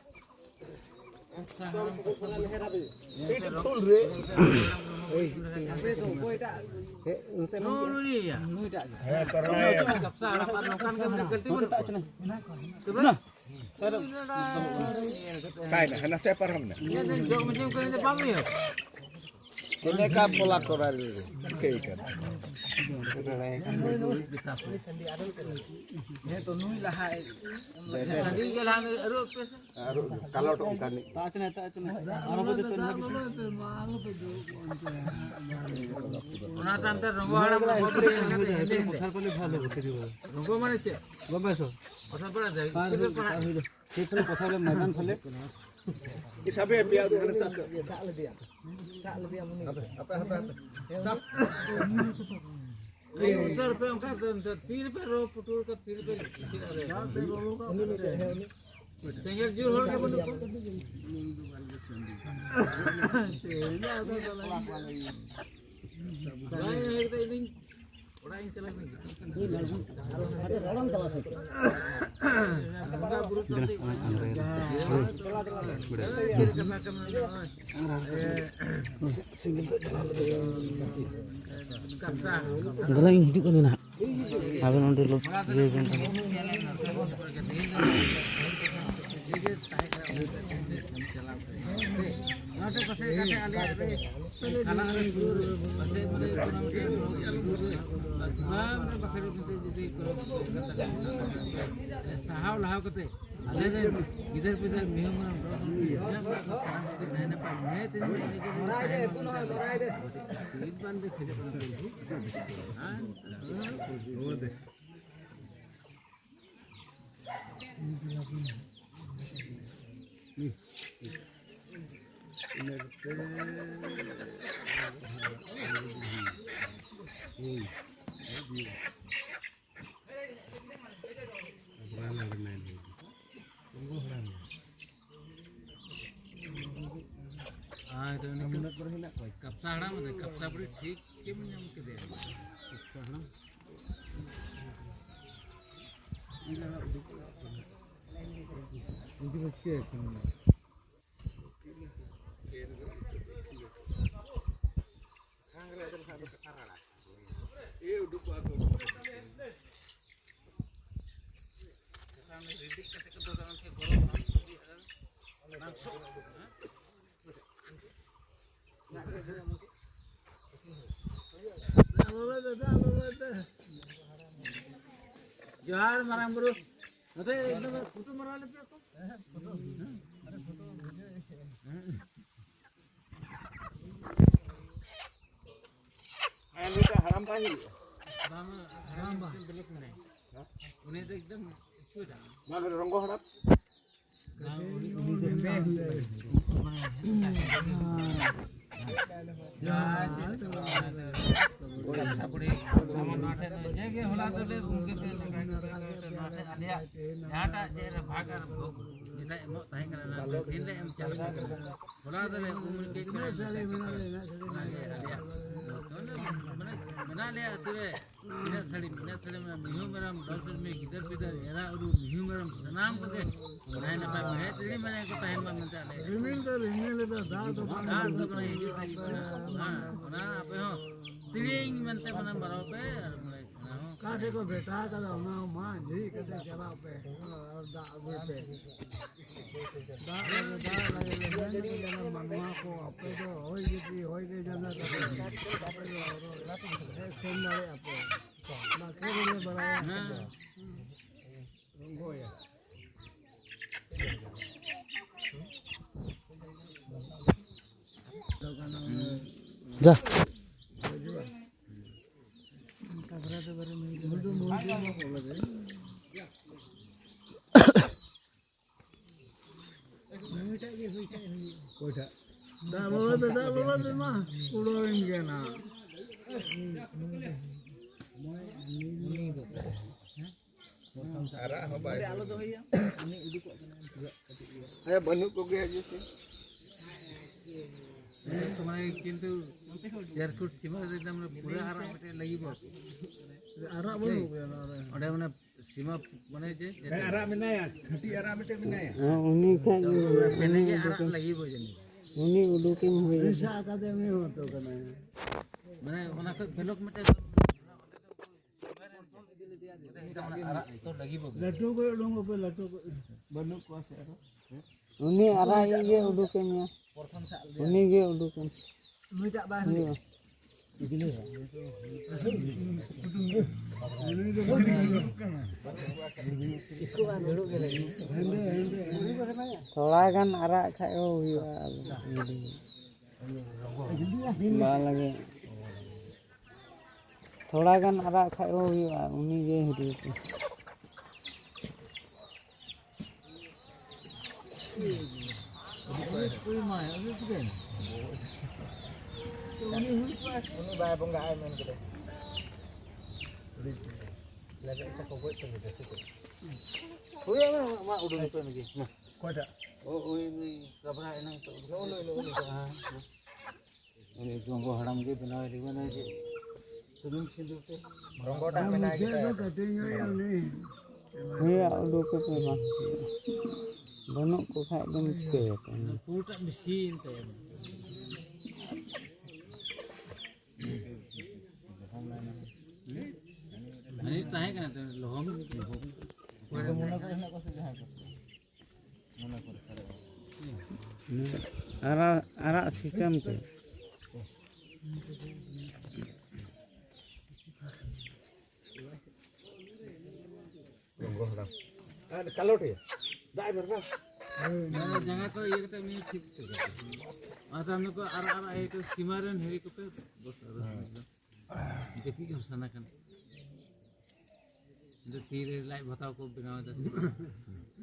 ᱱᱩᱭ ᱴᱟᱜ ᱜᱮ᱾ ᱦᱮᱸ, ᱛᱚᱨᱚᱲᱟᱭ᱾ ᱠᱟᱯᱥᱟ ᱟᱲᱟᱜ ᱟᱨ ᱱᱚᱝᱠᱟᱱ ᱜᱮ ᱢᱤᱫᱴᱮᱱ ᱜᱟᱹᱞᱛᱤ ᱵᱟᱹᱱᱩᱜ ᱛᱟᱠᱚᱣᱟ᱾ ᱠᱟᱭ ᱱᱟ, ᱦᱟᱱᱟ ᱥᱮ ᱯᱟᱨᱚᱢ ᱱᱟ᱾ ᱤᱱᱟᱹ ᱫᱤᱱ ᱡᱚᱜ ᱢᱟᱹᱡᱷᱤ ᱠᱚ ᱢᱮᱱᱫᱟ, "ᱵᱟᱢ ᱤᱭᱟᱹ?" ᱤᱱᱟᱹ ᱠᱟ ᱯᱚᱞᱟ ᱠᱚᱨᱟᱣ ᱨᱮ ᱪᱤᱠᱟᱹᱭ ᱠᱟᱱᱟ? ᱦᱮᱸ, ᱛᱚ ᱱᱩᱭ ᱞᱟᱦᱟ ᱦᱮᱡ᱾ ᱥᱟᱺᱜᱤᱧ ᱜᱮ ᱞᱟᱦᱟ ᱟᱹᱨᱩᱵ ᱯᱮ ᱥᱮ᱾ ᱟᱨ ᱠᱟᱞᱚᱴ ᱚᱱᱠᱟ ᱱᱤᱡ᱾ ᱛᱟᱪᱱᱟ, ᱛᱟᱪᱱᱟ᱾ ᱟᱨᱚ ᱵᱚᱫᱮ ᱛᱚ ᱱᱤᱡ᱾ ᱚᱱᱟ ᱛᱟᱭᱚᱢ ᱛᱮ ᱨᱚᱝᱜᱚ ᱦᱟᱲᱟᱢ, ᱨᱚᱝᱜᱚ ᱵᱩᱲᱦᱤ ᱮᱱ ᱠᱟᱛᱮ ᱦᱤᱱᱫᱤ ᱦᱤᱱᱫᱤ᱾ ᱯᱚᱛᱷᱟᱨ ᱯᱟᱞᱮ ᱵᱷᱟᱞᱚ ᱜᱚᱛᱤ ᱫᱤᱵᱚ᱾ ᱨᱚᱝᱜᱚ ᱢᱟᱱᱮ ᱪᱮᱫ? ᱜᱚᱵᱮᱥᱚ᱾ ᱯᱚᱛᱷᱟᱨ ᱯᱟᱲᱟ ᱡᱟᱭ᱾ ᱟᱨ ᱪᱮᱫ ᱯᱮ ᱯᱟᱲᱦᱟᱜ? ᱴᱷᱤᱠ ᱠᱟᱱᱟ, ᱯᱚᱛᱷᱟᱨ ᱯᱟᱞᱮ ᱢᱚᱭᱫᱟᱱ ᱯᱟᱞᱮ᱾ ᱤᱥᱟᱵᱮ ᱯᱮᱭᱟ ᱫᱚ ᱦᱟᱱᱮ ᱥᱟᱵ᱾ ᱥᱟᱵ ᱞᱮᱫᱮᱭᱟ᱾ ᱥᱟᱵ ᱞᱮᱫᱮᱭᱟ ᱢᱩᱱᱤ᱾ ᱦᱟᱯᱮ, ᱦᱟᱯᱮ, ᱦᱟᱯᱮ᱾ ᱥᱟᱵ᱾ ᱮᱭ ᱩᱛᱟᱹᱨ ᱯᱮ ᱚᱱᱠᱟ ᱫᱚ, ᱫᱚ ᱛᱤ ᱨᱮᱯᱮ ᱨᱚ ᱯᱩᱴᱩᱨ ᱠᱟᱫ, ᱛᱤ ᱨᱮᱯᱮ ᱪᱮᱫ ᱨᱮ? ᱩᱱᱤ ᱢᱤᱫᱴᱮᱡ, ᱦᱮᱸ, ᱩᱱᱤ᱾ ᱥᱮᱸᱜᱮᱞ ᱡᱩᱞ ᱦᱚᱲ ᱜᱮ ᱵᱟᱹᱱᱩᱜ ᱠᱚᱣᱟ᱾ ᱛᱮᱦᱮᱧ ᱫᱚ ᱟᱫᱚ ᱪᱟᱞᱟᱣ ᱮᱱᱟ᱾ ᱵᱟᱝ ᱦᱮᱡ ᱠᱟᱛᱮ ᱤᱧ ᱚᱲᱟᱜ ᱤᱧ ᱪᱟᱞᱟᱜ ᱠᱟᱱᱟ᱾ ᱵᱚᱸᱜᱟ ᱵᱩᱨᱩ ᱠᱟᱛᱮ ᱚᱲᱟᱜ ᱤᱧ ᱪᱟᱞᱟᱜ ᱠᱟᱱᱟ᱾ ᱪᱮᱫ ᱠᱟᱛᱷᱟ ᱠᱟᱱᱟ ᱱᱚᱜᱼᱚᱭ? ᱠᱟᱛᱷᱟ᱾ ᱫᱮᱞᱟ, ᱤᱧ ᱦᱤᱡᱩᱜ ᱠᱟᱱᱟ ᱱᱟᱦᱟᱜ᱾ ᱟᱵᱮᱱ ᱚᱸᱰᱮ ᱞᱚ-, ᱤᱭᱟᱹ ᱵᱮᱱ ᱛᱟᱦᱮᱸ᱾ ᱥᱟᱦᱟᱣ ᱞᱟᱦᱟ ᱠᱟᱛᱮ ᱟᱞᱮ ᱨᱮᱱ ᱜᱤᱫᱟᱹᱨ ᱯᱤᱫᱟᱹᱨ ᱢᱤᱦᱩ ᱢᱮᱨᱚᱢ ᱵᱚᱲᱚ ᱦᱚᱲ ᱠᱚ ᱡᱟᱦᱟᱸ ᱢᱮᱱᱟᱜ ᱠᱚ ᱥᱟᱱᱟᱢ ᱠᱚᱜᱮ ᱱᱟᱭ ᱱᱟᱯᱟᱭ ᱢᱮ ᱛᱮ ᱢᱮ ᱤᱱᱟᱹ ᱜᱮ ᱵᱚᱱ ᱛᱟᱦᱮᱱᱟ᱾ ᱢᱤᱫ ᱵᱟᱨ ᱫᱚ ᱠᱷᱚᱡᱚᱜ ᱠᱟᱱᱟ ᱠᱚ᱾ ᱦᱮᱸ? ᱟᱨ ᱩᱱᱤ ᱠᱟᱯᱥᱟ ᱦᱟᱲᱟᱢ ᱫᱚ, ᱠᱟᱯᱥᱟ ᱵᱩᱲᱦᱤ ᱴᱷᱤᱠ ᱜᱮᱢ ᱧᱟᱢ ᱠᱮᱫᱮᱭᱟ᱾ ᱠᱟᱯᱥᱟ ᱦᱟᱲᱟᱢ᱾ ᱩᱱᱠᱩ ᱫᱚ ᱪᱤᱠᱟᱹ ᱠᱟᱱᱟ? ᱡᱚᱦᱟᱨ ᱢᱟᱨᱟᱝ ᱵᱩᱨᱩ᱾ ᱱᱚᱛᱮ ᱮᱠᱫᱚᱢ ᱯᱷᱳᱴᱳ ᱢᱟᱨᱟᱣ ᱞᱮᱯᱮ ᱛᱚ᱾ ᱦᱮᱸ, ᱱᱩᱭᱴᱟᱜ ᱦᱟᱲᱟᱢ ᱵᱟᱭ ᱦᱩᱭᱩᱜᱼᱟ? ᱵᱟᱝ, ᱦᱟᱲᱟᱢ ᱵᱟᱝ᱾ ᱵᱞᱮᱠ ᱢᱮᱱᱟᱭᱟ᱾ ᱩᱱᱤ ᱫᱚ ᱮᱠᱫᱚᱢ ᱤᱥᱠᱩᱞ ᱨᱮ᱾ ᱵᱟᱝ, ᱨᱚᱝᱜᱚ ᱦᱟᱲᱟᱢ? ᱵᱟᱝ, ᱩᱱᱤ, ᱩᱱᱤ ᱫᱚ ᱵᱟᱭ ᱦᱩᱭᱩᱜᱼᱟ᱾ ᱡᱟᱦᱟᱸ ᱪᱮᱫ ᱠᱚ ᱢᱮᱱᱟ, ᱠᱟᱛᱷᱟ ᱠᱩᱲᱤ, ᱡᱮᱢᱚᱱ ᱱᱚᱣᱟ ᱴᱷᱮᱱ ᱡᱮ ᱜᱮ ᱦᱚᱞᱟ ᱫᱚᱞᱮ ᱩᱢ ᱠᱮᱫ ᱯᱮ, ᱱᱚᱝᱠᱟ ᱠᱟᱛᱮ ᱱᱚᱣᱟ ᱴᱷᱮᱱ ᱟᱞᱮᱭᱟᱜ ᱡᱟᱦᱟᱸᱴᱟᱜ ᱪᱮᱫ ᱨᱮ ᱵᱷᱟᱜᱽ ᱟᱨ ᱵᱷᱳᱜᱽ ᱡᱮᱴᱟ ᱮᱢᱚᱜ ᱛᱟᱦᱮᱸ ᱠᱟᱱᱟ, ᱚᱱᱟ ᱫᱚ ᱫᱤᱱ ᱞᱮ ᱮᱢ ᱪᱟᱞᱟᱜ ᱠᱟᱱᱟ᱾ ᱦᱚᱞᱟ ᱫᱚᱞᱮ ᱩᱢ ᱠᱮᱫ ᱠᱚᱣᱟ, ᱚᱱᱟᱜᱮ ᱟᱞᱮᱭᱟᱜ ᱢᱟᱱᱮ ᱢᱮᱱᱟᱜ ᱞᱮᱭᱟ ᱟᱹᱛᱩ ᱨᱮ᱾ ᱤᱱᱟᱹᱜ ᱥᱟᱹᱲᱤᱢ, ᱤᱱᱟᱹᱜ ᱥᱟᱹᱲᱤᱢ, ᱢᱤᱦᱩ ᱢᱮᱨᱚᱢ, ᱞᱚᱥ ᱢᱤ ᱜᱤᱫᱟᱹᱨ ᱯᱤᱫᱟᱹᱨ, ᱮᱨᱟ ᱩᱨᱩ, ᱢᱤᱦᱩ ᱢᱮᱨᱚᱢ, ᱥᱟᱱᱟᱢ ᱠᱚᱜᱮ ᱱᱟᱭ ᱱᱟᱯᱟᱭ ᱵᱮᱲᱮ ᱛᱤᱨᱤ ᱢᱟᱱᱮ ᱠᱚ ᱛᱟᱦᱮᱱ ᱢᱟ ᱢᱮᱱᱛᱮ ᱟᱞᱮ ᱨᱤᱢᱤᱞ ᱫᱚ ᱨᱤᱢᱤᱞ ᱮᱫᱟ, ᱫᱟᱜ ᱫᱚ ᱵᱟᱝ ᱫᱟᱜ ᱫᱚ ᱦᱤᱡᱩᱜ ᱵᱟᱝ ᱦᱤᱡᱩᱜ ᱠᱟᱱᱟ᱾ ᱦᱮᱸ, ᱚᱱᱟ ᱟᱯᱮ ᱦᱚᱸ ᱛᱤᱨᱤᱧ ᱢᱮᱱᱛᱮ ᱢᱟᱱᱮ ᱵᱟᱨᱚ ᱯᱮ ᱟᱨ ᱢᱟᱱᱮ ᱚᱱᱟ ᱦᱚᱸ ᱚᱠᱟ ᱴᱷᱮᱡ ᱠᱚ ᱵᱷᱮᱴᱟ ᱠᱟᱫᱟ, ᱚᱱᱟ ᱢᱟ ᱡᱷᱤᱡ ᱠᱟᱛᱮ ᱪᱟᱞᱟᱜ ᱯᱮ ᱟᱨ ᱫᱟᱜ ᱟᱹᱜᱩᱭ ᱯᱮ᱾ ᱫᱟᱜ ᱨᱮ ᱫᱟᱜ ᱞᱟᱜᱮ ᱞᱮᱠᱷᱟᱱ ᱢᱟᱱᱣᱟ ᱠᱚ ᱟᱯᱮ ᱫᱚ ᱦᱚᱭ ᱜᱮ ᱦᱚᱭ ᱜᱮ ᱡᱟᱱᱟ ᱛᱟᱯᱮ᱾ ᱟᱯᱮ ᱫᱚ ᱦᱮᱡ ᱥᱮᱱ ᱫᱟᱲᱮᱭᱟᱜᱼᱟ ᱯᱮ᱾ ᱵᱟᱠᱚ ᱵᱚᱞᱮ ᱵᱟᱲᱟᱭᱟ᱾ ᱦᱮᱸ᱾ ᱡᱟ᱾ ᱚᱠᱚᱭᱴᱟᱜ? ᱫᱟᱜ ᱞᱚᱞᱚᱭ ᱯᱮ, ᱫᱟᱜ ᱞᱚᱞᱚᱭ ᱯᱮ ᱢᱟ᱾ ᱩᱰᱟᱹᱣᱮᱱ ᱜᱮᱭᱟ ᱱᱟᱦᱟᱜ᱾ ᱟᱨᱟᱜ ᱦᱚᱸ ᱵᱟᱭ ᱦᱩᱭ᱾ ᱦᱮᱸ, ᱵᱟᱹᱱᱩᱜ ᱠᱚᱜᱮᱭᱟ ᱡᱮᱥᱮ᱾ ᱛᱚᱢᱟᱨ ᱠᱤᱱᱛᱩ ᱮᱭᱟᱨᱯᱳᱨᱴ ᱥᱤᱢᱟ ᱨᱮ ᱮᱠᱫᱚᱢ ᱯᱩᱨᱟᱹ ᱟᱨᱟᱜ ᱢᱤᱫᱴᱮᱱ ᱞᱟᱹᱜᱤᱫ ᱵᱚ᱾ ᱟᱨᱟᱜ ᱵᱟᱹᱱᱩᱜ ᱜᱮᱭᱟ ᱱᱚᱣᱟ ᱨᱮ᱾ ᱚᱸᱰᱮ ᱢᱟᱱᱮ ᱥᱤᱢᱟ ᱢᱟᱱᱮ ᱡᱮ ᱦᱮᱸ, ᱟᱨᱟᱜ ᱢᱮᱱᱟᱭᱟ, ᱠᱷᱟᱹᱴᱤ ᱟᱨᱟᱜ ᱢᱤᱫᱴᱮᱱ ᱢᱮᱱᱟᱭᱟ᱾ ᱦᱮᱸ, ᱩᱱᱤ ᱠᱷᱟᱡ ᱯᱮᱱᱮ ᱜᱮ ᱟᱨᱟᱜ ᱞᱟᱹᱜᱤᱫ ᱵᱚ ᱡᱟᱹᱱᱤᱡ᱾ ᱩᱱᱤ ᱩᱰᱩᱠᱮᱢ ᱦᱩᱭᱩᱜᱼᱟ᱾ ᱯᱚᱭᱥᱟ ᱟᱠᱟᱫᱮ ᱩᱱᱤ ᱦᱚᱸ ᱛᱚ ᱠᱟᱱᱟᱭ᱾ ᱢᱟᱱᱮ ᱚᱱᱟ ᱠᱷᱚᱡ ᱵᱷᱮᱞᱚᱠ ᱢᱤᱫᱴᱮᱱ ᱟᱨᱟᱜ ᱛᱚ ᱞᱟᱹᱜᱤᱫ ᱵᱚ᱾ ᱞᱟᱹᱴᱩ ᱠᱚ ᱩᱰᱩᱝ ᱟᱯᱮ, ᱞᱟᱹᱴᱩ ᱠᱚ᱾ ᱵᱟᱹᱱᱩᱜ ᱠᱚᱣᱟ ᱥᱮ ᱟᱨᱚ? ᱩᱱᱤ ᱟᱨᱟᱜ ᱤᱡ ᱜᱮ ᱩᱰᱩᱠᱮᱢ ᱭᱟ᱾ ᱯᱨᱚᱛᱷᱚᱢ ᱥᱟᱵ ᱞᱮᱫᱮᱭᱟ᱾ ᱩᱱᱤ ᱜᱮ ᱩᱰᱩᱠᱮᱢ᱾ ᱱᱩᱭᱴᱟᱜ ᱵᱟᱭ ᱦᱩᱭᱩᱜᱼᱟ᱾ ᱦᱩᱭᱩᱜᱼᱟ᱾ ᱛᱷᱚᱲᱟ ᱜᱟᱱ ᱟᱨᱟᱜ ᱠᱷᱟᱡ ᱦᱚᱸ ᱦᱩᱭᱩᱜᱼᱟ᱾ ᱵᱟᱝ ᱞᱟᱜᱮ᱾ ᱛᱷᱚᱲᱟ ᱜᱟᱱ ᱟᱨᱟᱜ ᱠᱷᱟᱡ ᱦᱚᱸ ᱦᱩᱭᱩᱜᱼᱟ, ᱩᱱᱤ ᱜᱮ ᱦᱤᱨᱤ ᱠᱚ᱾ ᱩᱱᱤ ᱵᱟᱭ ᱵᱚᱸᱜᱟᱜᱼᱟᱭ ᱢᱮᱱ ᱠᱮᱫᱟ᱾ ᱞᱮᱵᱮᱫ ᱛᱮᱠᱚ ᱜᱚᱡ ᱠᱮᱫᱮ ᱥᱮ ᱪᱮᱫ? ᱦᱳᱭ, ᱢᱟ, ᱢᱟ, ᱩᱰᱩᱝ ᱯᱮ ᱱᱩᱭ ᱜᱮ, ᱢᱟ᱾ ᱚᱠᱚᱭᱴᱟᱜ? ᱳ, ᱳᱭ, ᱱᱩᱭ ᱠᱟᱵᱽᱨᱟ ᱮᱱᱟᱝ ᱛᱚ ᱩᱰᱩᱠ ᱱᱩᱜᱼᱩ ᱱᱩᱭ, ᱱᱩᱜᱼᱩ ᱱᱩᱭ᱾ ᱦᱮᱸ, ᱦᱮᱸ᱾ ᱩᱱᱤ ᱡᱚᱝᱜᱚ ᱦᱟᱲᱟᱢ ᱜᱮ ᱵᱮᱱᱟᱣ ᱮ ᱦᱩᱭᱩᱜᱼᱟ, ᱱᱩᱭ ᱡᱮ ᱥᱩᱱᱩᱢ ᱥᱤᱸᱫᱩᱨ ᱛᱮ᱾ ᱨᱚᱝᱜᱚᱴᱟᱜ ᱢᱮᱱᱟᱭ ᱜᱮᱛᱟᱭᱟ᱾ ᱠᱟᱹᱴᱤᱡ ᱧᱚᱜ ᱜᱮᱭᱟ ᱩᱱᱤ᱾ ᱦᱳᱭᱟ, ᱩᱰᱩᱠ ᱠᱟᱛᱮ ᱵᱟᱝ ᱦᱩᱭᱩᱜᱼᱟ᱾ ᱵᱟᱹᱱᱩᱜ ᱠᱚ ᱠᱷᱟᱡ ᱫᱚᱢ ᱪᱤᱠᱟᱹᱭᱟ? ᱯᱩᱨᱟᱹᱴᱟᱜ ᱢᱮᱥᱤᱱ ᱛᱟᱭᱚᱢ᱾ ᱦᱟᱹᱱᱤ ᱛᱟᱦᱮᱸ ᱠᱟᱱᱟ ᱛᱚ, ᱞᱚᱦᱚᱢ᱾ ᱟᱨᱟᱜ, ᱟᱨᱟᱜ ᱥᱤᱛᱟᱹᱢ ᱛᱮ᱾ ᱨᱚᱝᱜᱚ ᱦᱟᱲᱟᱢ᱾ ᱟᱨ ᱠᱟᱞᱚᱴ ᱜᱮ᱾ ᱫᱟᱜ ᱮ ᱵᱮᱨᱵᱟ᱾ ᱡᱟᱸᱜᱟ ᱠᱚ ᱤᱭᱟᱹ ᱠᱟᱛᱮ ᱩᱱᱤ ᱴᱷᱤᱠ ᱠᱟᱫᱟ᱾ ᱟᱨ ᱛᱟᱭᱚᱢ ᱫᱚᱠᱚ ᱟᱨᱟᱜ ᱟᱨᱟᱜ ᱤᱭᱟᱹ ᱠᱚ ᱥᱤᱢᱟ ᱨᱮᱱ ᱦᱤᱨᱤ ᱠᱚᱯᱮ ᱵᱚᱥ ᱟᱨᱚ ᱦᱮᱸ᱾ ᱡᱟᱹᱯᱤᱫ ᱦᱚᱸ ᱥᱟᱱᱟ ᱠᱟᱱᱟ᱾ ᱤᱧ ᱫᱚ ᱛᱤᱨᱮ ᱞᱟᱡ ᱵᱷᱟᱛᱟᱣ ᱠᱚ ᱵᱮᱱᱟᱣ ᱮᱫᱟ᱾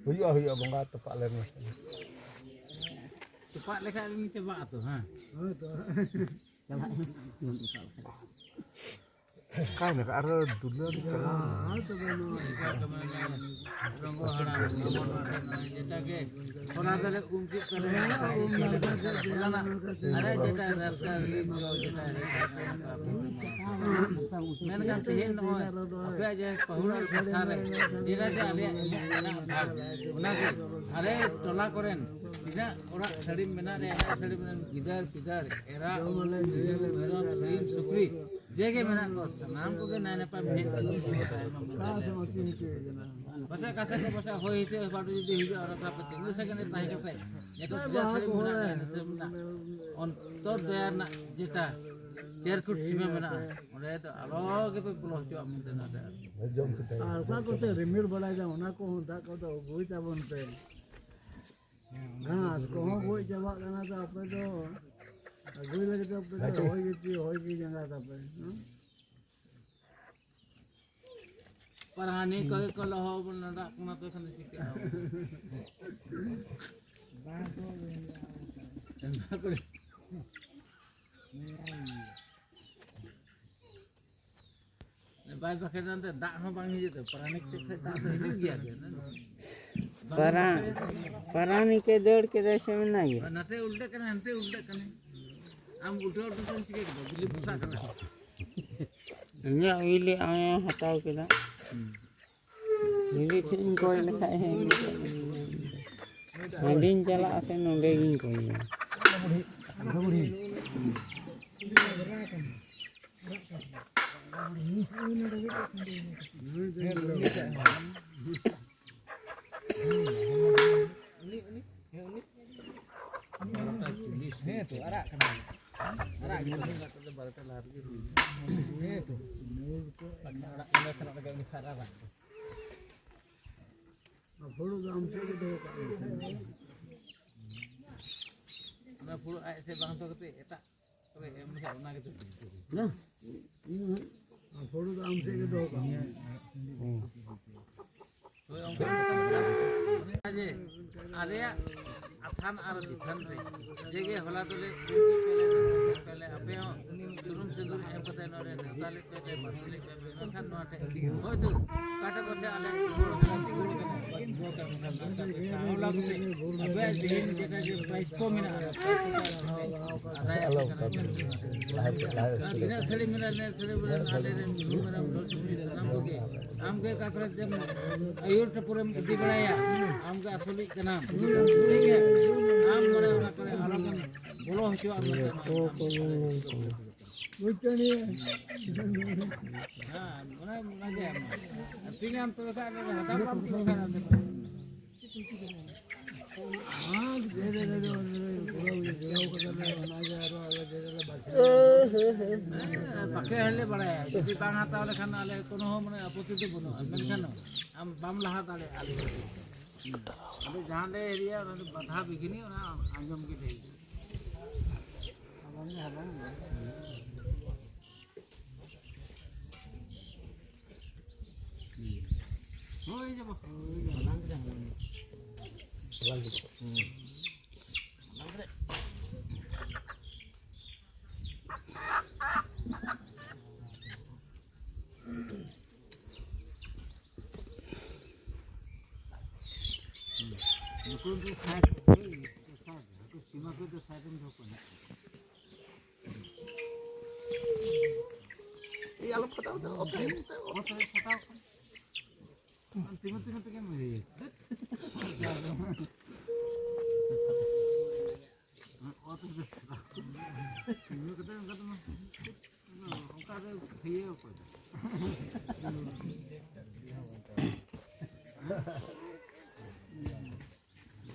ᱦᱩᱭᱩᱜᱼᱟ, ᱦᱩᱭᱩᱜᱼᱟ, ᱵᱚᱸᱜᱟ ᱛᱚᱯᱟᱜ ᱞᱮᱱ ᱜᱮ᱾ ᱛᱚᱯᱟᱜ ᱞᱮᱠᱷᱟᱡ ᱵᱤᱱ ᱪᱟᱵᱟᱜ ᱟᱛᱚ, ᱦᱮᱸ? ᱦᱳᱭ ᱛᱚ᱾ ᱪᱟᱞᱟᱜ ᱟᱹᱧ᱾ ᱚᱠᱟᱭ ᱱᱟᱠᱚ? ᱟᱨᱚ ᱫᱩᱞᱟᱹᱲ ᱪᱟᱞᱟᱣ ᱮᱱᱟ᱾ ᱦᱳᱭ ᱛᱚᱵᱮ ᱱᱚᱣᱟ᱾ ᱨᱚᱝᱜᱚ ᱦᱟᱲᱟᱢ, ᱡᱮᱴᱟ ᱜᱮ ᱚᱱᱟ ᱫᱚᱞᱮ ᱩᱢ ᱠᱮᱫ ᱛᱟᱞᱮ, ᱚᱱᱟ ᱟᱨᱮ ᱡᱮᱴᱟ ᱨᱟᱥᱛᱟ ᱨᱤᱞᱤᱡ ᱡᱚ ᱡᱮᱴᱟ ᱨᱮ ᱢᱮᱱᱠᱷᱟᱱ ᱛᱮᱦᱮᱧ ᱱᱚᱜᱼᱚᱭ ᱟᱯᱮᱭᱟᱜ ᱡᱮ ᱯᱟᱹᱦᱩᱲ ᱟᱨ ᱠᱟᱛᱷᱟ ᱨᱮ ᱡᱮᱴᱟ ᱡᱮ ᱟᱞᱮᱭᱟᱜ ᱮᱢᱚᱜ ᱨᱮᱱᱟᱜ ᱵᱷᱟᱜᱽ, ᱚᱱᱟᱜᱮ ᱟᱞᱮ ᱴᱚᱞᱟ ᱠᱚᱨᱮᱱ ᱛᱤᱱᱟᱹᱜ ᱚᱲᱟᱜ ᱥᱟᱹᱲᱤᱢ ᱢᱮᱱᱟᱜ ᱨᱮ, ᱮᱱᱮᱡ ᱥᱟᱹᱲᱤᱢ ᱨᱮᱱ ᱜᱤᱫᱟᱹᱨ ᱯᱤᱫᱟᱹᱨ, ᱮᱨᱟ, ᱩᱨᱩ, ᱢᱤᱦᱩ, ᱢᱮᱨᱚᱢ, ᱥᱤᱢ, ᱥᱩᱠᱨᱤ, ᱡᱮ ᱜᱮ ᱢᱮᱱᱟᱜ ᱠᱚ, ᱥᱟᱱᱟᱢ ᱠᱚᱜᱮ ᱱᱟᱭ ᱱᱟᱯᱟᱭ ᱢᱮᱱᱟᱜ ᱠᱚᱣᱟ᱾ ᱯᱟᱥᱮ ᱠᱟᱥᱮ ᱠᱚ ᱯᱟᱥᱮ ᱦᱚᱭ ᱦᱤᱡᱩᱜ, ᱦᱚᱭ ᱵᱟᱨᱰᱩ ᱡᱩᱫᱤ ᱦᱤᱡᱩᱜᱼᱟ, ᱚᱱᱟ ᱠᱚ ᱟᱯᱮ ᱛᱤᱸᱜᱩ ᱥᱮ ᱠᱟᱱᱟ, ᱛᱟᱦᱮᱸ ᱠᱟᱛᱮ ᱱᱤᱛᱚᱜ ᱛᱤᱱᱟᱹᱜ ᱥᱟᱹᱲᱤᱢ ᱢᱮᱱᱟᱜ ᱨᱮ, ᱦᱤᱥᱟᱹᱵ ᱢᱮᱱᱟᱜ, ᱚᱱᱛᱚᱨ ᱫᱚᱭᱟ ᱨᱮᱱᱟᱜ ᱡᱮᱴᱟ ᱪᱟᱹᱨ ᱠᱷᱩᱴ ᱥᱤᱢᱟᱹ ᱢᱮᱱᱟᱜᱼᱟ, ᱚᱸᱰᱮ ᱫᱚ ᱟᱞᱚ ᱜᱮᱯᱮ ᱵᱚᱞᱚ ᱦᱚᱪᱚᱣᱟᱜ ᱢᱮᱱᱛᱮ ᱱᱚᱰᱮ᱾ ᱟᱨ ᱚᱠᱟ ᱠᱚᱛᱮ ᱨᱤᱢᱤᱞ ᱵᱟᱲᱟᱭᱮᱫᱟ, ᱚᱱᱟ ᱠᱚᱦᱚᱸ ᱫᱟᱜ ᱠᱚᱫᱚ ᱟᱹᱜᱩᱭ ᱛᱟᱵᱚᱱ ᱯᱮ᱾ ᱜᱷᱟᱥ ᱠᱚᱦᱚᱸ ᱜᱚᱡ ᱪᱟᱵᱟᱜ ᱠᱟᱱᱟ, ᱛᱚ ᱟᱯᱮ ᱫᱚ ᱟᱹᱜᱩᱭ ᱞᱟᱹᱜᱤᱫ ᱛᱮ ᱟᱯᱮ ᱫᱚ ᱦᱚᱭ ᱜᱮ ᱪᱮᱫ, ᱦᱚᱭ ᱜᱮ ᱡᱟᱸᱜᱟ ᱛᱟᱯᱮ, ᱦᱮᱸ? ᱯᱟᱨᱦᱟᱱᱤ ᱠᱚᱜᱮ ᱠᱚ ᱞᱚᱦᱚᱫ ᱵᱚᱱ ᱱᱟᱰᱟᱜ ᱠᱟᱱᱟ, ᱛᱚ ᱮᱠᱷᱟᱱ ᱫᱚ ᱪᱤᱠᱟᱹᱜᱼᱟ? ᱮᱱᱫᱟ ᱠᱚᱨᱮ᱾ ᱵᱟᱭ ᱵᱟᱠᱷᱮᱲ ᱮᱱᱛᱮ ᱫᱟᱜ ᱦᱚᱸ ᱵᱟᱝ ᱦᱤᱡᱩᱜ ᱛᱟᱭ, ᱯᱟᱨᱟᱱᱤᱠ ᱥᱮᱫ ᱠᱷᱚᱱ ᱫᱟᱜ ᱫᱚ ᱦᱤᱡᱩᱜ ᱜᱮᱭᱟ ᱜᱮ᱾ ᱯᱟᱨᱟ-, ᱯᱟᱨᱟᱱᱤᱠᱮ ᱫᱟᱹᱲ ᱠᱮᱫᱟᱭ ᱥᱮ ᱢᱮᱱᱟᱭ ᱜᱮᱭᱟ? ᱱᱟᱛᱮ ᱩᱞᱴᱟᱹᱜ ᱠᱟᱱᱟ, ᱦᱟᱱᱛᱮ ᱩᱞᱴᱟᱹᱜ ᱠᱟᱱᱟ᱾ ᱟᱢ ᱩᱞᱴᱟᱹ ᱩᱞᱴᱟᱹ ᱛᱮᱢ ᱪᱤᱠᱟᱹ ᱠᱮᱫᱟ? ᱵᱤᱞᱤ ᱯᱚᱥᱟᱜ ᱠᱟᱱᱟ᱾ ᱤᱧᱟᱹᱜ ᱵᱤᱞᱤ ᱟᱢᱮ ᱦᱟᱛᱟᱣ ᱠᱮᱫᱟ᱾ ᱦᱩᱸ᱾ ᱵᱤᱞᱤ ᱴᱷᱮᱱ ᱤᱧ ᱠᱚᱭ ᱞᱮᱠᱷᱟᱡ ᱦᱮᱸ, ᱦᱟᱸᱰᱤᱧ ᱪᱟᱞᱟᱜᱼᱟ ᱥᱮ ᱱᱚᱸᱰᱮ ᱜᱤᱧ ᱠᱚᱭᱟ? ᱦᱮᱸ ᱛᱚ, ᱟᱨᱟᱜ ᱠᱟᱱᱟ᱾ ᱟᱨᱟᱜ ᱜᱮ ᱛᱚ᱾ ᱦᱮᱸ ᱛᱚ᱾ ᱵᱟᱠᱷᱟᱱ ᱚᱲᱟᱜ ᱠᱚᱞᱮ ᱥᱮᱱᱚᱜ ᱞᱟᱹᱜᱤᱫ ᱩᱱᱤ ᱯᱷᱟᱨᱟ ᱨᱟᱜ ᱫᱚ᱾ ᱦᱩᱲᱩ ᱫᱚ ᱟᱢ ᱥᱮᱫ ᱜᱮ ᱫᱚᱦᱚ ᱠᱟᱜ ᱢᱮ᱾ ᱚᱱᱟ ᱯᱷᱩᱲᱩᱜ ᱟᱡ ᱥᱮᱫ ᱵᱟᱝ ᱫᱚᱦᱚ ᱠᱟᱛᱮ ᱮᱴᱟᱜ ᱠᱚᱨᱮ ᱮᱢ ᱞᱮᱠᱷᱟᱱ ᱚᱱᱟ ᱜᱮᱛᱚ ᱴᱷᱤᱠ ᱠᱚᱜᱼᱟ᱾ ᱦᱮᱸ? ᱤᱧ ᱦᱚᱸ᱾ ᱟᱨ ᱯᱷᱩᱲᱩᱜ ᱫᱚ ᱟᱢ ᱥᱮᱫ ᱜᱮ ᱫᱚᱦᱚ ᱠᱟᱜ ᱢᱮ᱾ ᱦᱳᱭ, ᱚᱱᱠᱟ ᱜᱮ᱾ ᱡᱮ ᱟᱞᱮᱭᱟᱜ ᱟᱛᱷᱟᱱ ᱟᱨ ᱵᱤᱛᱷᱟᱱ ᱨᱮ ᱡᱮᱜᱮ ᱦᱚᱞᱟ ᱫᱚᱞᱮ ᱟᱯᱮ ᱦᱚᱸ ᱥᱩᱱᱩᱢ ᱥᱤᱸᱫᱩᱨ ᱮᱢ ᱠᱟᱛᱮ ᱱᱚᱰᱮ ᱱᱮᱣᱛᱟ ᱞᱮᱫ ᱯᱮ, ᱯᱮ ᱯᱟᱹᱛᱤ ᱞᱮᱫ ᱯᱮ, ᱢᱮᱱᱠᱷᱟᱱ ᱱᱚᱣᱟ ᱴᱷᱮᱱ ᱦᱚᱭᱛᱳ ᱚᱠᱟᱴᱟᱜ ᱠᱚᱛᱮ ᱟᱞᱮ ᱜᱚᱲᱚ ᱠᱟᱱᱟ, ᱛᱤᱸᱜᱩ ᱠᱟᱱᱟ, ᱜᱚᱲᱚ ᱠᱟᱱᱟ, ᱢᱮᱱᱠᱷᱟᱱ ᱟᱯᱮ ᱥᱟᱶ ᱦᱚᱞᱟ ᱠᱟᱛᱮ ᱟᱯᱮᱭᱟᱜ ᱡᱮᱦᱮᱛᱩ ᱡᱮᱴᱟ ᱡᱮ ᱯᱨᱟᱭᱤᱡᱽ ᱠᱚ ᱢᱮᱱᱟᱜᱼᱟ, ᱟᱫᱟᱭ ᱟᱯᱮ ᱠᱟᱱᱟ᱾ ᱟᱨ ᱛᱤᱱᱟᱹᱜ ᱥᱟᱹᱲᱤ ᱢᱮᱱᱟᱜᱼᱟ, ᱱᱤᱭᱟᱹ ᱥᱟᱹᱲᱤ ᱢᱮᱱᱟᱜᱼᱟ, ᱟᱞᱮ ᱨᱮᱱ ᱢᱤᱦᱩ ᱢᱮᱨᱚᱢ ᱰᱷᱚᱞ ᱥᱩᱠᱨᱤ ᱥᱟᱱᱟᱢ ᱠᱚᱜᱮ ᱟᱢ ᱜᱮ ᱚᱠᱟ ᱠᱚᱨᱮ ᱫᱮᱢ ᱟᱹᱭᱩᱨ ᱴᱟᱹᱯᱩᱨᱮᱢ ᱤᱫᱤ ᱵᱟᱲᱟᱭᱟ, ᱟᱢ ᱜᱮ ᱟᱹᱥᱩᱞᱤᱡ ᱠᱟᱱᱟᱢ, ᱴᱷᱤᱠ ᱜᱮᱭᱟ? ᱟᱢ ᱢᱟᱱᱮ ᱚᱱᱟ ᱠᱚᱨᱮ ᱟᱞᱚ ᱜᱮᱢ ᱵᱚᱞᱚ ᱦᱚᱪᱚᱣᱟᱜ ᱢᱮ᱾ ᱵᱩᱡᱽ ᱠᱟᱹᱱᱟᱹᱧ᱾ ᱦᱮᱸ, ᱚᱱᱟ, ᱚᱱᱟ ᱜᱮ ᱟᱢ᱾ ᱟᱹᱛᱤᱧᱟᱢ ᱛᱚᱵᱮ ᱠᱷᱟᱱ ᱫᱚ ᱦᱟᱛᱟᱣ ᱠᱚᱣᱟᱢ ᱛᱚᱵᱮ ᱠᱷᱟᱱ ᱟᱫᱚ᱾ ᱦᱮᱸ, ᱵᱟᱠᱷᱮ ᱦᱚᱸᱞᱮ ᱵᱟᱲᱟᱭᱟ, ᱡᱩᱫᱤ ᱵᱟᱝ ᱦᱟᱛᱟᱣ ᱞᱮᱠᱷᱟᱱ ᱟᱞᱮ ᱠᱳᱱᱳ ᱦᱚᱸ ᱢᱟᱱᱮ ᱟᱯᱚᱛᱛᱤ ᱫᱚ ᱵᱟᱹᱱᱩᱜᱼᱟ, ᱢᱮᱱᱠᱷᱟᱱ ᱟᱢ ᱵᱟᱢ ᱞᱟᱦᱟ ᱫᱟᱲᱮᱭᱟᱜᱼᱟ ᱟᱞᱮ ᱴᱷᱮᱱ᱾ ᱟᱫᱚ ᱡᱟᱦᱟᱸ ᱞᱮ ᱮᱨᱤᱭᱟ ᱚᱱᱟ ᱫᱚ ᱵᱟᱫᱷᱟ ᱵᱤᱜᱷᱤᱱᱤ, ᱚᱱᱟ ᱟᱸᱡᱚᱢ ᱜᱮ ᱞᱟᱹᱭ᱾ ᱦᱳᱭ ᱡᱮ ᱵᱟᱠᱚ, ᱦᱳᱭ ᱡᱮ ᱵᱟᱠᱚ᱾ ᱩᱱᱠᱩ ᱫᱚ ᱥᱟᱭᱤᱰ, ᱦᱟᱹᱠᱩ ᱥᱤᱢᱟ ᱠᱚ ᱫᱚ ᱥᱟᱭᱤᱰ ᱨᱮ ᱫᱚᱦᱚ ᱠᱚᱣᱟ ᱱᱟᱜ᱾ ᱮᱭ, ᱟᱞᱚ ᱯᱷᱟᱴᱟᱣ ᱫᱟ, ᱚᱛ ᱨᱮ, ᱚᱛ ᱨᱮ ᱯᱷᱟᱴᱟᱣ ᱠᱚ᱾ ᱛᱤᱸᱜᱩ, ᱛᱤᱸᱜᱩ ᱛᱮᱜᱮᱢ ᱤᱭᱟᱹᱭᱟ᱾ ᱚᱛ ᱨᱮ ᱯᱷᱟᱴᱟᱣ᱾ ᱛᱤᱸᱜᱩ ᱠᱟᱛᱮ ᱚᱱᱠᱟ ᱫᱚ ᱢᱟ, ᱚᱱᱠᱟ ᱫᱚ ᱛᱷᱤᱭᱟᱹ ᱚᱠᱚᱭ ᱫᱚ᱾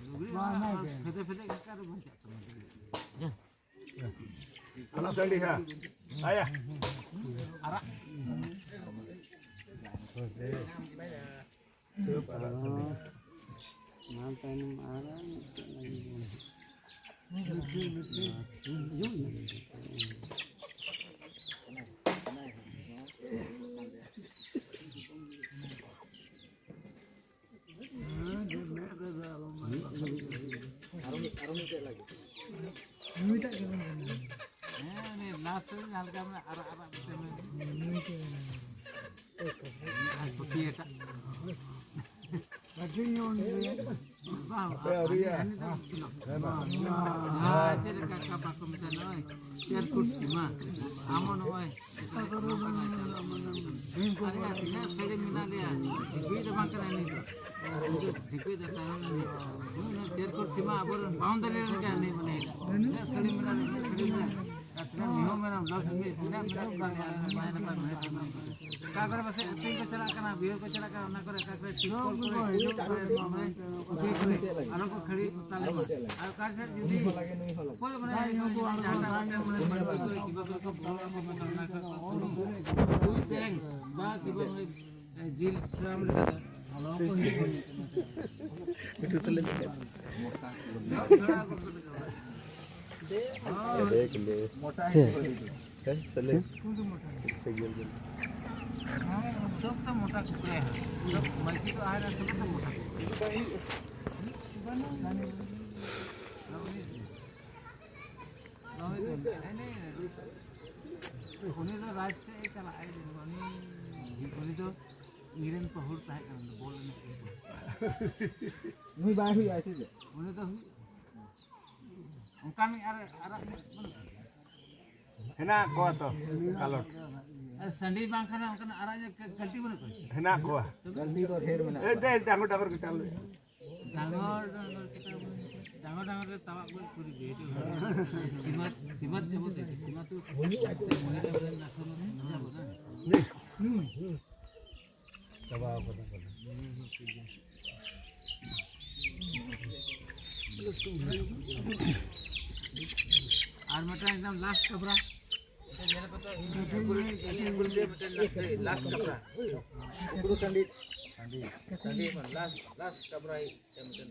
ᱞᱩᱜᱽᱲᱤ ᱚᱱᱟ ᱯᱷᱮᱫᱮ ᱯᱷᱮᱫᱮ ᱜᱮ ᱚᱠᱟ ᱨᱮ ᱵᱟᱧᱪᱟᱜ ᱛᱟᱢᱟ? ᱟᱞᱟᱜ ᱥᱟᱺᱰᱤ ᱦᱟ᱾ ᱟᱭᱟ᱾ ᱟᱨᱟᱜ᱾ ᱥᱟᱹᱯ ᱟᱞᱟᱜ ᱥᱟᱺᱰᱤ᱾ ᱚᱱᱟ ᱛᱟᱭᱱᱚᱢ ᱟᱨ ᱢᱤᱫᱴᱮᱱ ᱞᱟᱹᱜᱤᱫ ᱵᱚᱱ᱾ ᱦᱮᱸ, ᱩᱱᱤ ᱞᱟᱥᱴ ᱨᱮ ᱡᱟᱦᱟᱸ ᱞᱮᱠᱟ ᱢᱮᱱᱟᱜ, ᱟᱨᱟᱜ ᱟᱨᱟᱜ ᱢᱤᱫᱴᱮᱱ ᱢᱮᱱᱟᱜ᱾ ᱟᱨ ᱯᱩᱴᱷᱤ ᱮᱴᱟᱜ᱾ ᱵᱟᱝ, ᱦᱟᱯᱮ, ᱟᱹᱣᱨᱤᱭᱟ᱾ ᱦᱟᱹᱱᱤ ᱫᱚ ᱦᱮᱸ, ᱢᱟ᱾ ᱦᱮᱸ, ᱪᱮᱫ ᱞᱮᱠᱟ ᱠᱟᱯᱟ ᱠᱚ ᱢᱮᱛᱟᱜ ᱱᱚᱜᱼᱚᱭ? ᱪᱮᱫ ᱠᱚ ᱥᱤᱢᱟ? ᱟᱢ ᱦᱚᱸ ᱱᱚᱜᱼᱚᱭ᱾ ᱟᱞᱮᱭᱟᱜ ᱛᱤᱱᱟᱹᱜ ᱥᱟᱹᱲᱤ ᱢᱮᱱᱟᱜ ᱞᱮᱭᱟ, ᱫᱷᱤᱯᱤ ᱫᱚ ᱵᱟᱝ ᱠᱟᱱᱟ ᱱᱤᱛ ᱫᱚ᱾ ᱫᱷᱤᱯᱤ ᱫᱚ ᱛᱟᱭᱱᱚᱢ ᱨᱮ ᱢᱮᱱᱟᱜᱼᱟ᱾ ᱩᱱᱟᱹᱜ ᱪᱮᱨ ᱠᱚ ᱥᱤᱢᱟ ᱟᱵᱚᱨᱮᱱ ᱵᱟᱣᱩᱱᱰᱟᱨᱤ ᱨᱮᱱ ᱠᱟᱱᱟ ᱱᱤᱛ ᱢᱟᱱᱮ᱾ ᱛᱤᱱᱟᱹᱜ ᱥᱟᱹᱲᱤ ᱢᱮᱱᱟᱜ ᱞᱮᱭᱟ, ᱛᱤᱱᱟᱹᱜ ᱥᱟᱹᱲᱤ ᱢᱮᱱᱟᱜ ᱞᱮᱭᱟ᱾ ᱟᱨ ᱛᱤᱱᱟᱹᱜ ᱢᱤᱦᱩ ᱢᱮᱨᱚᱢ, ᱫᱚᱥ ᱢᱤᱦᱩ, ᱛᱤᱱᱟᱹᱜ ᱢᱮᱨᱚᱢ ᱠᱚ ᱟᱞᱮᱭᱟᱜ ᱱᱟᱯᱟᱭ ᱱᱟᱯᱟᱭ ᱢᱮᱱᱟᱜ ᱛᱟᱵᱚᱱᱟ᱾ ᱚᱠᱟ ᱠᱚᱨᱮ ᱯᱟᱥᱮᱡ ᱟᱹᱛᱤᱧ ᱠᱚ ᱪᱟᱞᱟᱜ ᱠᱟᱱᱟ, ᱵᱤᱦᱟᱹ ᱠᱚ ᱪᱟᱞᱟᱜ ᱠᱟᱱᱟ, ᱚᱱᱟ ᱠᱚᱨᱮ ᱚᱠᱟ ᱠᱚᱨᱮ ᱪᱤᱯ ᱠᱚᱞ ᱠᱚᱨᱮ, ᱯᱩᱠᱷᱨᱤ ᱠᱚᱨᱮ, ᱟᱞᱚ ᱠᱚ ᱠᱷᱟᱹᱲᱤ ᱠᱚ ᱛᱟᱞᱮ ᱢᱟ᱾ ᱟᱨ ᱚᱠᱟ ᱥᱮᱫ ᱡᱩᱫᱤ ᱚᱠᱚᱭ ᱢᱟᱱᱮ ᱡᱟᱦᱟᱸᱴᱟᱜ ᱢᱤᱫᱴᱮᱱ ᱢᱟᱱᱮ ᱵᱟᱹᱲᱛᱤ ᱠᱚᱨᱮ ᱠᱤ ᱵᱟᱠᱚ ᱠᱚ ᱵᱚᱞᱚ ᱟᱠᱚ ᱢᱮᱱᱠᱷᱟᱱ ᱚᱱᱟ ᱠᱚ ᱠᱩᱲᱩ ᱠᱩᱲᱩ ᱛᱮᱦᱮᱧ ᱵᱟ ᱠᱤ ᱵᱟᱝ ᱡᱤᱞ ᱯᱷᱨᱟᱢ ᱞᱮᱠᱟ ᱫᱚ ᱟᱞᱚ ᱠᱚ ᱦᱤᱡᱩᱜ ᱢᱟ᱾ ᱢᱤᱴᱷᱩ ᱥᱟᱞᱮ ᱢᱮ᱾ ᱪᱮᱫ? ᱦᱮᱸ, ᱥᱟᱞᱮ᱾ ᱪᱮᱫ? ᱥᱮ ᱜᱮᱞ ᱜᱮᱞ᱾ ᱥᱚᱵ ᱛᱚ ᱢᱚᱴᱟ ᱠᱚ ᱜᱮ᱾ ᱥᱚᱵ ᱢᱟᱹᱡᱷᱤ ᱫᱚ ᱟᱦᱟᱨ ᱨᱮ ᱥᱚᱵ ᱛᱚ ᱢᱚᱴᱟ ᱠᱚ᱾ ᱩᱱᱤ ᱫᱚ ᱨᱟᱡᱽ ᱥᱮᱫ ᱮ ᱪᱟᱞᱟᱜᱼᱟᱭ, ᱩᱱᱤ, ᱩᱱᱤ ᱫᱚ ᱤᱧᱨᱮᱱ ᱯᱟᱹᱦᱩᱲ ᱛᱟᱦᱮᱸ ᱠᱟᱱᱟ, ᱵᱚᱞ ᱮᱱᱮᱡ ᱯᱟᱹᱦᱩᱲ᱾ ᱱᱩᱭ ᱵᱟᱭ ᱦᱩᱭᱩᱜᱼᱟ ᱥᱮ ᱪᱮᱫ? ᱩᱱᱤ ᱫᱚ ᱦᱩᱭᱩᱜᱼᱟ᱾ ᱚᱱᱠᱟᱱᱤᱡ ᱟᱨ ᱟᱨᱟᱜ ᱧᱚᱜ ᱵᱟᱹᱱᱩᱜᱼᱟ? ᱦᱮᱱᱟᱜ ᱠᱚᱣᱟ ᱛᱚ, ᱠᱟᱞᱚᱴ᱾ ᱟᱨ ᱥᱟᱺᱰᱤ ᱵᱟᱝᱠᱷᱟᱱ ᱚᱱᱠᱟᱱᱟᱜ ᱟᱨᱟᱜ ᱧᱚᱜ ᱠᱟ-, ᱠᱟᱹᱴᱤᱡ ᱵᱟᱹᱱᱩᱜ ᱠᱚᱣᱟ? ᱦᱮᱱᱟᱜ ᱠᱚᱣᱟ᱾ ᱜᱟᱹᱞᱛᱤ ᱫᱚ ᱰᱷᱮᱨ ᱢᱮᱱᱟᱜ ᱮᱭ ᱠᱚᱣᱟ᱾ ᱫᱮ, ᱰᱟᱝᱜᱚᱨ ᱰᱟᱝᱜᱚᱨ ᱠᱟᱹᱴᱤᱡ ᱟᱞᱚ᱾ ᱰᱟᱝᱜᱚᱨ ᱰᱟᱝᱜᱚᱨ ᱠᱟᱹᱴᱤᱡ ᱟᱞᱚ᱾ ᱰᱟᱝᱜᱚᱨ ᱰᱟᱝᱜᱚᱨ ᱨᱮ ᱛᱟᱣᱟᱜ ᱜᱚᱡ ᱠᱚᱨᱮ ᱵᱮᱴ᱾ ᱥᱤᱢᱟᱹ, ᱥᱤᱢᱟᱹ ᱪᱟᱵᱟ ᱛᱮ, ᱥᱤᱢᱟᱹ ᱛᱚ ᱢᱚᱦᱤᱞᱟ ᱨᱮᱱ ᱟᱥᱨᱚᱢ ᱨᱮ ᱢᱮᱱᱟᱜ ᱠᱚᱣᱟ᱾ ᱪᱟᱵᱟ ᱟᱠᱟᱱᱟ ᱵᱚᱞᱮ᱾ ᱟᱨ ᱢᱤᱫᱴᱟᱝ ᱮᱠᱫᱚᱢ ᱞᱟᱥᱴ ᱠᱟᱵᱨᱟ᱾ ᱢᱤᱫᱴᱟᱝ ᱧᱮᱞ ᱠᱟᱛᱮ ᱤᱧ ᱟᱹᱜᱩ ᱞᱮᱫ, ᱤᱧ ᱟᱹᱜᱩ ᱞᱮᱫᱮᱭᱟ ᱢᱤᱫᱴᱟᱝ ᱞᱟᱥᱴ, ᱞᱟᱥᱴ ᱠᱟᱵᱨᱟ᱾ ᱩᱠᱩᱨᱩ ᱥᱟᱺᱰᱤ᱾ ᱥᱟᱺᱰᱤ᱾ ᱥᱟᱺᱰᱤ ᱠᱷᱚᱱ ᱞᱟᱥᱴ, ᱞᱟᱥᱴ ᱠᱟᱵᱨᱟ ᱢᱤᱫᱴᱟᱝ᱾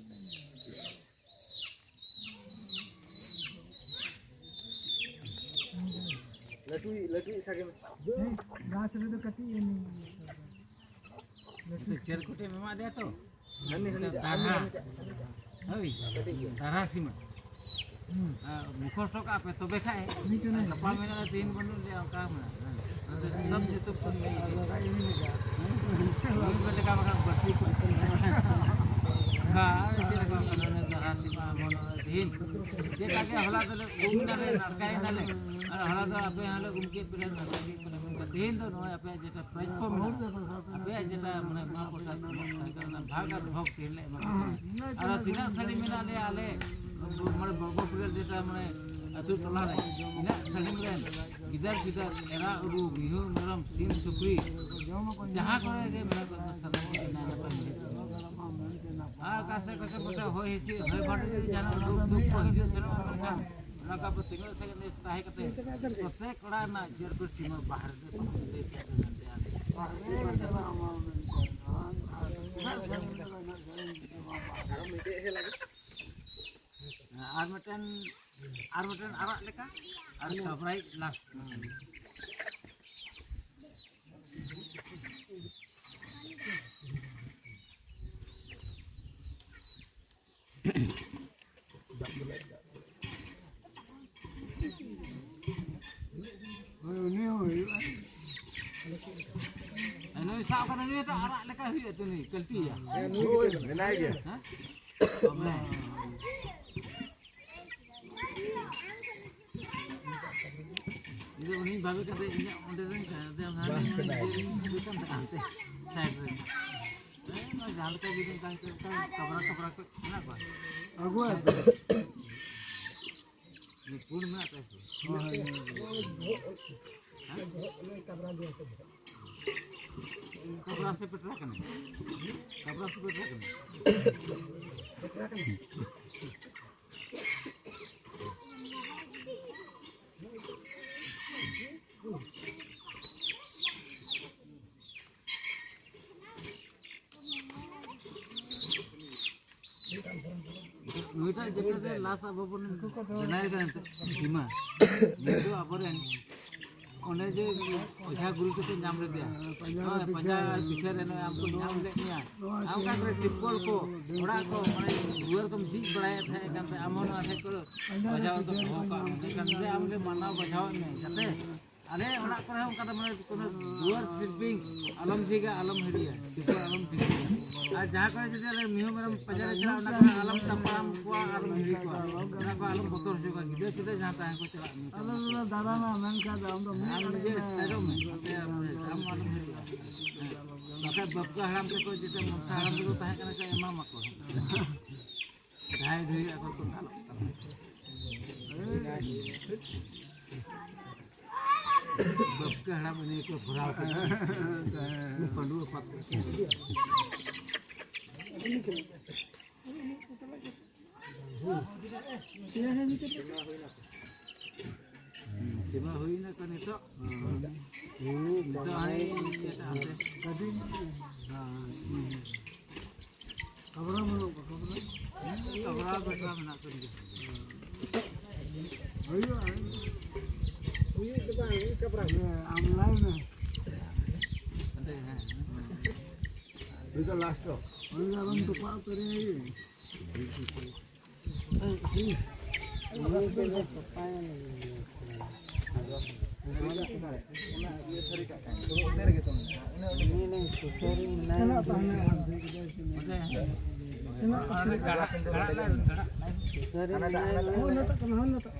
ᱞᱟᱹᱴᱩᱭᱤᱡ, ᱞᱟᱹᱴᱩᱭᱤᱡ ᱥᱟᱜᱮ ᱢᱮ᱾ ᱦᱮᱸ, ᱜᱷᱟᱥ ᱨᱮᱫᱚ ᱠᱟᱹᱴᱤᱡ ᱮᱢ ᱪᱮᱨ ᱠᱚᱴᱮ ᱮᱢᱟ ᱫᱮᱭᱟ ᱛᱚ? ᱦᱟᱹᱱᱤ, ᱦᱟᱹᱱᱤ, ᱫᱟᱨᱦᱟ᱾ ᱦᱟᱹᱱᱤ, ᱦᱟᱹᱱᱤ᱾ ᱦᱳᱭ, ᱠᱟᱹᱴᱤᱡ ᱜᱮ᱾ ᱫᱟᱨᱦᱟ ᱥᱤᱢᱟᱹ᱾ ᱦᱩᱸ᱾ ᱟᱨ ᱢᱩᱠᱷᱚᱥ ᱦᱚᱴᱚ ᱠᱟᱜ ᱯᱮ, ᱛᱚᱵᱮ ᱠᱷᱟᱡ ᱩᱱᱤ ᱠᱟᱱᱟᱭ᱾ ᱜᱟᱯᱟ ᱢᱮᱱᱟᱜᱼᱟ, ᱛᱮᱦᱮᱧ ᱵᱟᱹᱱᱩᱜ ᱞᱮᱭᱟ, ᱚᱱᱠᱟ ᱢᱮᱱᱟᱜᱼᱟ᱾ ᱟᱫᱚ ᱥᱟᱵ ᱧᱩᱛᱩᱢ ᱠᱷᱚᱱ ᱜᱮ᱾ ᱦᱮᱸ? ᱱᱩᱭ ᱢᱟ ᱞᱮᱠᱟ ᱵᱟᱠᱷᱟᱱ ᱵᱟᱹᱲᱛᱤ ᱠᱚ᱾ ᱚᱱᱠᱟ ᱪᱮᱫ ᱞᱮᱠᱟ ᱠᱟᱱᱟ, ᱩᱱᱤ ᱫᱟᱨᱦᱟ ᱥᱤᱢᱟᱹ ᱢᱚᱱ ᱛᱮᱦᱮᱧ ᱪᱮᱫ ᱞᱮᱠᱟ ᱦᱚᱞᱟ ᱫᱚᱞᱮ ᱩᱢ ᱱᱟᱞᱮ, ᱱᱟᱲᱠᱟᱭ ᱱᱟᱞᱮ, ᱟᱨ ᱦᱚᱞᱟ ᱫᱚ ᱟᱯᱮ ᱦᱚᱸᱞᱮ ᱩᱢ ᱠᱮᱫ ᱯᱮᱭᱟ, ᱱᱟᱲᱠᱟ ᱠᱮᱫ ᱯᱮᱭᱟ᱾ ᱛᱮᱦᱮᱧ ᱫᱚ ᱱᱚᱜᱼᱚᱭ ᱟᱯᱮᱭᱟᱜ ᱡᱮᱴᱟ ᱯᱞᱟᱴᱯᱷᱚᱨᱢ ᱢᱮᱱᱟᱜᱼᱟ, ᱟᱯᱮᱭᱟᱜ ᱡᱮᱴᱟ ᱢᱟᱱᱮ ᱢᱟ ᱯᱨᱚᱥᱟᱫ ᱛᱟᱦᱮᱸ ᱠᱟᱱᱟ, ᱚᱱᱟ ᱵᱷᱟᱜᱽ ᱟᱨ ᱵᱷᱚᱜᱽ ᱛᱮᱦᱮᱧ ᱞᱮ ᱮᱢᱟ ᱯᱮ ᱠᱟᱱᱟ᱾ ᱟᱨ ᱛᱤᱱᱟᱹᱜ ᱥᱟᱺᱜᱤᱧ ᱢᱮᱱᱟᱜ ᱞᱮᱭᱟ ᱟᱞᱮ, ᱢᱟᱱᱮ ᱵᱚᱲᱜᱚᱯᱩᱨ ᱨᱮ ᱡᱮᱴᱟ ᱢᱟᱱᱮ ᱟᱹᱛᱩ ᱴᱚᱞᱟ ᱨᱮ, ᱛᱤᱱᱟᱹᱜ ᱥᱟᱺᱜᱤᱧ ᱨᱮᱱ ᱜᱤᱫᱟᱹᱨ ᱯᱤᱫᱟᱹᱨ, ᱮᱨᱟ ᱩᱨᱩ, ᱢᱤᱦᱩ ᱢᱮᱨᱚᱢ, ᱥᱤᱢ ᱥᱩᱠᱨᱤ, ᱡᱟᱦᱟᱸ ᱠᱚᱨᱮ ᱜᱮ ᱢᱮᱱᱟᱜ ᱠᱚᱣᱟ, ᱥᱟᱱᱟᱢ ᱠᱚᱜᱮ ᱱᱟᱭ ᱱᱟᱯᱟᱭ ᱢᱮᱱᱟᱜ ᱠᱚᱣᱟ᱾ ᱟᱨ ᱚᱠᱟ ᱥᱮᱫ ᱠᱚᱥᱮ ᱠᱚᱥᱮ ᱦᱚᱭ ᱦᱤᱸᱥᱤᱫ, ᱦᱚᱭ ᱵᱷᱟᱨᱰᱩ ᱡᱩᱫᱤ ᱡᱟᱦᱟᱱᱟᱜ ᱫᱩᱠ, ᱫᱩᱠ ᱠᱚ ᱦᱤᱡᱩᱜ ᱥᱮᱱᱚᱜ ᱠᱟᱱ ᱠᱷᱟᱱ, ᱚᱱᱟ ᱠᱚ ᱟᱯᱮ ᱛᱤᱱᱟᱹᱜ ᱥᱟᱺᱜᱤᱧ ᱨᱮ ᱛᱟᱦᱮᱸ ᱠᱟᱛᱮ ᱯᱨᱚᱛᱮᱠ ᱚᱲᱟᱜ ᱨᱮᱱᱟᱜ ᱡᱮᱨᱚᱠᱚᱢ ᱥᱤᱢᱟᱹ ᱵᱟᱦᱨᱮ ᱨᱮ ᱞᱟᱹᱭ ᱯᱮ ᱟᱯᱮ ᱢᱮᱱᱛᱮ ᱟᱞᱮ᱾ ᱟᱨ ᱢᱤᱫᱴᱮᱱ, ᱟᱨ ᱢᱤᱫᱴᱮᱱ ᱟᱨᱟᱜ ᱞᱮᱠᱟ, ᱟᱨ ᱠᱟᱵᱨᱟᱭ ᱞᱟᱥᱴ᱾ ᱦᱳᱭ, ᱩᱱᱤ ᱦᱚᱸ ᱦᱩᱭᱩᱜᱼᱟ᱾ ᱱᱩᱭ ᱥᱟᱵ ᱠᱟᱱᱟ ᱱᱩᱭ ᱫᱚ ᱟᱨᱟᱜ ᱞᱮᱠᱟ ᱦᱩᱭᱩᱜᱼᱟ ᱛᱚ ᱱᱩᱭ ᱠᱟᱹᱞᱴᱤᱭᱟ᱾ ᱦᱳᱭ, ᱢᱮᱱᱟᱭ ᱜᱮᱭᱟ᱾ ᱦᱮᱸ? ᱛᱚᱵᱮ᱾ ᱤᱧ ᱫᱚ ᱩᱱᱤ ᱵᱷᱟᱵᱮ ᱠᱟᱛᱮ ᱤᱧᱟᱹᱜ ᱚᱸᱰᱮ ᱨᱮᱱ ᱠᱟᱱᱟ, ᱚᱸᱰᱮ ᱚᱱᱟ ᱨᱮᱱ ᱤᱭᱟᱹ ᱨᱮᱱ ᱦᱤᱡᱩᱜ ᱠᱟᱱ ᱛᱟᱦᱮᱸᱱᱟ ᱦᱟᱱᱛᱮ side ᱨᱮ᱾ ᱦᱮᱸ, ᱚᱱᱟ ᱡᱟᱦᱟᱸ ᱞᱮᱠᱟ ᱜᱮ ᱢᱮᱛᱟᱭ ᱠᱟᱱᱟ, ᱠᱟᱵᱽᱨᱟ ᱠᱟᱵᱽᱨᱟ ᱠᱚ ᱢᱮᱱᱟᱜ ᱠᱚᱣᱟ᱾ ᱟᱹᱜᱩᱣᱟᱭ ᱯᱮ᱾ ᱩᱱᱤ ᱯᱩᱸᱰ ᱢᱮᱱᱟᱜ ᱛᱟᱭᱟ ᱥᱮ? ᱦᱳᱭ, ᱦᱳᱭ, ᱦᱳᱭ᱾ ᱦᱮᱸ? ᱠᱟᱵᱽᱨᱟ ᱥᱮ ᱯᱮᱴᱨᱟ ᱠᱟᱱᱟᱭ? ᱠᱟᱵᱽᱨᱟ ᱥᱮ ᱯᱮᱴᱨᱟ ᱠᱟᱱᱟᱭ? ᱱᱩᱭᱴᱟᱜ ᱡᱮᱴᱟ ᱨᱮ ᱞᱟᱥ ᱟᱵᱚ ᱵᱚᱱ ᱵᱮᱱᱟᱣ ᱮᱫᱟ ᱮᱱᱛᱮᱫ, ᱥᱤᱢᱟᱹ, ᱱᱩᱭ ᱫᱚ ᱟᱵᱚᱨᱮᱱ ᱚᱱᱮ ᱡᱮ ᱚᱡᱷᱟ ᱜᱩᱨᱩ ᱛᱮᱠᱚ ᱧᱟᱢ ᱞᱮᱫᱮᱭᱟ, ᱦᱳᱭ, ᱯᱟᱸᱡᱟ ᱟᱨ ᱯᱤᱪᱷᱟᱹ ᱨᱮ ᱱᱚᱜᱼᱚᱭ ᱟᱢ ᱠᱚ ᱧᱟᱢ ᱞᱮᱫ ᱢᱮᱭᱟ᱾ ᱟᱨ ᱚᱱᱠᱟ ᱠᱚᱨᱮ ᱴᱤᱯᱠᱚᱞ ᱠᱚ, ᱚᱲᱟᱜ ᱠᱚ, ᱢᱟᱱᱮ ᱫᱩᱣᱟᱹᱨ ᱠᱚᱢ ᱡᱷᱤᱡ ᱵᱟᱲᱟᱭᱮᱫ ᱛᱟᱦᱮᱸ ᱠᱟᱱ ᱛᱮ ᱟᱢ ᱦᱚᱸ ᱱᱚᱣᱟ ᱴᱷᱮᱡ ᱠᱚ ᱵᱟᱡᱟᱣ ᱫᱚ ᱫᱚᱦᱚ ᱠᱟᱜ ᱢᱮ᱾ ᱢᱮᱱᱠᱷᱟᱱ ᱡᱮ ᱟᱢ ᱞᱮ ᱢᱟᱱᱟᱣ ᱵᱟᱡᱷᱟᱣᱮᱫ ᱢᱮ, ᱡᱟᱛᱮ ᱟᱞᱮ ᱚᱲᱟᱜ ᱠᱚᱨᱮ ᱦᱚᱸ ᱚᱱᱠᱟ ᱫᱚ ᱢᱟᱱᱮ ᱠᱳᱱᱳ ᱫᱩᱣᱟᱹᱨ ᱥᱤᱞᱯᱤᱝ ᱟᱞᱚᱢ ᱡᱷᱤᱡᱟ, ᱟᱞᱚᱢ ᱦᱤᱨᱤᱭᱟ, ᱴᱤᱯᱠᱚᱞ ᱟᱞᱚᱢ ᱡᱷᱤᱡᱟ᱾ ᱟᱨ ᱡᱟᱦᱟᱸ ᱠᱚᱨᱮ ᱡᱩᱫᱤ ᱟᱞᱮ ᱢᱤᱦᱩ ᱢᱮᱨᱚᱢ ᱯᱟᱸᱡᱟ ᱞᱮ ᱪᱟᱞᱟᱜᱼᱟ, ᱚᱱᱟ ᱠᱚᱨᱮ ᱟᱞᱚᱢ ᱛᱟᱯᱟᱢ ᱠᱚᱣᱟ, ᱟᱞᱚᱢ ᱦᱤᱨᱤ ᱠᱚᱣᱟ, ᱚᱱᱟ ᱠᱚ ᱟᱞᱚᱢ ᱵᱚᱛᱚᱨ ᱦᱚᱪᱚ ᱠᱚᱣᱟ᱾ ᱜᱤᱫᱽᱨᱟᱹ ᱯᱤᱫᱽᱨᱟᱹ ᱡᱟᱦᱟᱸ ᱛᱟᱦᱮᱸ ᱠᱚ ᱪᱟᱞᱟᱜ ᱢᱮ᱾ ᱟᱞᱮ ᱫᱚᱞᱮ ᱫᱟᱬᱟᱱᱟ, ᱢᱮᱱᱠᱷᱟᱱ ᱫᱚ ᱟᱢ ᱫᱚ ᱢᱤᱫ ᱟᱢ ᱟᱲᱮ ᱱᱤᱡᱮ ᱢᱮᱱᱟᱭᱟ᱾ ᱥᱟᱭᱤᱰᱚᱜ ᱢᱮ, ᱟᱢ ᱟᱞᱚᱢ ᱦᱤᱨᱤᱭᱟ᱾ ᱦᱮᱸ᱾ ᱵᱟᱠᱷᱟᱡ ᱵᱟᱯᱠᱟ ᱦᱟᱲᱟᱢ ᱛᱟᱠᱚ ᱡᱮᱴᱟ ᱢᱚᱱᱥᱟ ᱦᱟᱲᱟᱢ ᱛᱟᱠᱚ ᱛᱟᱦᱮᱸ ᱠᱟᱱᱟ, ᱠᱚ ᱮᱢᱟᱢᱟ ᱠᱚ᱾ ᱡᱟᱦᱟᱸᱭ ᱰᱷᱮᱨ ᱟᱠᱚ ᱠᱚ ᱫᱟᱞᱚᱜ ᱠᱟᱱᱟ᱾ ᱵᱟᱯᱠᱟ ᱦᱟᱲᱟᱢ ᱩᱱᱤ ᱠᱚ ᱵᱷᱚᱨᱟᱣ ᱠᱮᱫᱟ᱾ ᱯᱟᱹᱰᱩᱣᱟᱹ ᱯᱟᱛ᱾ ᱥᱤᱢᱟᱹ ᱦᱩᱭᱱᱟ ᱛᱚ ᱱᱤᱛᱚᱜ? ᱱᱤᱛᱚᱜ ᱦᱟᱱᱮ ᱤᱭᱟᱹ ᱦᱟᱱᱛᱮ᱾ ᱠᱟᱵᱽᱨᱟ ᱵᱟᱹᱱᱩᱜ ᱠᱚᱣᱟ, ᱠᱟᱵᱽᱨᱟ? ᱦᱮᱸ, ᱠᱟᱵᱽᱨᱟ ᱵᱮᱴᱨᱟ ᱢᱮᱱᱟᱜ ᱠᱚ ᱜᱮᱭᱟ᱾ ᱦᱩᱭᱩᱜᱼᱟ᱾ ᱦᱩᱭᱩᱜ ᱫᱚ ᱵᱟᱝ, ᱦᱩᱭᱩᱜ ᱠᱟᱵᱽᱨᱟ᱾ ᱦᱮᱸ, ᱟᱢ ᱞᱟᱭ ᱢᱮ᱾ ᱦᱟᱸᱰᱮ, ᱦᱮᱸ, ᱦᱮᱸ᱾ ᱩᱱᱤ ᱫᱚ ᱞᱟᱥᱴ ᱫᱚ᱾ ᱩᱱᱤ ᱫᱚ ᱟᱞᱚᱢ ᱛᱚᱯᱟᱜ ᱩᱛᱟᱹᱨᱮᱭᱟ᱾ ᱚᱱᱟ ᱤᱭᱟᱹ ᱛᱷᱟᱹᱨᱤ ᱠᱟᱜ ᱠᱟᱱ᱾ ᱚᱱᱟ ᱨᱮᱜᱮ ᱛᱚ ᱢᱮᱱᱟᱜᱼᱟ᱾ ᱩᱱᱤ ᱚᱸᱰᱮ ᱢᱮᱱᱟᱜ ᱛᱟᱦᱮᱱᱟ᱾ ᱚᱱᱟ ᱜᱟᱰᱟ, ᱜᱟᱰᱟ ᱞᱟᱭ, ᱜᱟᱰᱟ ᱞᱟᱭ᱾ ᱦᱟᱱᱟ ᱫᱟᱜ, ᱦᱟᱱᱟ ᱫᱟᱜ᱾ ᱦᱳᱭ, ᱚᱱᱟᱴᱟᱜ ᱠᱟᱱᱟ, ᱦᱳᱭ, ᱚᱱᱟᱴᱟᱜ᱾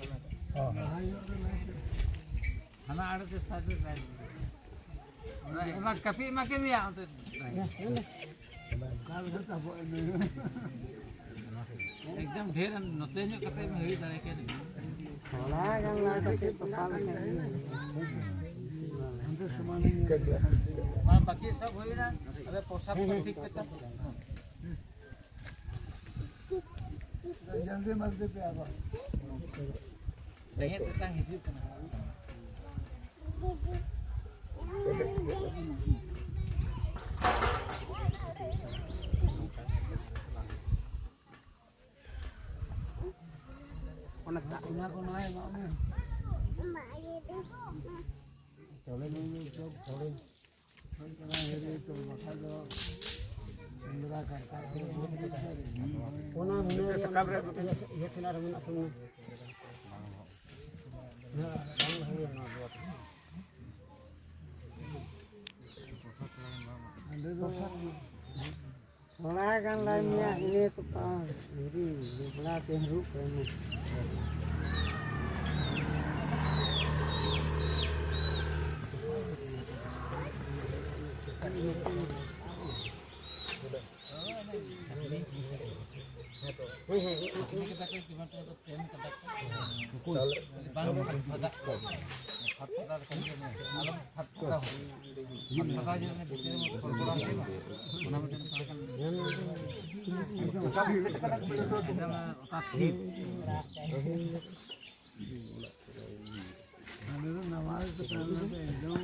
ᱦᱟᱱᱟ ᱟᱲᱮ ᱛᱮ ᱥᱟᱭᱤᱰ ᱨᱮ ᱥᱟᱭᱤᱰ ᱨᱮ᱾ ᱚᱱᱟ, ᱚᱱᱟ ᱠᱟᱹᱯᱤ ᱮᱢᱟ ᱠᱤᱱ ᱜᱮᱭᱟ ᱚᱱᱛᱮ᱾ ᱮᱠᱫᱚᱢ ᱰᱷᱮᱨ ᱱᱚᱛᱮ ᱧᱚᱜ ᱠᱟᱛᱮ ᱦᱩᱭ ᱫᱟᱲᱮ ᱠᱮᱭᱟ᱾ ᱛᱷᱚᱲᱟ ᱜᱟᱱ ᱞᱟᱦᱟ ᱠᱟᱛᱮ ᱛᱚᱯᱷᱟ ᱞᱮᱠᱷᱟᱱ ᱜᱮ᱾ ᱢᱟ ᱵᱟᱹᱠᱤ ᱥᱚᱵ ᱦᱩᱭᱱᱟ, ᱟᱫᱚ ᱯᱨᱚᱥᱟᱫ ᱠᱚ ᱴᱷᱤᱠ ᱯᱮ ᱛᱟᱵᱚᱱᱟ᱾ ᱡᱚᱞᱫᱤ ᱢᱚᱞᱫᱤ ᱯᱮ ᱟᱵᱚ᱾ ᱨᱮᱸᱜᱮᱡ ᱛᱮᱛᱟᱝ ᱦᱤᱡᱩᱜ ᱠᱟᱱᱟ᱾ ᱚᱱᱟ ᱫᱟᱜ ᱚᱱᱟ ᱠᱚ ᱱᱚᱣᱟ ᱮᱢᱟᱜ ᱢᱮ᱾ ᱪᱟᱣᱞᱮ ᱧᱩ ᱧᱩ ᱪᱚ, ᱪᱟᱣᱞᱮ᱾ ᱚᱱᱟ ᱢᱤᱫᱴᱮᱱ ᱥᱟᱠᱟᱢ ᱨᱮ ᱤᱭᱟᱹ ᱛᱮᱱᱟᱜ ᱨᱮ ᱢᱮᱱᱟᱜ ᱛᱟᱵᱚᱱᱟ᱾ ᱦᱮᱸ, ᱵᱟᱝ ᱦᱩᱭᱩᱜᱼᱟ ᱱᱚᱣᱟ ᱫᱚ᱾ ᱚᱸᱰᱮ ᱫᱚ ᱛᱷᱚᱲᱟ ᱜᱟᱱ ᱞᱟᱭ ᱢᱮᱭᱟ, ᱤᱱᱟᱹ ᱠᱚ ᱯᱟᱣ ᱫᱷᱤᱨᱤ ᱵᱟᱯᱞᱟ ᱛᱮ ᱦᱟᱹᱨᱩᱵ ᱠᱚ ᱮᱢᱟ᱾ ᱦᱮᱸ, ᱦᱮᱸ, ᱦᱮᱸ᱾ ᱛᱮᱢ ᱠᱟᱫᱟ ᱠᱚ᱾ ᱵᱟᱝ ᱯᱷᱟᱫᱟ᱾ ᱯᱷᱟᱫᱟ ᱞᱮᱠᱟ ᱜᱮ ᱟᱞᱚᱢ ᱯᱷᱟᱫᱟ ᱦᱚᱸ᱾ ᱯᱷᱟᱫᱟ ᱡᱮ ᱚᱱᱟ ᱵᱷᱤᱛᱤᱨ ᱨᱮ ᱠᱚᱲᱠᱚᱲᱟ ᱦᱩᱭᱩᱜᱼᱟ, ᱚᱱᱟ ᱢᱤᱫᱴᱮᱱ ᱛᱷᱚᱲᱟ ᱜᱟᱱ ᱮᱠᱫᱚᱢ ᱚᱛᱟ ᱛᱷᱤᱨ᱾ ᱟᱞᱮ ᱫᱚ ᱱᱟᱣᱟ ᱜᱮ ᱠᱟᱱᱟ, ᱟᱞᱮ ᱫᱚ ᱮᱠᱫᱚᱢ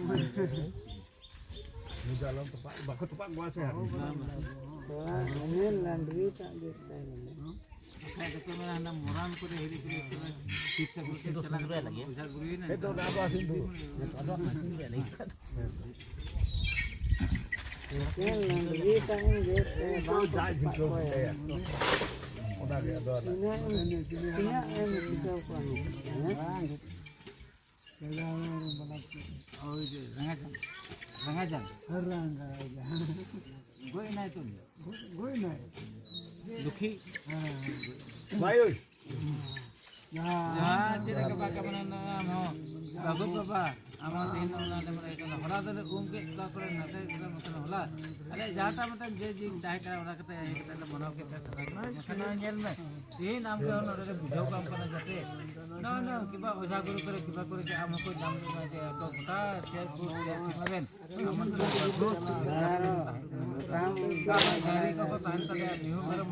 ᱱᱩᱭ ᱫᱚ ᱟᱞᱚᱢ ᱛᱚᱯᱟᱜ, ᱵᱟᱠᱚ ᱛᱚᱯᱟᱜ ᱠᱚᱣᱟ ᱥᱮ ᱟᱨ᱾ ᱛᱷᱚᱲᱟ ᱦᱟᱱᱮ ᱞᱟᱱᱰᱨᱤ ᱴᱟᱜ ᱜᱮ ᱛᱟᱦᱮᱸ ᱞᱮᱱᱟ᱾ ᱵᱟᱠᱷᱟᱡ ᱫᱚᱠᱚ ᱢᱮᱱᱟ, ᱦᱟᱱᱟ ᱢᱚᱨᱟᱱ ᱠᱚᱨᱮ ᱦᱤᱨᱤ ᱠᱚᱨᱮ ᱪᱟᱞᱟᱜ ᱠᱟᱱᱟ, ᱚᱡᱷᱟ ᱜᱩᱨᱩᱭ ᱱᱟ᱾ ᱦᱮᱸ, ᱛᱚ, ᱚᱱᱟ ᱫᱚ ᱟᱹᱥᱤᱱ ᱫᱚ᱾ ᱦᱮᱸ, ᱛᱚ, ᱚᱱᱟ ᱫᱚ ᱟᱹᱥᱤᱱ ᱜᱮᱭᱟ, ᱞᱟᱹᱭ ᱠᱷᱟᱱ᱾ ᱦᱮᱸ᱾ ᱮᱠᱮᱱ ᱞᱟᱱᱰᱨᱤ ᱴᱟᱜ ᱮᱢ ᱜᱮ ᱥᱮ ᱵᱟᱝ ᱠᱚ ᱡᱟᱭ ᱛᱚᱯᱟᱜ ᱡᱷᱤᱱᱠᱟᱹᱣ ᱠᱚᱣᱟ᱾ ᱠᱮᱫᱟᱭᱟ᱾ ᱚᱱᱟ ᱜᱮ ᱟᱫᱚ ᱟᱞᱮ ᱛᱤᱱᱟᱹᱜ ᱮᱢ, ᱛᱤᱱᱟᱹᱜ ᱮᱢ ᱪᱤᱠᱟᱹᱣ ᱠᱚᱣᱟ ᱱᱩᱠᱩ? ᱦᱮᱸ? ᱳᱭ ᱡᱮ ᱨᱟᱸᱜᱟᱪᱟᱸᱫ, ᱨᱟᱸᱜᱟᱪᱟᱸᱫ᱾ ᱨᱟᱸᱜᱟᱪᱟᱸᱫ᱾ ᱜᱚᱡ ᱮᱱᱟᱭ ᱛᱚ ᱩᱱᱤ ᱫᱚ᱾ ᱜᱚᱡ ᱮᱱᱟᱭ᱾ ᱞᱩᱠᱷᱤ᱾ ᱦᱮᱸ᱾ ᱡᱟᱦᱟᱸ ᱪᱮᱫ ᱞᱮᱠᱟ ᱵᱟᱠᱟ ᱢᱟᱱᱮ ᱱᱚᱣᱟ ᱟᱢ ᱦᱚᱸ ᱵᱟᱹᱵᱩ ᱵᱟᱵᱟ, ᱟᱢ ᱦᱚᱸ ᱛᱮᱦᱮᱧ ᱱᱚᱜᱼᱚ ᱱᱚᱣᱟ ᱞᱮ ᱢᱟᱱᱟᱣ ᱠᱟᱱᱟ᱾ ᱦᱚᱞᱟ ᱫᱚᱞᱮ ᱩᱢ ᱠᱮᱫ ᱠᱚᱣᱟ ᱠᱚᱨᱮ ᱱᱟᱛᱮ ᱠᱮᱫᱟ ᱢᱚᱛᱚ ᱦᱚᱞᱟ᱾ ᱟᱞᱮ ᱡᱟᱦᱟᱸᱴᱟᱜ ᱢᱤᱫᱴᱟᱝ ᱡᱮ ᱡᱤᱱ ᱛᱟᱦᱮᱸ ᱠᱟᱱᱟ, ᱚᱱᱟ ᱠᱟᱛᱮ ᱦᱮᱡ ᱠᱟᱛᱮ ᱞᱮ ᱢᱟᱱᱟᱣ ᱠᱮᱫ ᱛᱟᱦᱮᱸ᱾ ᱵᱟᱠᱷᱟᱱ ᱱᱚᱣᱟ ᱧᱮᱞ ᱢᱮ, ᱛᱮᱦᱮᱧ ᱟᱢ ᱜᱮ ᱱᱚᱰᱮ ᱞᱮ ᱵᱩᱡᱷᱟᱹᱣ ᱠᱟᱢ ᱠᱟᱱᱟ ᱡᱟᱛᱮ ᱱᱚᱜᱼᱚ ᱱᱚᱣᱟ ᱠᱤᱵᱟ ᱚᱡᱷᱟ ᱜᱩᱨᱩ ᱠᱚᱨᱮ ᱠᱤᱵᱟ ᱠᱚᱨᱮ ᱜᱮ ᱟᱢ ᱦᱚᱸᱠᱚ ᱧᱟᱢ ᱞᱮᱫ ᱢᱮ ᱡᱮ ᱟᱫᱚ ᱜᱚᱴᱟ ᱪᱮᱫ ᱠᱚ ᱪᱮᱫ ᱠᱚ ᱢᱮᱱ᱾ ᱰᱟᱹᱝᱨᱤ ᱠᱚᱠᱚ ᱛᱟᱦᱮᱱ ᱛᱟᱞᱮᱭᱟ, ᱢᱤᱦᱩ ᱢᱮᱨᱚᱢ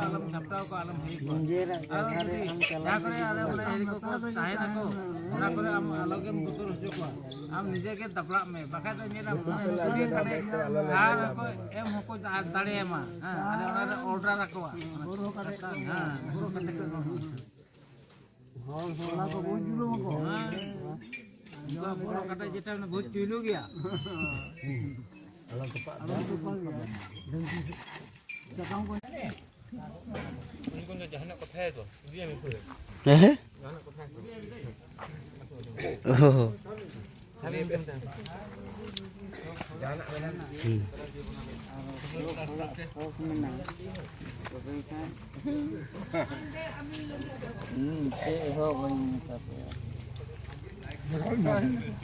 ᱟᱞᱚᱢ ᱡᱷᱟᱯᱴᱟᱣ ᱠᱚᱣᱟ, ᱟᱞᱚᱢ ᱦᱤᱨᱤ ᱠᱚᱣᱟ᱾ ᱟᱨ ᱡᱩᱫᱤ ᱡᱟᱦᱟᱸ ᱠᱚᱨᱮ ᱟᱞᱮ ᱚᱸᱰᱮ ᱦᱤᱨᱤ ᱠᱚᱠᱚ ᱛᱟᱦᱮᱱᱟᱠᱚ, ᱚᱱᱟ ᱠᱚᱨᱮ ᱟᱢ ᱟᱞᱚᱜᱮᱢ ᱵᱚᱛᱚᱨ ᱦᱚᱪᱚ ᱠᱚᱣᱟ, ᱟᱢ ᱱᱤᱡᱮ ᱜᱮ ᱫᱟᱯᱲᱟᱜ ᱢᱮ, ᱵᱟᱠᱷᱟᱡ ᱫᱚ ᱧᱮᱞᱟᱢ ᱚᱱᱟ ᱠᱚ ᱠᱩᱞᱤ ᱠᱷᱟᱱᱮ ᱥᱟᱨ ᱦᱚᱸᱠᱚ ᱮᱢ ᱦᱚᱸᱠᱚ ᱫᱟ-, ᱫᱟᱲᱮᱭᱟᱢᱟ᱾ ᱦᱮᱸ, ᱟᱞᱮ ᱚᱱᱟ ᱨᱮ order ᱟᱠᱚᱣᱟ᱾ ᱦᱮᱸ, ᱵᱩᱨᱩ ᱠᱟᱛᱮ ᱠᱚ ᱦᱚᱲ ᱦᱚᱲ ᱚᱱᱟ ᱠᱚ ᱵᱚᱦᱩᱛ ᱡᱩᱞᱩᱢ ᱟᱠᱚ᱾ ᱦᱮᱸ᱾ ᱩᱱᱠᱩᱣᱟᱜ ᱵᱚᱲᱚ ᱠᱟᱴᱟ ᱡᱮᱴᱟ ᱚᱱᱟ ᱵᱚᱦᱩᱛ ᱪᱩᱭᱞᱩ ᱜᱮᱭᱟ᱾ ᱟᱞᱚ ᱛᱚᱯᱟᱜ ᱟᱞᱚ ᱛᱚᱯᱟᱜ ᱜᱮᱭᱟ᱾ ᱥᱟᱠᱟᱢ ᱠᱚ ᱩᱱᱤ ᱠᱚ ᱡᱟᱦᱟᱱᱟᱜ ᱠᱟᱛᱷᱟᱭᱟ ᱛᱚ, ᱤᱫᱤᱭᱟ ᱢᱮ ᱯᱩᱨᱟᱹ᱾ ᱦᱮᱸ? ᱡᱟᱦᱟᱱᱟᱜ ᱠᱟᱛᱷᱟᱭᱟ ᱛᱚ᱾ ᱚ᱾ ᱦᱩᱸ᱾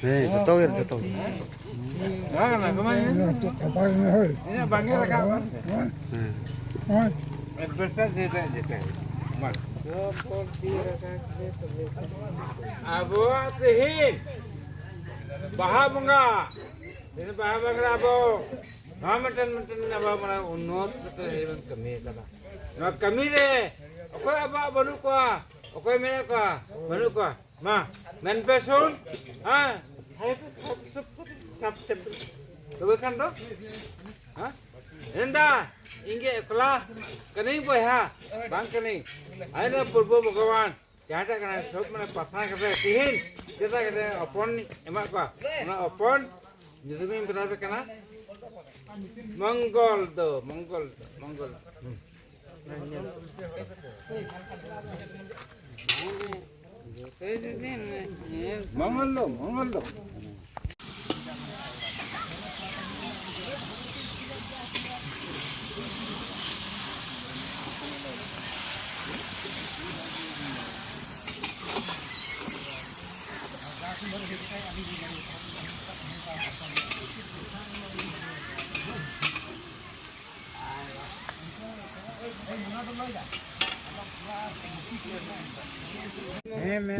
ᱦᱮᱸ, ᱡᱚᱛᱚ ᱜᱮ, ᱡᱚᱛᱚ ᱜᱮ᱾ ᱦᱮᱸ᱾ ᱟᱵᱚᱣᱟᱜ ᱛᱮᱦᱮᱧ ᱵᱟᱦᱟ ᱵᱚᱸᱜᱟ, ᱛᱮᱦᱮᱧ ᱵᱟᱦᱟ ᱵᱚᱸᱜᱟ ᱨᱮ ᱟᱵᱚ ᱱᱚᱣᱟ ᱢᱤᱫᱴᱮᱱ, ᱢᱤᱫᱴᱮᱱ ᱟᱵᱚ ᱢᱟᱱᱮ ᱩᱱᱱᱚᱛ ᱢᱤᱫᱴᱮᱱ ᱤᱭᱟᱹ ᱵᱚᱱ ᱠᱟᱹᱢᱤ ᱠᱟᱫᱟ᱾ ᱱᱚᱣᱟ ᱠᱟᱹᱢᱤ ᱨᱮ ᱚᱠᱚᱭ ᱟᱵᱚᱣᱟᱜ ᱵᱟᱹᱱᱩᱜ ᱠᱚᱣᱟ, ᱚᱠᱚᱭ ᱢᱮᱱᱟᱜ ᱠᱚᱣᱟ, ᱵᱟᱹᱱᱩᱜ ᱠᱚᱣᱟ, ᱢᱟ ᱢᱮᱱ ᱯᱮ ᱥᱩᱱ, ᱦᱮᱸ, ᱛᱚᱵᱮ ᱠᱷᱟᱱ ᱫᱚ, ᱦᱮᱸ, ᱮᱱᱫᱟ, ᱤᱧ ᱜᱮ ᱮᱠᱞᱟ ᱠᱟᱹᱱᱟᱹᱧ ᱵᱚᱭᱦᱟ, ᱵᱟᱝ ᱠᱟᱹᱱᱟᱹᱧ, ᱟᱭ ᱨᱮ ᱯᱨᱚᱵᱷᱩ ᱵᱷᱚᱜᱚᱵᱟᱱ, ᱡᱟᱦᱟᱸᱴᱟᱜ ᱠᱟᱱᱟ, ᱥᱚᱵ ᱢᱟᱱᱮ ᱯᱟᱛᱷᱟ ᱠᱟᱛᱮ ᱛᱤᱦᱤᱧ ᱪᱮᱫᱟᱜ ᱠᱟᱛᱮ ᱦᱚᱯᱚᱱ ᱮᱢᱟᱜ ᱠᱚᱣᱟ, ᱚᱱᱟ ᱦᱚᱯᱚᱱ ᱧᱩᱛᱩᱢᱤᱧ ᱢᱮᱛᱟ ᱯᱮ ᱠᱟᱱᱟ, ᱢᱚᱝᱜᱚᱞ ᱫᱚ, ᱢᱚᱝᱜᱚᱞ ᱫᱚ, ᱢᱚᱝᱜᱚᱞ ᱫᱚ᱾ ᱦᱩᱸ᱾ ᱢᱚᱝᱜᱚᱞ ᱫᱚ, ᱢᱚᱝᱜᱚᱞ ᱫᱚ᱾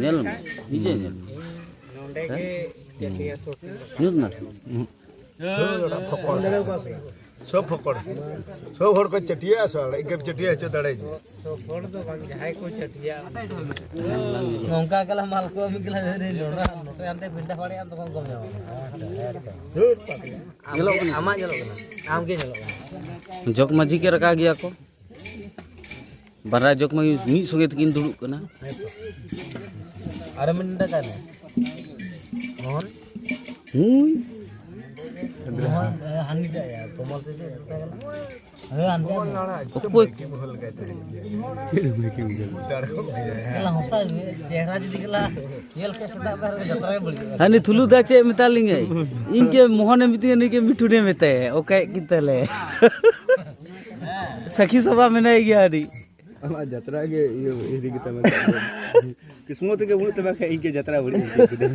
ᱧᱮᱞ ᱢᱮ, ᱱᱤᱡᱮ ᱧᱮᱞ ᱢᱮ᱾ ᱱᱚᱰᱮ ᱜᱮ ᱪᱟᱹᱴᱭᱟᱹ ᱥᱩᱴ ᱧᱩᱛ ᱱᱟ᱾ ᱯᱷᱚᱠᱚᱲ᱾ ᱥᱚᱵ ᱯᱷᱚᱠᱚᱲ᱾ ᱥᱚᱵ ᱦᱚᱲ ᱠᱚ ᱪᱟᱹᱴᱭᱟᱹ ᱟᱥᱚᱞ, ᱤᱱᱠᱟᱹ ᱪᱟᱹᱴᱭᱟᱹ ᱦᱚᱪᱚ ᱫᱟᱲᱮᱭᱟᱜᱼᱟ᱾ ᱥᱚᱵ ᱦᱚᱲ ᱫᱚ ᱵᱟᱝ, ᱡᱟᱦᱟᱸᱭ ᱠᱚ ᱪᱟᱹᱴᱭᱟᱹ᱾ ᱱᱚᱝᱠᱟ ᱜᱮᱞᱟ ᱢᱟᱞ ᱠᱚ ᱢᱤᱫ ᱜᱮᱞᱟ ᱱᱚᱰᱮ, ᱱᱚᱰᱮ ᱦᱟᱱᱛᱮ ᱯᱤᱸᱰᱟ ᱯᱟᱲᱮ ᱟᱢ ᱛᱚᱠᱷᱚᱱ ᱠᱚᱢ ᱧᱟᱢᱟ᱾ ᱧᱮᱞᱚᱜ ᱠᱟᱱᱟ᱾ ᱟᱢᱟᱜ ᱧᱮᱞᱚᱜ ᱠᱟᱱᱟ, ᱟᱢ ᱜᱮ ᱧᱮᱞᱚᱜ ᱠᱟᱱᱟ᱾ ᱡᱚᱜᱽ ᱢᱟᱹᱡᱷᱤ ᱜᱮ ᱨᱟᱠᱟᱵ ᱜᱮᱭᱟ ᱠᱚ᱾ ᱵᱟᱱᱟᱨ ᱡᱚᱜᱽ ᱢᱟᱹᱡᱷᱤ ᱢᱤᱫ ᱥᱚᱸᱜᱮ ᱛᱮᱠᱤᱱ ᱫᱩᱲᱩᱵ ᱠᱟᱱᱟ᱾ ᱟᱨ ᱢᱤᱫᱴᱟᱝ ᱠᱟᱱᱟ᱾ ᱢᱳᱦᱚᱱ? ᱦᱩᱸ᱾ ᱢᱳᱦᱚᱱ, ᱮ, ᱦᱟᱹᱱᱤᱴᱟᱜ ᱭᱟ, ᱠᱚᱢᱚᱞ ᱥᱮ ᱪᱮᱫ ᱢᱮᱛᱟᱭ ᱠᱟᱱᱟ? ᱦᱮᱸ, ᱦᱟᱹᱱᱤᱴᱟᱜ᱾ ᱚᱠᱚᱭ? ᱮᱞᱟ, ᱦᱚᱸᱥᱟ ᱪᱮᱦᱨᱟ ᱡᱩᱫᱤ ᱜᱮᱞᱟ ᱧᱮᱞ ᱠᱮᱫ ᱥᱮᱛᱟᱜ ᱯᱟᱭᱟᱨ ᱨᱮ ᱡᱟᱛᱨᱟ ᱜᱮ ᱵᱟᱹᱲᱤᱡᱚᱜᱼᱟ᱾ ᱦᱟᱹᱱᱤ ᱛᱷᱩᱞᱩ ᱫᱟ ᱪᱮᱫ ᱢᱮᱛᱟ ᱞᱤᱧᱟᱭ? ᱤᱧ ᱜᱮ ᱢᱳᱦᱚᱱᱮ ᱢᱤᱛᱟᱹᱧᱟ, ᱱᱩᱭ ᱜᱮ ᱢᱤᱴᱷᱩᱱᱮ ᱢᱮᱛᱟᱭᱟ᱾ ᱚᱠᱟᱭᱮᱫ ᱠᱤᱱ ᱛᱟᱞᱮ? ᱥᱟᱹᱠᱷᱤ ᱥᱚᱵᱷᱟ ᱢᱮᱱᱟᱭ ᱜᱮᱭᱟ ᱟᱹᱰᱤ᱾ ᱟᱢᱟᱜ ᱡᱟᱛᱨᱟ ᱜᱮ ᱤᱭᱟᱹ ᱦᱤᱨᱤ ᱜᱮᱛᱟᱢᱟ᱾ ᱠᱤᱥᱢᱚᱛ ᱨᱮᱜᱮ ᱵᱟᱹᱱᱩᱜ ᱛᱟᱢᱟ ᱠᱷᱟᱡ ᱤᱧ ᱜᱮ ᱡᱟᱛᱨᱟ ᱵᱟᱹᱲᱤᱡ ᱦᱚᱪᱚ ᱠᱮᱫᱟ᱾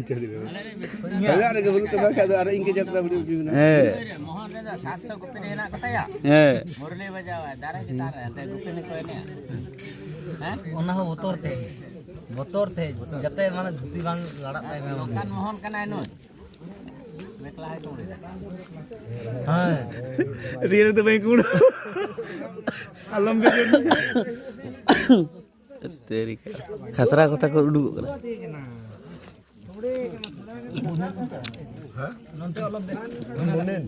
ᱦᱮᱸ᱾ ᱢᱚᱦᱚᱱ ᱨᱮᱫᱚ ᱥᱟᱛ ᱥᱚ ᱠᱚᱯᱤ ᱨᱮ ᱦᱮᱱᱟᱜ ᱠᱚ ᱛᱟᱭᱟ᱾ ᱦᱮᱸ᱾ ᱢᱩᱨᱞᱤ ᱵᱟᱡᱟᱣᱟᱭ, ᱫᱟᱨᱮ ᱪᱮᱛᱟᱱ ᱨᱮ, ᱦᱟᱱᱛᱮ ᱜᱩᱯᱤ ᱱᱤᱛᱚᱜ ᱮᱱᱮᱡᱼᱟ᱾ ᱦᱮᱸ? ᱚᱱᱟ ᱦᱚᱸ ᱵᱚᱛᱚᱨ ᱛᱮ, ᱵᱚᱛᱚᱨ ᱛᱮ, ᱡᱟᱛᱮ ᱢᱟᱱᱮ ᱫᱷᱩᱛᱤ ᱵᱟᱝ ᱞᱟᱲᱟᱜ ᱛᱟᱭ ᱢᱟ᱾ ᱱᱚᱝᱠᱟᱱ ᱢᱚᱦᱚᱱ ᱠᱟᱱᱟᱭ ᱱᱩᱭ᱾ ᱢᱮᱠᱞᱟ ᱦᱚᱭ ᱠᱩᱢᱲᱩᱭᱮᱫᱟ᱾ ᱦᱮᱸ᱾ ᱨᱤᱭᱮᱞ ᱫᱚ ᱵᱟᱹᱧ ᱠᱩᱢᱲᱩ᱾ ᱟᱞᱚᱢ ᱵᱮᱡᱟᱨ᱾ ᱛᱮᱨᱤᱠᱟ᱾ ᱠᱷᱟᱛᱨᱟ ᱠᱚᱛᱷᱟ ᱠᱚ ᱩᱰᱩᱠᱚᱜ ᱠᱟᱱᱟ᱾ ᱦᱮᱸ? ᱢᱩᱱᱤᱱ᱾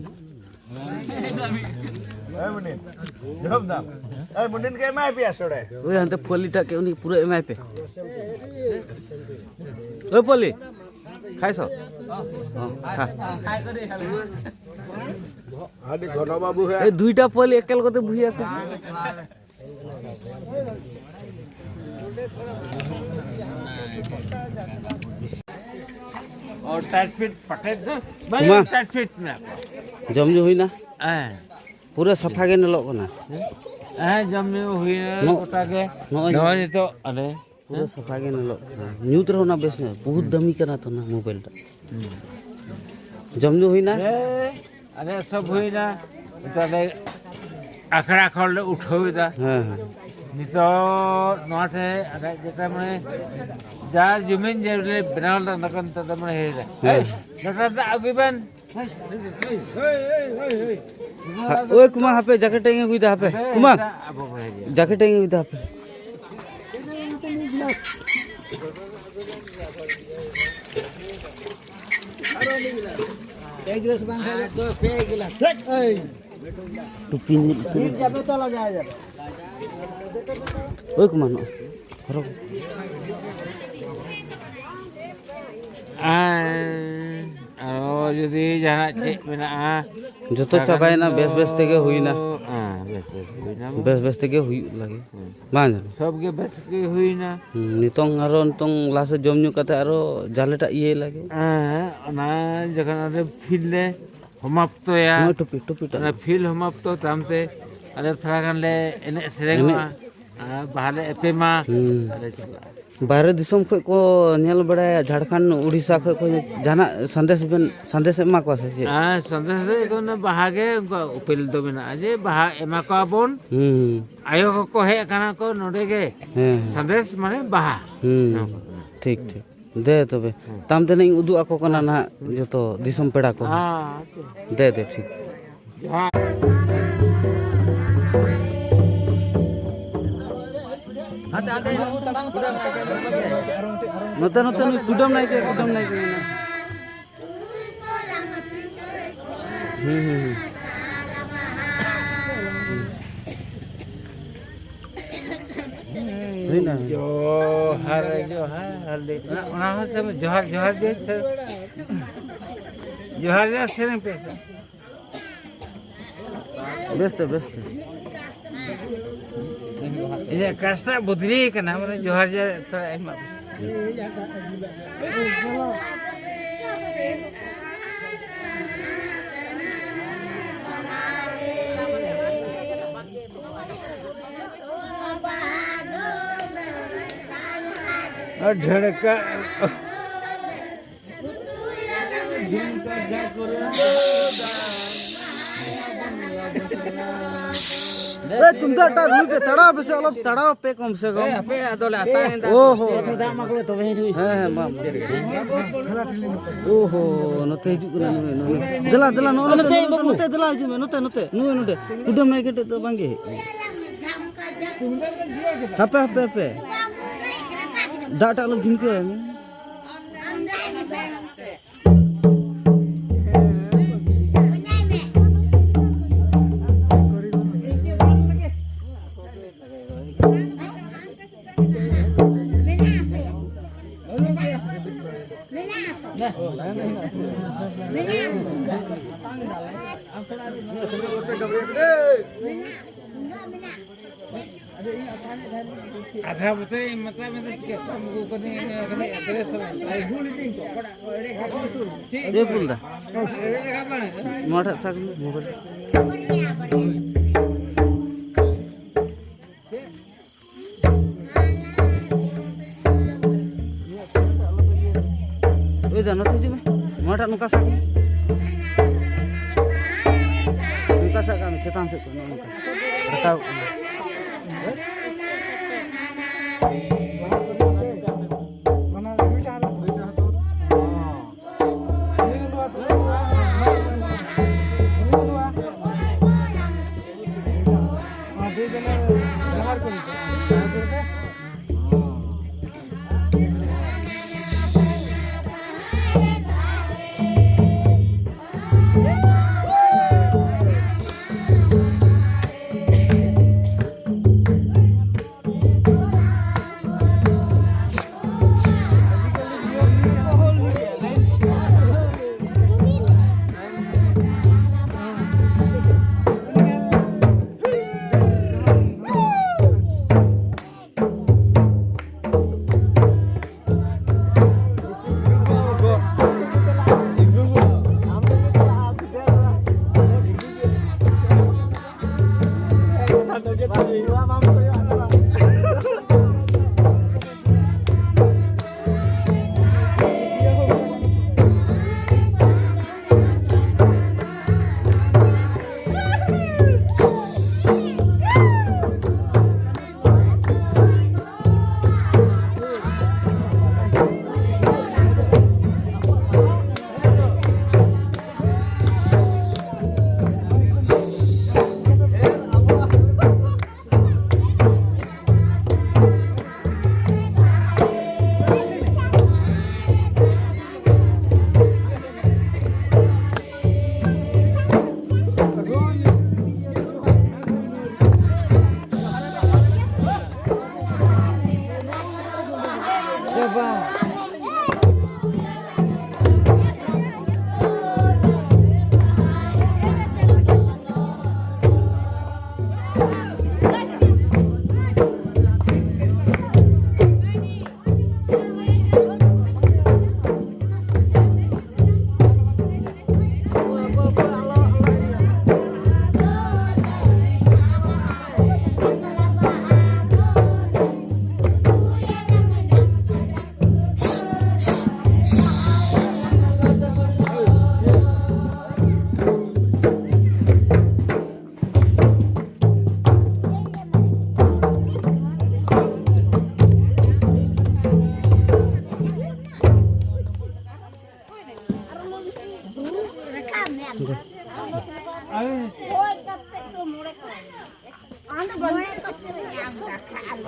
ᱦᱮᱸ, ᱢᱩᱱᱤᱱ᱾ ᱡᱚᱢ ᱫᱟᱢ᱾ ᱮᱭ, ᱢᱩᱱᱤᱱ ᱜᱮ ᱮᱢᱟᱭ ᱯᱮᱭᱟ ᱥᱚᱲᱮ᱾ ᱳᱭ ᱦᱟᱱᱛᱮ ᱯᱚᱞᱤᱴᱟᱜ ᱠᱮ ᱩᱱᱤ ᱯᱩᱨᱟᱹ ᱮᱢᱟᱭ ᱯᱮ᱾ ᱳᱭ ᱯᱚᱞᱤ᱾ ᱠᱷᱟᱭ ᱥᱚ᱾ ᱦᱚᱸ, ᱠᱷᱟ᱾ ᱟᱹᱰᱤ ᱜᱷᱚᱱᱚ ᱵᱟᱹᱵᱩ ᱦᱮ᱾ ᱮ, ᱫᱩᱭᱴᱟ ᱯᱚᱞᱤ ᱮᱠᱮᱞ ᱠᱚᱛᱮ ᱵᱩᱦᱤᱭᱟ ᱥᱮ᱾ ᱚ, ᱴᱟᱭᱤᱴ ᱯᱷᱤᱴ ᱯᱟᱴᱮᱫ ᱫᱚ? ᱵᱟᱝ, ᱢᱟ᱾ ᱴᱟᱭᱤᱴ ᱯᱷᱤᱴ ᱢᱮᱱᱟᱜ ᱠᱚᱣᱟ᱾ ᱡᱚᱢ ᱧᱩ ᱦᱩᱭᱱᱟ? ᱦᱮᱸ᱾ ᱯᱩᱨᱟᱹ ᱥᱟᱯᱷᱟ ᱜᱮ ᱧᱮᱞᱚᱜ ᱠᱟᱱᱟ᱾ ᱦᱮᱸ, ᱡᱚᱢ ᱧᱩ ᱦᱩᱭᱱᱟ ᱱᱚ-, ᱜᱚᱴᱟ ᱜᱮ᱾ ᱱᱚᱜᱼᱚᱭ ᱱᱚᱜᱼᱚᱭ ᱱᱤᱛᱚᱜ ᱟᱞᱮ ᱯᱩᱨᱟᱹ ᱦᱮᱸ? ᱥᱟᱯᱷᱟ ᱜᱮ ᱧᱮᱞᱚᱜ ᱠᱟᱱᱟ᱾ ᱧᱩᱛ ᱨᱮᱦᱚᱸ ᱚᱱᱟ ᱵᱮᱥ ᱧᱚᱜ, ᱵᱚᱦᱩᱛ ᱦᱩᱸ᱾ ᱫᱟᱹᱢᱤ ᱠᱟᱱᱟ ᱛᱚ ᱚᱱᱟ ᱢᱳᱵᱟᱭᱤᱞ ᱴᱟᱜ᱾ ᱦᱩᱸ᱾ ᱡᱚᱢ ᱧᱩ ᱦᱩᱭᱱᱟ? ᱦᱮᱸ, ᱟᱞᱮ ᱥᱚᱵ ᱦᱩᱭᱱᱟ᱾ ᱱᱤᱛᱚᱜ ᱟᱞᱮ ᱟᱠᱷᱲᱟ ᱠᱷᱚᱱ ᱞᱮ ᱩᱴᱷᱟᱹᱣ ᱮᱫᱟ᱾ ᱦᱮᱸ, ᱦᱮᱸ᱾ ᱱᱤᱛᱚᱜ ᱱᱚᱣᱟ ᱴᱷᱮᱱ ᱟᱞᱮ ᱡᱮᱴᱟ ᱢᱟᱱᱮ ᱡᱟ ᱡᱩᱢᱤᱱ ᱡᱮ ᱞᱮ ᱵᱮᱱᱟᱣ ᱞᱮᱫᱟ, ᱚᱱᱟ ᱠᱚ ᱱᱤᱛᱚᱜ ᱫᱚ ᱢᱟᱱᱮ ᱦᱮᱡ ᱮᱱᱟ᱾ ᱦᱮᱸ᱾ ᱰᱟᱠᱛᱟᱨ ᱫᱟ ᱟᱹᱜᱩᱭ ᱵᱮᱱ᱾ ᱦᱟ-, ᱳᱭ ᱠᱩᱢᱟ, ᱦᱟᱯᱮ ᱡᱟᱠᱮᱴ ᱤᱧ ᱟᱹᱜᱩᱭᱮᱫᱟ, ᱦᱟᱯᱮ᱾ ᱠᱩᱢᱟ, ᱟᱵᱚ ᱵᱚᱱ ᱦᱤᱡᱩᱜᱼᱟ᱾ ᱡᱟᱠᱮᱴ ᱤᱧ ᱟᱹᱜᱩᱭᱮᱫᱟ, ᱦᱟᱯᱮ᱾ ᱴᱩᱯᱤ ᱢᱤᱫ ᱩᱛᱟᱹᱨ᱾ ᱳᱭ ᱠᱩᱢᱟ, ᱱᱚᱜᱼᱚᱭ᱾ ᱦᱚᱨᱚᱜ᱾ ᱟᱨ ᱟᱨᱚ ᱡᱩᱫᱤ ᱡᱟᱦᱟᱱᱟᱜ ᱪᱮᱫ ᱢᱮᱱᱟᱜᱼᱟ, ᱡᱚᱛᱚ ᱪᱟᱵᱟᱭᱮᱱᱟ, ᱵᱮᱥ ᱵᱮᱥ ᱛᱮᱜᱮ ᱦᱩᱭᱱᱟ᱾ ᱦᱮᱸ, ᱵᱮᱥ ᱵᱮᱥ ᱦᱩᱭᱱᱟ᱾ ᱵᱮᱥ ᱵᱮᱥ ᱛᱮᱜᱮ ᱦᱩᱭᱩᱜ ᱞᱟᱹᱜᱤᱫ᱾ ᱦᱮᱸ᱾ ᱵᱟᱝ ᱡᱟᱱᱟ? ᱥᱚᱵ ᱜᱮ ᱵᱮᱥ ᱜᱮ ᱦᱩᱭᱱᱟ᱾ ᱦᱩᱸ, ᱱᱤᱛᱚᱝ ᱟᱨᱚ, ᱱᱤᱛᱚᱝ ᱞᱟᱦᱟ ᱥᱮᱫ ᱡᱚᱢ ᱧᱩ ᱠᱟᱛᱮ ᱟᱨᱚ ᱡᱟᱞᱮᱴᱟᱜ ᱤᱭᱟᱹᱭ ᱞᱟᱹᱜᱤᱫ᱾ ᱦᱮᱸ, ᱚᱱᱟ ᱡᱚᱠᱷᱚᱱ ᱟᱞᱮ ᱯᱷᱤᱞᱰ ᱞᱮ ᱦᱚᱢᱟᱯᱛᱚᱭᱟ᱾ ᱱᱚᱣᱟ ᱴᱩᱯᱤ, ᱴᱩᱯᱤᱴᱟᱜ᱾ ᱚᱱᱟ ᱯᱷᱤᱞᱰ ᱦᱚᱢᱟᱯᱛᱚ ᱛᱟᱭᱚᱢ ᱛᱮ ᱟᱞᱮ ᱛᱷᱚᱲᱟ ᱜᱟᱱ ᱞᱮ ᱮᱱᱮᱡ ᱥᱮᱨᱮᱧᱚᱜᱼᱟ᱾ ᱮᱱᱮᱡ᱾ ᱟᱨ ᱵᱟᱦᱟ ᱞᱮ ᱮᱯᱮᱢᱟ᱾ ᱦᱩᱸ᱾ ᱟᱨ ᱞᱮ ᱪᱟᱞᱟᱜᱼᱟ᱾ ᱵᱟᱭᱨᱮ ᱫᱤᱥᱚᱢ ᱠᱷᱚᱱ ᱠᱚ ᱧᱮᱞ ᱵᱟᱲᱟᱭᱟ, ᱡᱷᱟᱲᱠᱷᱚᱸᱰ, ᱩᱲᱤᱥᱥᱟ ᱠᱷᱚᱱ ᱠᱚ ᱡᱟᱦᱟᱱᱟᱜ ᱥᱟᱸᱫᱮᱥ ᱵᱮᱱ, ᱥᱟᱸᱫᱮᱥ ᱮᱢᱟ ᱠᱚᱣᱟ ᱥᱮ ᱪᱮᱫ? ᱦᱮᱸ, ᱥᱟᱸᱫᱮᱥ ᱫᱚ ᱮᱠᱷᱚᱱ ᱵᱟᱦᱟ ᱜᱮ ᱩᱱᱠᱩᱣᱟᱜ ᱩᱯᱮᱞ ᱫᱚ ᱢᱮᱱᱟᱜᱼᱟ ᱡᱮ ᱵᱟᱦᱟ ᱮᱢᱟ ᱠᱚᱣᱟ ᱵᱚᱱ᱾ ᱦᱩᱸ, ᱦᱩᱸ᱾ ᱟᱭᱳ ᱠᱚᱠᱚ ᱦᱮᱡ ᱟᱠᱟᱱᱟ ᱠᱚ ᱱᱚᱰᱮ ᱜᱮ᱾ ᱦᱮᱸ, ᱦᱮᱸ᱾ ᱥᱟᱸᱫᱮᱥ ᱢᱟᱱᱮ ᱵᱟᱦᱟ᱾ ᱦᱩᱸ, ᱦᱮᱸ᱾ ᱴᱷᱤᱠ, ᱴᱷᱤᱠ᱾ ᱫᱮ ᱛᱚᱵᱮ, ᱦᱮᱸ᱾ ᱛᱟᱢ ᱛᱮᱱᱟᱜ ᱤᱧ ᱩᱫᱩᱜ ᱟᱠᱚ ᱠᱟᱱᱟ ᱱᱟᱦᱟᱜ ᱡᱚᱛᱚ ᱫᱤᱥᱚᱢ ᱯᱮᱲᱟ ᱠᱚ᱾ ᱦᱮᱸ, ᱦᱮᱸ᱾ ᱫᱮ, ᱫᱮ, ᱴᱷᱤᱠ᱾ ᱡᱚᱦᱟᱨ᱾ ᱱᱚᱛᱮ, ᱱᱚᱛᱮ, ᱱᱩᱭ ᱠᱩᱰᱟᱹᱢ ᱱᱟᱭᱠᱮ, ᱠᱩᱰᱟᱹᱢ ᱱᱟᱭᱠᱮ ᱢᱮᱱᱟᱭ᱾ ᱦᱩᱸ, ᱦᱩᱸ, ᱦᱩᱸ᱾ ᱦᱩᱭᱱᱟ? ᱡᱚᱦᱟᱨ, ᱡᱚᱦᱟᱨ, ᱚᱱᱟ, ᱚᱱᱟ ᱦᱚᱸ ᱥᱮ ᱡᱚᱦᱟᱨ, ᱡᱚᱦᱟᱨ ᱜᱮ ᱥᱮ᱾ ᱡᱚᱦᱟᱨ, ᱡᱚᱦᱟᱨ ᱥᱮᱨᱮᱧ ᱯᱮ᱾ ᱵᱮᱥ ᱛᱮ, ᱵᱮᱥ ᱛᱮ᱾ ᱤᱧᱟᱹᱜ ᱠᱟᱥᱴᱟ ᱵᱚᱫᱞᱤ ᱠᱟᱱᱟ, ᱢᱟᱱᱮ ᱡᱚᱦᱟᱨ, ᱡᱚᱦᱟᱨ ᱛᱷᱚᱲᱟ ᱮᱢ ᱢᱟ᱾ ᱟᱨ ᱰᱷᱮᱲᱠᱟ᱾ ᱮ, ᱛᱩᱢᱫᱟᱜ ᱴᱟᱜ ᱨᱩᱭ ᱯᱮ, ᱛᱟᱲᱟᱣ ᱯᱮᱥᱮ, ᱚᱞᱚᱯ ᱛᱟᱲᱟᱣ ᱯᱮ ᱠᱚᱢ ᱥᱮ ᱠᱚᱢ᱾ ᱦᱟᱯᱮ, ᱟᱫᱚ ᱞᱮ ᱟᱛᱟᱝ ᱮᱫᱟ᱾ ᱳᱦᱳ᱾ ᱫᱟᱜ ᱢᱟ ᱠᱚ ᱛᱚᱵᱮ ᱦᱤᱡᱩᱜ᱾ ᱦᱮᱸ, ᱦᱮᱸ, ᱢᱟ, ᱢᱟ᱾ ᱳᱦᱳ, ᱱᱚᱛᱮ ᱦᱤᱡᱩᱜ ᱠᱟᱱᱟ ᱱᱩᱭ, ᱱᱩᱭ᱾ ᱫᱮᱞᱟ, ᱫᱮᱞᱟ, ᱱᱚᱜᱼᱚ ᱱᱚᱛᱮ, ᱱᱚᱛᱮ, ᱱᱚᱛᱮ, ᱱᱚᱛᱮ ᱫᱮᱞᱟ ᱦᱤᱡᱩᱜ ᱢᱮ, ᱱᱚᱛᱮ, ᱱᱚᱛᱮ᱾ ᱱᱩᱭ ᱱᱚᱰᱮ᱾ ᱠᱩᱰᱟᱹᱢ ᱢᱮ ᱠᱟᱹᱴᱤᱡ ᱫᱚ ᱵᱟᱝᱜᱮ ᱦᱮᱡ ᱠᱟᱱᱟ᱾ ᱦᱟᱯᱮ, ᱦᱟᱯᱮ, ᱦᱟᱯᱮ᱾ ᱫᱟᱜ ᱴᱟᱜ ᱟᱞᱚᱢ ᱡᱷᱤᱱᱠᱟᱹ᱾ ᱟᱫᱷᱟ ᱵᱚᱪᱷᱚᱨ ᱢᱚᱛᱞᱚᱵ ᱢᱮᱱᱫᱚ ᱪᱤᱠᱟᱹ ᱠᱚ ᱮᱰᱨᱮᱥ ᱵᱷᱩᱞ ᱤᱫᱤᱧ ᱠᱚ᱾ ᱪᱮᱫ ᱮ ᱵᱷᱩᱞ ᱫᱟ? ᱱᱚᱣᱟ ᱴᱟᱜ ᱥᱟᱵ ᱢᱮ, ᱢᱳᱵᱟᱭᱤᱞ᱾ ᱳᱭ ᱫᱟ, ᱱᱚᱛᱮ ᱦᱤᱡᱩᱜ ᱢᱮ᱾ ᱱᱚᱣᱟᱴᱟᱜ ᱱᱚᱝᱠᱟ ᱥᱟᱵ ᱢᱮ᱾ ᱱᱚᱝᱠᱟ ᱥᱟᱵ ᱠᱟᱜ ᱢᱮ, ᱪᱮᱛᱟᱱ ᱥᱮᱫ ᱠᱷᱚᱱ ᱱᱚᱜᱼᱚ ᱱᱚᱝᱠᱟ ᱨᱟᱠᱟᱵ ᱠᱟᱱᱟ᱾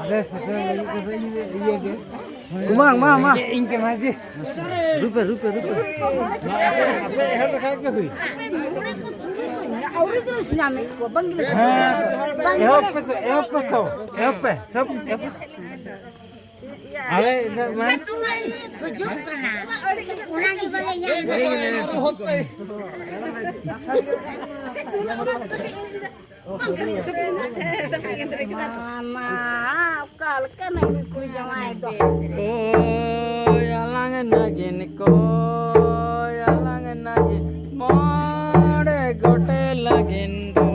ᱟᱫᱚ ᱥᱮᱴᱮᱨ ᱞᱟᱹᱜᱤᱫ ᱛᱮᱫᱚ ᱤᱭᱟᱹ ᱜᱮ᱾ ᱠᱩᱢᱟᱝ, ᱢᱟ, ᱢᱟ᱾ ᱤᱧ ᱠᱮ ᱢᱟᱹᱡᱷᱤ᱾ ᱨᱩᱯᱮ, ᱨᱩᱯᱮ, ᱨᱩᱯᱮ᱾ ᱟᱯᱮ ᱮᱦᱚᱵ ᱞᱮᱠᱷᱟᱡ ᱜᱮ ᱦᱩᱭ᱾ ᱟᱹᱣᱨᱤ ᱜᱮᱞᱮ ᱧᱟᱢᱮᱫ ᱠᱚᱣᱟ, ᱵᱟᱝ ᱜᱮᱞᱮ ᱦᱮᱸ, ᱧᱟᱢᱮᱫ ᱠᱚᱣᱟ᱾ ᱮᱦᱚᱵ ᱯᱮ ᱛᱚ, ᱮᱦᱚᱵ ᱯᱮ ᱛᱚ, ᱮᱦᱚᱵ ᱯᱮ, ᱥᱚᱵ ᱮᱦᱚᱵ ᱯᱮ᱾ ᱟᱞᱮ ᱤᱱᱟᱹᱜ ᱢᱟ᱾ ᱠᱷᱚᱡᱚᱜ ᱠᱟᱱᱟ᱾ ᱚᱱᱟ ᱜᱮ ᱵᱟᱞᱮ ᱧᱟᱢ ᱮᱫᱟ᱾ ᱢᱟ, ᱚᱠᱟ ᱞᱮᱠᱟᱱᱟᱜ ᱜᱮ ᱠᱩᱲᱤ ᱡᱟᱶᱟᱭ ᱫᱚ᱾ ᱚ, ᱟᱞᱟᱝ ᱱᱟᱜᱤᱱ ᱠᱚ, ᱟᱞᱟᱝ ᱱᱟᱜᱤᱱ ᱢᱚᱬᱮ ᱜᱚᱴᱮᱡ ᱞᱟᱹᱜᱤᱱ ᱫᱚ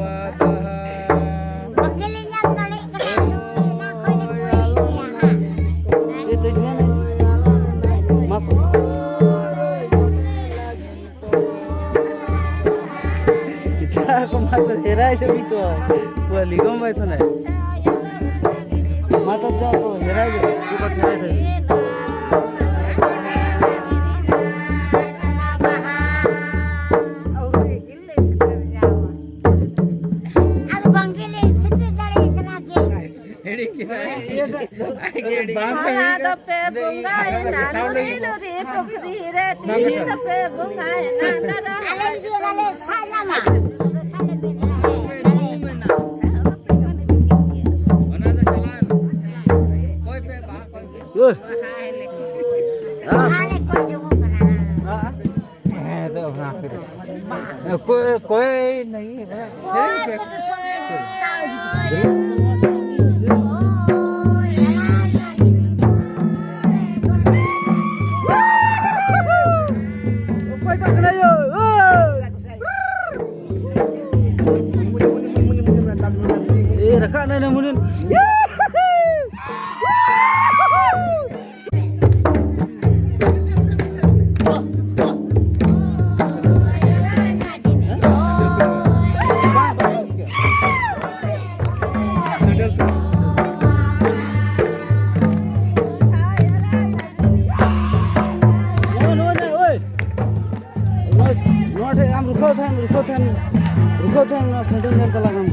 ᱟᱫᱚ᱾ ᱵᱟᱝ ᱜᱮᱞᱮ ᱧᱟᱢ ᱫᱟᱲᱮᱭᱟᱜ ᱠᱟᱱᱟ᱾ ᱚᱱᱟ ᱠᱷᱚᱱ ᱞᱮ ᱠᱚᱭᱮ ᱜᱮᱭᱟ ᱦᱟᱸᱜ᱾ ᱮ, ᱛᱚ, ᱡᱩᱣᱟᱹᱱ ᱢᱟ ᱠᱚ᱾ ᱪᱟ ᱠᱚ ᱢᱟ ᱛᱚ ᱦᱮᱨᱟᱭ ᱥᱮ ᱩᱱᱤ ᱛᱚ᱾ ᱯᱩᱨᱟᱹ ᱞᱤᱜᱚᱢ ᱵᱟᱭ ᱥᱚᱱᱟᱭ᱾ ᱢᱟ ᱛᱚ ᱪᱟ ᱠᱚ ᱦᱮᱨᱟᱭ ᱥᱮ ᱩᱱᱤ ᱛᱚ᱾ ᱟᱨ ᱵᱟᱝ ᱜᱮᱞᱮ ᱥᱮᱴᱮᱨ ᱫᱟᱲᱮᱭᱟᱜ ᱠᱟᱱᱟ ᱡᱮ᱾ ᱦᱤᱲᱤᱧ ᱠᱮᱫᱟᱭ᱾ ᱵᱟᱝ ᱦᱚᱞᱟ ᱦᱤᱲᱤᱧ ᱫᱚᱯᱮ ᱠᱮᱫᱟ᱾ ᱵᱚᱸᱜᱟᱭᱮᱱᱟ, ᱤᱧ ᱱᱚᱰᱮ ᱞᱩᱨᱤ ᱯᱩᱠᱷᱨᱤ ᱨᱮ, ᱛᱤᱦᱤᱧ ᱫᱚᱯᱮ ᱵᱚᱸᱜᱟᱭᱮᱱᱟ, ᱱᱟᱨᱟ ᱟᱞᱮ ᱞᱟᱹᱜᱤᱫ ᱚᱱᱟ ᱞᱮ ᱥᱟᱡᱟᱢᱟ᱾ ᱚᱱᱟ ᱫᱚ ᱪᱟᱞᱟᱣ ᱮᱱᱟ᱾ ᱠᱚᱭ ᱯᱮ, ᱵᱟᱦᱟ ᱠᱚᱭ ᱯᱮ᱾ ᱳᱭ᱾ ᱵᱟᱦᱟ ᱞᱮ ᱠᱚᱭ ᱡᱚᱝᱚᱜ ᱠᱟᱱᱟ᱾ ᱦᱮᱸ, ᱛᱚ ᱚᱱᱟ ᱠᱚᱫᱚ᱾ ᱠᱚᱭ, ᱠᱚᱭ ᱱᱟᱦᱤ, ᱥᱮᱨᱮᱧ ᱯᱮ᱾ ᱚᱠᱚᱭᱴᱟᱜ ᱠᱟᱱᱟᱭ ᱭᱳ? ᱳᱭ! ᱮ, ᱨᱟᱠᱟᱵ ᱱᱟᱭ ᱱᱟ ᱢᱩᱱᱤᱱ᱾ ᱛᱟᱦᱮᱱ, ᱨᱩᱠᱷᱟᱹ ᱛᱟᱦᱮᱱ, ᱨᱩᱠᱷᱟᱹ ᱛᱟᱦᱮᱱ, ᱚᱱᱟ ᱥᱟᱺᱰᱤ ᱧᱮᱞ ᱪᱟᱞᱟᱜ ᱠᱟᱱ᱾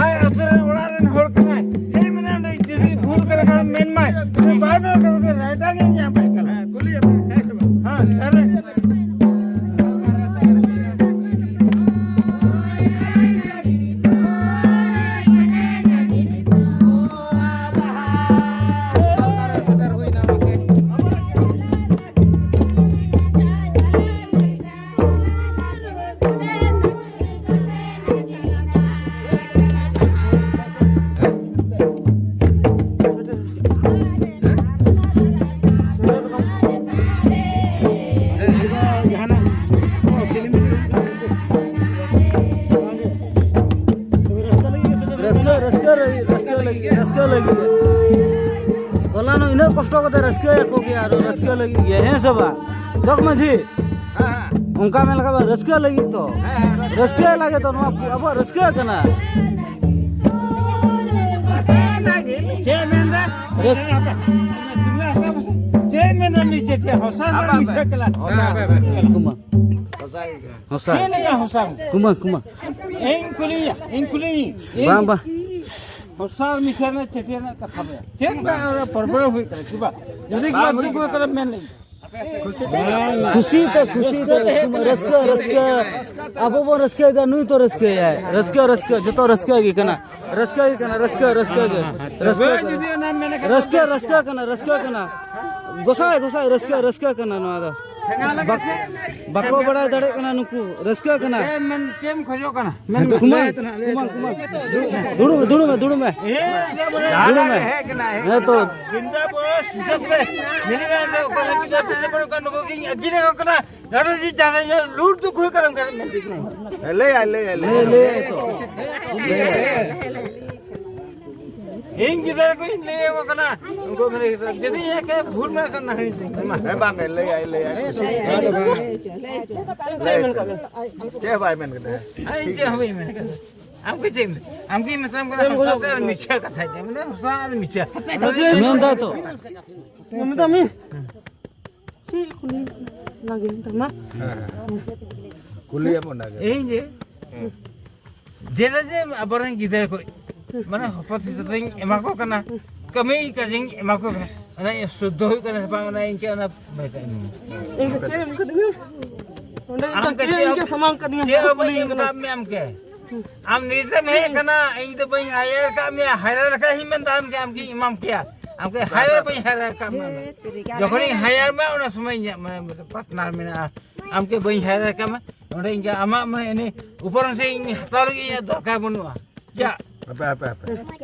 ᱟᱡ ᱟᱹᱛᱩ ᱨᱮᱱ ᱚᱲᱟᱜ ᱨᱮᱱ ᱦᱚᱲ ᱠᱟᱱᱟᱭ᱾ ᱪᱮᱫ ᱢᱮᱱᱟ ᱚᱸᱰᱮ ᱡᱩᱫᱤ ᱵᱷᱩᱞ ᱠᱟᱱᱟ ᱠᱷᱟᱱ ᱢᱮᱱ ᱢᱟᱭ᱾ ᱩᱱᱤ ᱵᱟᱭ ᱢᱮᱱ ᱠᱟᱫᱟ ᱡᱮ ᱨᱟᱭᱴᱟᱨ ᱜᱮ ᱧᱟᱢ ᱯᱟᱭ ᱠᱟᱱᱟ᱾ ᱦᱮᱸ, ᱠᱩᱞᱤᱭᱮ ᱯᱮ, ᱦᱮᱸ ᱥᱮ ᱵᱟᱝ? ᱦᱮᱸ, ᱛᱟᱦᱞᱮ᱾ ᱨᱟᱹᱥᱠᱟᱹ, ᱨᱟᱹᱥᱠᱟᱹ ᱞᱟᱹᱜᱤᱫ, ᱨᱟᱹᱥᱠᱟᱹ ᱞᱟᱹᱜᱤᱫ, ᱨᱟᱹᱥᱠᱟᱹ ᱞᱟᱹᱜᱤᱫ᱾ ᱦᱚᱞᱟ ᱱᱚᱜ ᱤᱱᱟᱹᱜ ᱠᱚᱥᱴᱚ ᱠᱟᱛᱮ ᱨᱟᱹᱥᱠᱟᱹᱭᱟᱠᱚ ᱜᱮᱭᱟ, ᱟᱨ ᱨᱟᱹᱥᱠᱟᱹ ᱞᱟᱹᱜᱤᱫ ᱜᱮ, ᱦᱮᱸ ᱥᱮ ᱵᱟᱝ? ᱡᱚᱜᱽ ᱢᱟᱹᱡᱷᱤ, ᱦᱮᱸ, ᱦᱮᱸ᱾ ᱚᱱᱠᱟ ᱢᱮᱱ ᱞᱮᱠᱷᱟᱱ ᱫᱚ ᱨᱟᱹᱥᱠᱟᱹ ᱞᱟᱹᱜᱤᱫ ᱛᱚ᱾ ᱦᱮᱸ, ᱦᱮᱸ, ᱨᱟᱹᱥᱠᱟᱹ᱾ ᱨᱟᱹᱥᱠᱟᱹ ᱞᱟᱹᱜᱤᱫ ᱛᱚ, ᱱᱚᱣᱟ ᱟᱵᱚᱣᱟᱜ ᱨᱟᱹᱥᱠᱟᱹ ᱠᱟᱱᱟ᱾ ᱪᱮᱫ ᱮ ᱢᱮᱱᱫᱟ? ᱨᱟᱹᱥ- ᱪᱮᱫ ᱮ ᱢᱮᱱᱫᱟ? ᱱᱤᱡᱮ ᱪᱮᱫ ᱦᱚᱥᱟ ᱟᱵᱟ, ᱟᱵᱟ᱾ ᱢᱤᱥᱟ ᱠᱟᱞᱟ? ᱦᱚᱥᱟ, ᱟᱵᱟ, ᱟᱵᱟ᱾ ᱠᱩᱢᱟ᱾ ᱦᱚᱥᱟ ᱜᱮ ᱠᱟᱱᱟ᱾ ᱦᱚᱥᱟ᱾ ᱪᱮᱫ ᱞᱮᱠᱟ ᱦᱚᱥᱟ? ᱠᱩᱢᱟ, ᱠᱩᱢᱟ᱾ ᱤᱧ ᱠᱩᱞᱤᱭᱟ, ᱤᱧ ᱠᱩᱞᱤᱭᱤᱧ᱾ ᱵᱟᱝ, ᱵᱟᱝ᱾ ᱦᱚᱥᱟ ᱢᱤᱥᱟ ᱨᱮᱱᱟᱜ ᱪᱮᱫ ᱨᱮᱱᱟᱜ ᱠᱟᱛᱷᱟ ᱵᱟᱭᱟ? ᱪᱮᱫ ᱞᱮᱠᱟ ᱚᱱᱟ ᱯᱨᱚᱵᱞᱮᱢ ᱦᱩᱭᱩᱜ ᱠᱟᱱᱟ? ᱪᱮᱫ ᱵᱟᱝ? ᱡᱩᱫᱤ ᱵᱟᱝ ᱠᱚ ᱦᱩᱭ ᱫᱩᱠ ᱠᱟᱱᱟ᱾ ᱠᱟᱱᱟ, ᱢᱮᱱ ᱞᱟᱹᱜᱤᱫ᱾ ᱠᱷᱩᱥᱤ ᱛᱮ᱾ ᱠᱷᱩᱥᱤ ᱛᱮ, ᱠᱷᱩᱥᱤ ᱛᱮ, ᱨᱟᱹᱥᱠᱟᱹ, ᱨᱟᱹᱥᱠᱟᱹ᱾ ᱟᱵᱚ ᱵᱚᱱ ᱨᱟᱹᱥᱠᱟᱹᱭᱮᱫᱟ, ᱱᱩᱭ ᱛᱚ ᱨᱟᱹᱥᱠᱟᱹᱭᱟᱭ᱾ ᱨᱟᱹᱥᱠᱟᱹ, ᱨᱟᱹᱥᱠᱟᱹ, ᱡᱚᱛᱚ ᱨᱟᱹᱥᱠᱟᱹ ᱜᱮ ᱠᱟᱱᱟ᱾ ᱨᱟᱹᱥᱠᱟᱹ ᱜᱮ ᱠᱟᱱᱟ, ᱨᱟᱹᱥᱠᱟᱹ, ᱨᱟᱹᱥᱠᱟᱹ ᱜᱮ᱾ ᱨᱟᱹᱥᱠᱟᱹ ᱛᱚᱵᱮ ᱠᱟᱱᱟ᱾ ᱡᱩᱫᱤ ᱚᱱᱟ ᱢᱮᱱ ᱠᱟᱛᱮ ᱨᱟᱹᱥᱠᱟᱹ, ᱨᱟᱹᱥᱠᱟᱹ ᱠᱟᱱᱟ, ᱨᱟᱹᱥᱠᱟᱹ ᱠᱟᱱᱟ᱾ ᱜᱚᱸᱥᱟᱭ, ᱜᱚᱸᱥᱟᱭ, ᱨᱟᱹᱥᱠᱟᱹ, ᱨᱟᱹᱥᱠᱟᱹ ᱠᱟᱱᱟ ᱱᱚᱣᱟ ᱫᱚ᱾ ᱵᱟᱠ-, ᱵᱟᱠᱚ ᱵᱟᱲᱟᱭ ᱫᱟᱲᱮᱭᱟᱜ ᱠᱟᱱᱟ ᱱᱩᱠᱩ, ᱨᱟᱹᱥᱠᱟᱹ ᱠᱟᱱᱟ᱾ ᱪᱮᱫ ᱮᱢ ᱢᱮᱱ, ᱪᱮᱫ ᱮᱢ ᱠᱷᱚᱡᱚᱜ ᱠᱟᱱᱟ? ᱢᱮᱱ ᱠᱩᱢᱟᱹᱝ, ᱠᱩᱢᱟᱹᱝ, ᱠᱩᱢᱟᱹᱝ᱾ ᱫᱩᱲᱩᱵ ᱢᱮ, ᱫᱩᱲᱩᱵ ᱢᱮ, ᱫᱩᱲᱩᱵ ᱢᱮ᱾ ᱦᱮᱸ, ᱫᱩᱲᱩᱵ ᱢᱮ᱾ ᱦᱮᱡ ᱠᱟᱱᱟ, ᱦᱮᱡ ᱦᱮᱸ ᱛᱚ᱾ ᱠᱟᱱᱟ᱾ ᱵᱤᱱᱫᱟ ᱵᱚᱭᱚᱥ ᱦᱤᱥᱟᱹᱵ ᱛᱮ ᱢᱤᱱᱤ ᱜᱟᱱ ᱫᱚ ᱚᱠᱚᱭ ᱞᱟᱹᱜᱤᱫ ᱫᱚ ᱵᱤᱱᱫᱟ ᱵᱚᱭᱚᱥ ᱠᱟᱱ ᱱᱩᱠᱩ ᱜᱤᱧ ᱟᱹᱠᱤᱨ ᱟᱠᱚ ᱠᱟᱱᱟ᱾ ᱱᱚᱰᱮ ᱡᱮ ᱡᱟᱦᱟᱸᱭ ᱞᱩᱴ ᱫᱚ ᱠᱷᱩᱭ ᱠᱟᱱᱟ, ᱚᱱᱠᱟ ᱢᱮᱱ ᱴᱷᱤᱠ ᱱᱟ᱾ ᱞᱟᱹᱭ ᱟᱭ, ᱞᱟᱹᱭ ᱟᱭ, ᱞᱟᱹᱭ ᱞᱟᱹᱭ, ᱟᱭ᱾ ᱞᱟᱹᱭ ᱟᱭ ᱛᱚ᱾ ᱤᱧ ᱜᱤᱫᱽᱨᱟᱹ ᱠᱚᱧ ᱞᱟᱹᱭ ᱟᱠᱚ ᱠᱟᱱᱟ, ᱩᱱᱠᱩ ᱢᱮᱱᱟ, ᱡᱩᱫᱤ ᱤᱧ ᱠᱮ ᱵᱷᱩᱞ ᱢᱮᱱᱟᱜ ᱠᱷᱟᱱ ᱱᱟᱦᱟᱜ ᱤᱧ ᱢᱟ᱾ ᱦᱮᱸ, ᱵᱟᱝ ᱮ ᱞᱟᱹᱭᱟ, ᱞᱟᱹᱭᱟ, ᱠᱩᱥᱤ᱾ ᱪᱮᱫ ᱦᱚᱸ ᱵᱟᱭ ᱢᱮᱱ ᱠᱮᱫᱟ᱾ ᱦᱮᱸ, ᱤᱧ ᱪᱮᱫ ᱦᱚᱸ ᱵᱟᱹᱧ ᱢᱮᱱ ᱠᱟᱫᱟ᱾ ᱟᱢ ᱜᱮ ᱪᱮᱫ ᱮᱢ, ᱟᱢ ᱜᱮ ᱢᱮᱛᱟᱢ ᱠᱟᱱᱟ, ᱦᱚᱥᱟ ᱥᱮ ᱟᱨ ᱢᱤᱪᱷᱟᱹ ᱠᱟᱛᱷᱟ ᱪᱮᱫ ᱮᱢ ᱢᱮᱱᱫᱟ? ᱦᱚᱥᱟ ᱟᱨ ᱢᱤᱪᱷᱟᱹ᱾ ᱢᱮᱱᱫᱟᱭ ᱛᱚ᱾ ᱢᱮᱱᱫᱟ ᱢᱤ᱾ ᱪᱮᱫ ᱠᱩᱞᱤ ᱞᱟᱹᱜᱤᱫ ᱛᱟᱢᱟ? ᱦᱮᱸ, ᱦᱮᱸ᱾ ᱠᱩᱞᱤᱭᱟᱢ ᱚᱱᱟᱜᱮ᱾ ᱤᱧ ᱡᱮ, ᱦᱮᱸ᱾ ᱡᱮᱴᱟ ᱡᱮ ᱟᱵᱚᱨᱮᱱ ᱜᱤᱫᱽᱨᱟᱹ ᱠᱚ, ᱢᱟᱱᱮ ᱦᱚᱯᱚᱱ ᱥᱮᱛᱟᱛᱤᱧ ᱮᱢᱟ ᱠᱚ ᱠᱟᱱᱟ, ᱠᱟᱹᱢᱤ ᱠᱟᱡᱮᱧ ᱮᱢᱟ ᱠᱚ ᱠᱟᱱᱟ, ᱚᱱᱟ ᱥᱩᱫᱽᱫᱷᱚ ᱦᱩᱭᱩᱜ ᱠᱟᱱᱟ ᱥᱮ ᱵᱟᱝ, ᱚᱱᱟ ᱤᱧ ᱪᱮᱫ ᱚᱱᱟ ᱵᱟᱭ ᱛᱟᱦᱮᱱ᱾ ᱤᱧ ᱫᱚ ᱪᱮᱫ ᱮᱢ ᱠᱟᱹᱫᱤᱧᱟ? ᱚᱸᱰᱮ ᱟᱢ ᱤᱧ ᱫᱚ ᱪᱮᱫ ᱪᱮᱫ ᱮᱢ ᱤᱧ ᱪᱮᱫ ᱥᱟᱢᱟᱝ ᱠᱟᱹᱫᱤᱧᱟ? ᱪᱮᱫ ᱦᱚᱸ ᱵᱟᱹᱧ ᱠᱩᱞᱤ ᱮᱢ ᱠᱟᱱᱟ᱾ ᱠᱟᱜ ᱢᱮᱭᱟ ᱟᱢ ᱜᱮ᱾ ᱟᱢ ᱱᱤᱛᱮᱢ ᱦᱮᱡ ᱟᱠᱟᱱᱟ, ᱤᱧ ᱫᱚ ᱵᱟᱹᱧ ᱦᱟᱭᱟᱨ ᱠᱟᱜ ᱢᱮᱭᱟ, ᱦᱟᱭᱟᱨ ᱞᱮᱠᱷᱟᱡ ᱤᱧ ᱢᱮᱱᱫᱟ ᱟᱢ ᱜᱮ, ᱟᱢ ᱜᱮᱧ ᱮᱢᱟᱢ ᱠᱮᱭᱟ᱾ ᱟᱢ ᱜᱮ ᱦᱟᱭᱟᱨ ᱵᱟᱹᱧ ᱦᱟᱭᱟᱨ ᱠᱟᱜ ᱢᱮᱭᱟ᱾ ᱡᱚᱠᱷᱚᱱᱤᱧ ᱦᱟᱭᱟᱨ ᱢᱮᱭᱟ, ᱚᱱᱟ ᱥᱚᱢᱚᱭ ᱤᱧᱟᱹᱜ ᱢᱟᱱᱮ ᱯᱟᱨᱴᱱᱟᱨ ᱢᱮᱱᱟᱜᱼᱟ᱾ ᱟᱢ ᱜᱮ ᱵᱟᱹᱧ ᱦᱟᱭᱟᱨ ᱠᱟᱜ ᱢᱮ, ᱚᱸᱰᱮ ᱤᱧ ᱜᱮ ᱟᱢᱟᱜ ᱢᱟᱱᱮ ᱩᱯᱚᱨ ᱥᱮ ᱤᱧ ᱦᱟᱛᱟᱣ ᱞᱟᱹᱜᱤᱫ ᱤᱧᱟᱹᱜ ᱫᱚᱨᱠᱟᱨ ᱵᱟᱹᱱᱩᱜᱼᱟ᱾ ᱪᱮᱫ? ᱦᱟᱯᱮ, ᱦᱟᱯᱮ, ᱦᱟᱯᱮ᱾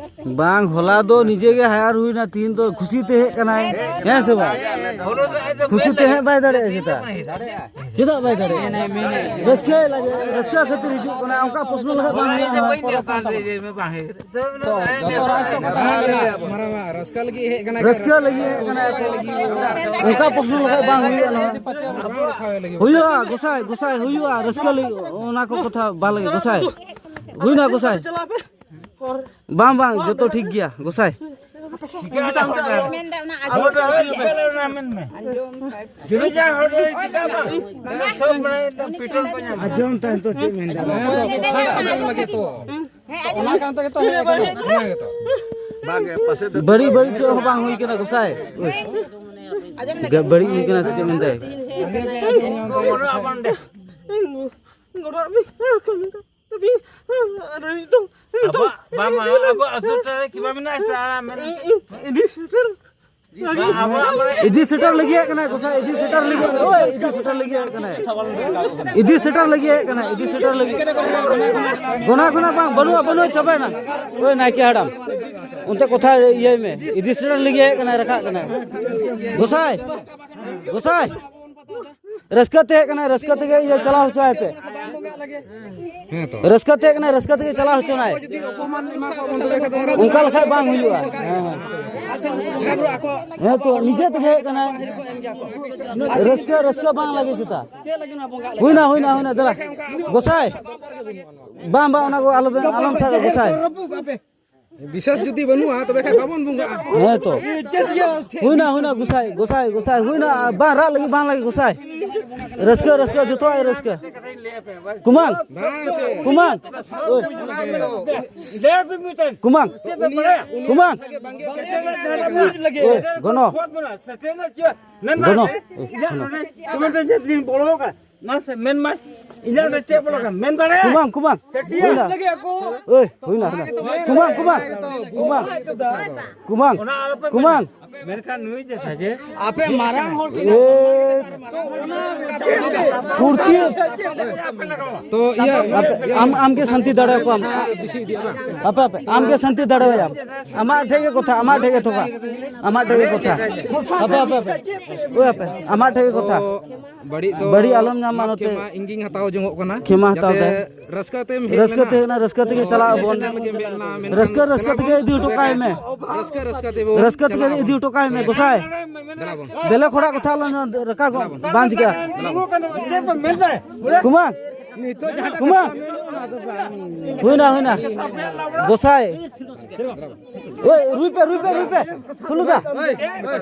ᱵᱟᱝ, ᱦᱚᱞᱟ ᱫᱚ ᱱᱤᱡᱮ ᱜᱮ ᱦᱟᱭᱟᱨ ᱦᱩᱭᱱᱟ, ᱛᱤᱦᱤᱧ ᱫᱚ ᱠᱷᱩᱥᱤ ᱛᱮ ᱦᱮᱡ ᱠᱟᱱᱟᱭ, ᱦᱮᱸ ᱥᱮ ᱵᱟᱝ? ᱠᱷᱩᱥᱤ ᱛᱮ ᱦᱮᱡ ᱵᱟᱭ ᱫᱟᱲᱮᱭᱟᱜᱼᱟ ᱪᱮᱫᱟᱜ? ᱪᱮᱫᱟᱜ ᱵᱟᱭ ᱫᱟᱲᱮᱭᱟᱜᱼᱟ? ᱨᱟᱹᱥᱠᱟᱹ ᱞᱟᱹᱜᱤᱫ, ᱨᱟᱹᱥᱠᱟᱹ ᱠᱷᱟᱹᱛᱤᱨ ᱦᱤᱡᱩᱜ ᱠᱟᱱᱟᱭ, ᱚᱱᱠᱟ ᱯᱨᱚᱥᱱᱚ ᱞᱮᱠᱷᱟᱱ ᱵᱟᱝ ᱦᱩᱭᱩᱜᱼᱟ᱾ ᱡᱚᱛᱚ ᱨᱟᱥ ᱠᱚ ᱠᱟᱛᱷᱟ ᱠᱟᱱᱟ᱾ ᱢᱟᱨᱟᱝ ᱢᱟ, ᱨᱟᱹᱥᱠᱟᱹ ᱞᱟᱹᱜᱤᱫ ᱦᱮᱡ ᱠᱟᱱᱟᱭ᱾ ᱨᱟᱹᱥᱠᱟᱹ ᱞᱟᱹᱜᱤᱫ ᱦᱮᱡ ᱠᱟᱱᱟᱭ᱾ ᱚᱱᱠᱟ ᱯᱨᱚᱥᱱᱚ ᱞᱮᱠᱷᱟᱱ ᱵᱟᱝ ᱦᱩᱭᱩᱜᱼᱟ ᱱᱚᱣᱟ᱾ ᱦᱩᱭᱩᱜᱼᱟ, ᱜᱚᱸᱥᱟᱭ, ᱜᱚᱸᱥᱟᱭ, ᱦᱩᱭᱩᱜᱼᱟ, ᱨᱟᱹᱥᱠᱟᱹ ᱞᱟᱹᱜᱤᱫ ᱚᱱᱟ ᱠᱚ ᱠᱟᱛᱷᱟ ᱵᱟᱝ ᱞᱟᱹᱜᱤᱫ, ᱜᱚᱸᱥᱟᱭ᱾ ᱦᱩᱭᱱᱟ, ᱜᱚᱸᱥᱟᱭ᱾ ᱵᱟᱝ, ᱵᱟᱝ, ᱡᱚᱛᱚ ᱴᱷᱤᱠ ᱜᱮᱭᱟ, ᱜᱚᱸᱥᱟᱭ᱾ ᱢᱮᱱᱫᱟ ᱚᱱᱟ ᱟᱸᱡᱚᱢ ᱟᱵᱚ ᱫᱚ ᱟᱞᱮ ᱪᱮᱫ ᱞᱮ ᱢᱮᱱᱟ? ᱟᱸᱡᱚᱢ᱾ ᱡᱩᱫᱤ ᱡᱟᱦᱟᱸ ᱦᱚᱲ ᱫᱚ ᱪᱤᱠᱟ ᱵᱟᱝ, ᱥᱚᱵ ᱢᱟᱱᱮ ᱮᱠᱫᱚᱢ ᱯᱮᱴᱨᱳᱞ ᱠᱚ ᱧᱟᱢᱟ᱾ ᱟᱸᱡᱚᱢ ᱛᱟᱭ ᱱᱤᱛᱚᱜ ᱪᱮᱫ ᱢᱮᱱᱫᱟ? ᱦᱮᱸ, ᱟᱸᱡᱚᱢ ᱞᱟᱹᱜᱤᱫ ᱛᱚ᱾ ᱦᱮᱸ, ᱟᱸᱡᱚᱢ᱾ ᱚᱱᱟ ᱠᱟᱨᱚᱱ ᱛᱮᱜᱮ ᱛᱚ ᱦᱮᱡ ᱟᱠᱟᱱᱟ᱾ ᱚᱱᱟ ᱜᱮᱛᱚ᱾ ᱵᱟᱝ ᱜᱮ, ᱯᱟᱥᱮ ᱫᱚ ᱵᱟᱹᱲᱤᱡ, ᱵᱟᱹᱲᱤᱡ ᱪᱮᱫ ᱦᱚᱸ ᱵᱟᱝ ᱦᱩᱭ ᱠᱟᱱᱟ, ᱜᱚᱸᱥᱟᱭ᱾ ᱟᱸᱡᱚᱢ ᱞᱟᱹᱜᱤᱫ᱾ ᱵᱟᱹᱲᱤᱡ ᱦᱩᱭ ᱠᱟᱱᱟ ᱥᱮ ᱪᱮᱫ ᱢᱮᱱᱛᱮ? ᱟᱸᱡᱚᱢ ᱜᱮ ᱟᱸᱡᱚᱢ ᱧᱟᱢ ᱫᱟᱭ᱾ ᱜᱚᱲᱚ ᱟᱵᱚᱱ ᱰᱮ᱾ ᱟᱵᱚᱣᱟᱜ, ᱵᱟᱝ, ᱵᱟᱝ, ᱟᱵᱚᱣᱟᱜ ᱟᱹᱛᱩ ᱴᱚᱞᱟ ᱨᱮ ᱠᱤ ᱵᱟᱝ ᱢᱮᱱᱟᱜᱼᱟ? ᱥᱮ ᱟᱲᱟᱜ ᱢᱮᱱᱟᱜᱼᱟ? ᱤᱫᱤ ᱥᱮᱴᱮᱨ᱾ ᱵᱟᱝ, ᱟᱵᱚᱣᱟᱜ ᱢᱟᱱᱮ ᱤᱫᱤ ᱥᱮᱴᱮᱨ ᱞᱟᱹᱜᱤᱫ ᱦᱮᱡ ᱠᱟᱱᱟᱭ ᱜᱚᱸᱥᱟᱭ, ᱤᱫᱤ ᱥᱮᱴᱮᱨ ᱞᱟᱹᱜᱤᱫ, ᱳᱭ, ᱤᱫᱤ ᱥᱮᱴᱮᱨ ᱞᱟᱹᱜᱤᱫ ᱦᱮᱡ ᱠᱟᱱᱟᱭ᱾ ᱤᱫᱤ ᱥᱮᱴᱮᱨ ᱞᱟᱹᱜᱤᱫ ᱦᱮᱡ ᱠᱟᱱᱟᱭ, ᱤᱫᱤ ᱥᱮᱴᱮᱨ ᱞᱟᱹᱜᱤᱫ᱾ ᱜᱚᱱᱟ, ᱜᱚᱱᱟ ᱵᱟᱝ, ᱵᱟᱹᱱᱩᱜᱼᱟ, ᱵᱟᱹᱱᱩᱜᱼᱟ, ᱪᱟᱵᱟᱭᱮᱱᱟ᱾ ᱳᱭ ᱱᱟᱭᱠᱮ ᱦᱟᱲᱟᱢ, ᱚᱱᱛᱮ ᱠᱚᱛᱷᱟ ᱤᱭᱟᱹᱭ ᱢᱮ, ᱤᱫᱤ ᱥᱮᱴᱮᱨ ᱞᱟᱹᱜᱤᱫ ᱦᱮᱡ ᱠᱟᱱᱟᱭ, ᱨᱟᱠᱟᱵ ᱠᱟᱱᱟᱭ᱾ ᱜᱚᱸᱥᱟᱭ, ᱜᱚᱸᱥᱟᱭ᱾ ᱨᱟᱹᱥᱠᱟᱹ ᱛᱮ ᱦᱮᱡ ᱠᱟᱱᱟᱭ, ᱨᱟᱹᱥᱠᱟᱹ ᱛᱮᱜᱮ ᱤᱭᱟᱹ ᱪᱟᱞᱟᱣ ᱦᱚᱪᱚᱣᱟᱭ ᱯᱮ᱾ ᱨᱟᱹᱥᱠᱟᱹ ᱛᱮ ᱦᱮᱡ ᱠᱟᱱᱟᱭ, ᱨᱟᱹᱥᱠᱟᱹ ᱛᱮᱜᱮ ᱪᱟᱞᱟᱣ ᱦᱚᱪᱚᱱᱟᱭ᱾ ᱚᱱᱠᱟ ᱞᱮᱠᱷᱟᱡ ᱵᱟᱝ ᱦᱩᱭᱩᱜᱼᱟ᱾ ᱦᱮᱸ, ᱦᱮᱸ᱾ ᱦᱮᱸ ᱛᱚ, ᱱᱤᱡᱮ ᱛᱮᱜᱮ ᱦᱮᱡ ᱠᱟᱱᱟᱭ᱾ ᱨᱟᱹᱥᱠᱟᱹ, ᱨᱟᱹᱥᱠᱟᱹ ᱵᱟᱝ ᱞᱟᱹᱜᱤᱫ ᱥᱮᱛᱟ᱾ ᱦᱩᱭᱱᱟ, ᱦᱩᱭᱱᱟ, ᱦᱩᱭᱱᱟ, ᱫᱮᱞᱟ᱾ ᱜᱚᱸᱥᱟᱭ᱾ ᱵᱟᱝ, ᱵᱟᱝ, ᱚᱱᱟ ᱠᱚ ᱟᱞᱚ ᱵᱮᱱ, ᱟᱞᱚᱢ ᱥᱟᱵᱟ, ᱜᱚᱸᱥᱟᱭ᱾ ᱵᱤᱥᱮᱥ ᱡᱩᱫᱤ ᱵᱟᱹᱱᱩᱜᱼᱟ, ᱛᱚᱵᱮ ᱠᱷᱟᱡ ᱵᱟᱵᱚᱱ ᱵᱚᱸᱜᱟᱜᱼᱟ᱾ ᱦᱮᱸ ᱛᱚ᱾ ᱦᱩᱭᱱᱟ, ᱦᱩᱭᱱᱟ, ᱜᱚᱸᱥᱟᱭ, ᱜᱚᱸᱥᱟᱭ, ᱜᱚᱸᱥᱟᱭ, ᱦᱩᱭᱱᱟ, ᱵᱟᱝ ᱨᱟᱜ ᱞᱟᱹᱜᱤᱫ, ᱵᱟᱝ ᱞᱟᱹᱜᱤᱫ, ᱜᱚᱸᱥᱟᱭ᱾ ᱨᱟᱹᱥᱠᱟᱹ, ᱨᱟᱹᱥᱠᱟᱹ, ᱡᱚᱛᱚᱣᱟᱜ ᱜᱮ ᱨᱟᱹᱥᱠᱟᱹ᱾ ᱠᱩᱢᱟᱝ, ᱵᱟᱝ ᱥᱮ᱾ ᱠᱩᱢᱟᱝ, ᱳᱭ᱾ ᱠᱩᱢᱟᱝ, ᱩᱱᱤᱭᱟᱜ, ᱩᱱᱤᱭᱟᱜ ᱠᱩᱢᱟᱝ᱾ ᱠᱟᱛᱷᱟ ᱜᱮ ᱵᱟᱝᱜᱮ ᱵᱩᱡᱽ ᱞᱟᱹᱜᱤᱫ᱾ ᱳᱭ, ᱜᱚᱱᱚ᱾ ᱢᱮᱱ ᱜᱚᱱᱚ᱾ ᱫᱟᱲᱮ᱾ ᱳᱭ, ᱤᱧᱟᱹᱜ ᱜᱚᱱᱚ᱾ ᱱᱚᱰᱮ ᱠᱚᱢᱮᱱᱴ ᱨᱮ ᱪᱮᱫ ᱞᱤᱧ ᱵᱚᱞᱚ ᱟᱠᱟᱱ? ᱢᱟᱥᱮ ᱢᱮᱱ ᱢᱟ, ᱤᱧᱟᱹᱜ ᱨᱮ ᱪᱮᱫ ᱵᱚᱞᱚ ᱠᱟᱱᱟ? ᱢᱮᱱ ᱫᱟᱲᱮᱭᱟᱜᱼᱟ? ᱠᱩᱢᱟᱝ, ᱠᱩᱢᱟᱝ᱾ ᱪᱮᱫ ᱦᱩᱭᱱᱟ? ᱞᱟᱹᱜᱤᱫ ᱟᱠᱚ? ᱳᱭ, ᱦᱩᱭᱱᱟ, ᱦᱩᱭᱱᱟ᱾ ᱠᱩᱢᱟᱝ, ᱠᱩᱢᱟᱝ, ᱠᱩᱢᱟᱝ, ᱠᱩᱢᱟᱝ, ᱚᱱᱟ ᱟᱞᱚᱯᱮ ᱠᱩᱢᱟᱝ᱾ ᱢᱮᱱᱟ᱾ ᱢᱮᱱᱠᱷᱟᱱ ᱱᱩᱭ ᱡᱮ ᱥᱟᱡᱮ ᱟᱯᱮ ᱢᱟᱨᱟᱝ ᱦᱚᱲ ᱠᱤᱱ ᱮ, ᱯᱷᱩᱨᱛᱤ᱾ ᱛᱚ, ᱤᱭᱟᱹ, ᱟᱯᱮ, ᱟᱢ, ᱟᱢ ᱜᱮ ᱥᱟᱱᱛᱤ ᱫᱟᱲᱮ ᱟᱠᱚᱣᱟᱢ᱾ ᱵᱮᱥᱤ ᱤᱫᱤᱜᱼᱟ ᱵᱟᱝ? ᱟᱯᱮ, ᱟᱯᱮ, ᱟᱢ ᱜᱮ ᱥᱟᱱᱛᱤ ᱫᱟᱲᱮ ᱟᱭᱟᱢ᱾ ᱟᱢᱟᱜ ᱴᱷᱮᱡ ᱜᱮ ᱠᱚᱛᱷᱟ, ᱟᱢᱟᱜ ᱴᱷᱮᱡ ᱜᱮ ᱛᱷᱚᱠᱟ᱾ ᱟᱢᱟᱜ ᱴᱷᱮᱡ ᱜᱮ ᱠᱚᱛᱷᱟ᱾ ᱟᱯᱮ, ᱟᱯᱮ, ᱟᱯᱮ᱾ ᱳᱭ ᱟᱯᱮ, ᱟᱢᱟᱜ ᱴᱷᱮᱡ ᱜᱮ ᱠᱚᱛᱷᱟ᱾ ᱛᱚ, ᱵᱟᱹᱲᱤᱡ ᱫᱚ ᱵᱟᱹᱲᱤᱡ ᱟᱞᱚᱢ ᱧᱟᱢ ᱢᱟ ᱢᱟᱯ ᱱᱚᱛᱮ᱾ ᱠᱷᱮᱢᱟ ᱤᱧ ᱜᱤᱧ ᱦᱟᱛᱟᱣ ᱡᱚᱝᱚᱜ ᱠᱟᱱᱟ᱾ ᱠᱷᱮᱢᱟ ᱦᱟᱛᱟᱣ ᱡᱟᱛᱮ ᱛᱮ᱾ ᱨᱟᱹᱥᱠᱟᱹ ᱛᱮᱢ ᱦᱮᱡ ᱨᱟᱹᱥᱠᱟᱹ ᱞᱮᱱᱟ᱾ ᱛᱮ ᱦᱮᱡ ᱮᱱᱟ, ᱨᱟᱹᱥᱠᱟᱹ ᱛᱮᱜᱮ ᱪᱟᱞᱟᱜ ᱟᱵᱚᱱ᱾ ᱪᱮᱱᱮᱞ ᱜᱮᱢ ᱦᱮᱡ ᱞᱮᱱᱟ, ᱢᱮᱱᱠᱷᱟᱱ ᱨᱟᱹᱥᱠᱟᱹ, ᱨᱟᱹᱥᱠᱟᱹ ᱛᱮᱜᱮ ᱤᱫᱤ ᱦᱚᱴᱚ ᱠᱟᱭ ᱢᱮ᱾ ᱨᱟᱹᱥᱠᱟᱹ, ᱨᱟᱹᱥᱠᱟᱹ ᱛᱮᱵᱚᱱ ᱨᱟᱹᱥᱠᱟᱹ ᱛᱮᱜᱮ ᱪᱟᱞᱟᱜᱼᱟ᱾ ᱤᱫᱤ ᱦᱚᱴᱚ ᱠᱟᱭ ᱢᱮ, ᱫᱮᱞᱟ ᱜᱚᱸᱥᱟᱭ᱾ ᱵᱚᱱ, ᱫᱮᱞᱟ ᱵᱚᱱ᱾ ᱫᱮᱞᱮ ᱠᱷᱚᱲᱟ ᱠᱚᱛᱷᱟ ᱟᱞᱚ ᱨᱟᱠᱟᱵᱚᱜ, ᱫᱮᱞᱟ ᱵᱚᱱ᱾ ᱵᱟᱝ ᱪᱤᱠᱟᱹᱜᱼᱟ᱾ ᱫᱮᱞᱟ ᱵᱚᱱ᱾ ᱠᱩᱢᱟᱝ, ᱠᱩᱢᱟᱝ᱾ ᱦᱩᱭᱱᱟ, ᱦᱩᱭᱱᱟ᱾ ᱜᱚᱸᱥᱟᱭ᱾ ᱳᱭ, ᱨᱩᱭ ᱯᱮ, ᱨᱩᱭ ᱯᱮ, ᱨᱩᱭ ᱯᱮ᱾ ᱛᱩᱞᱩᱫᱟ᱾ ᱳᱭ, ᱳᱭ᱾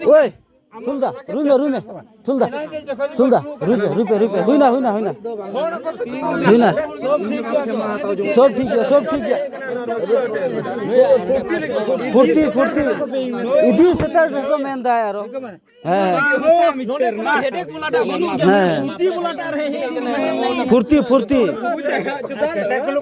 ᱳᱭ, ᱛᱩᱞᱫᱟ, ᱨᱩᱭ ᱢᱮ, ᱨᱩᱭ ᱢᱮ᱾ ᱛᱩᱞᱫᱟ, ᱛᱩᱞᱫᱟ, ᱨᱩᱭ ᱯᱮ, ᱨᱩᱭ ᱯᱮ, ᱨᱩᱭ ᱯᱮ᱾ ᱦᱩᱭᱱᱟ, ᱦᱩᱭᱱᱟ, ᱦᱩᱭᱱᱟ᱾ ᱦᱩᱭᱱᱟ᱾ ᱥᱚᱵ ᱴᱷᱤᱠ ᱜᱮᱭᱟ, ᱥᱚᱵ ᱴᱷᱤᱠ ᱜᱮᱭᱟ᱾ ᱯᱷᱩᱨᱛᱤ, ᱯᱷᱩᱨᱛᱤ᱾ ᱤᱫᱤ ᱥᱮᱴᱮᱨ ᱠᱚ ᱢᱮᱱ ᱫᱟᱭ ᱟᱨᱚ᱾ ᱦᱮᱸ᱾ ᱦᱮᱸ᱾ ᱯᱷᱩᱨᱛᱤ, ᱯᱷᱩᱨᱛᱤ᱾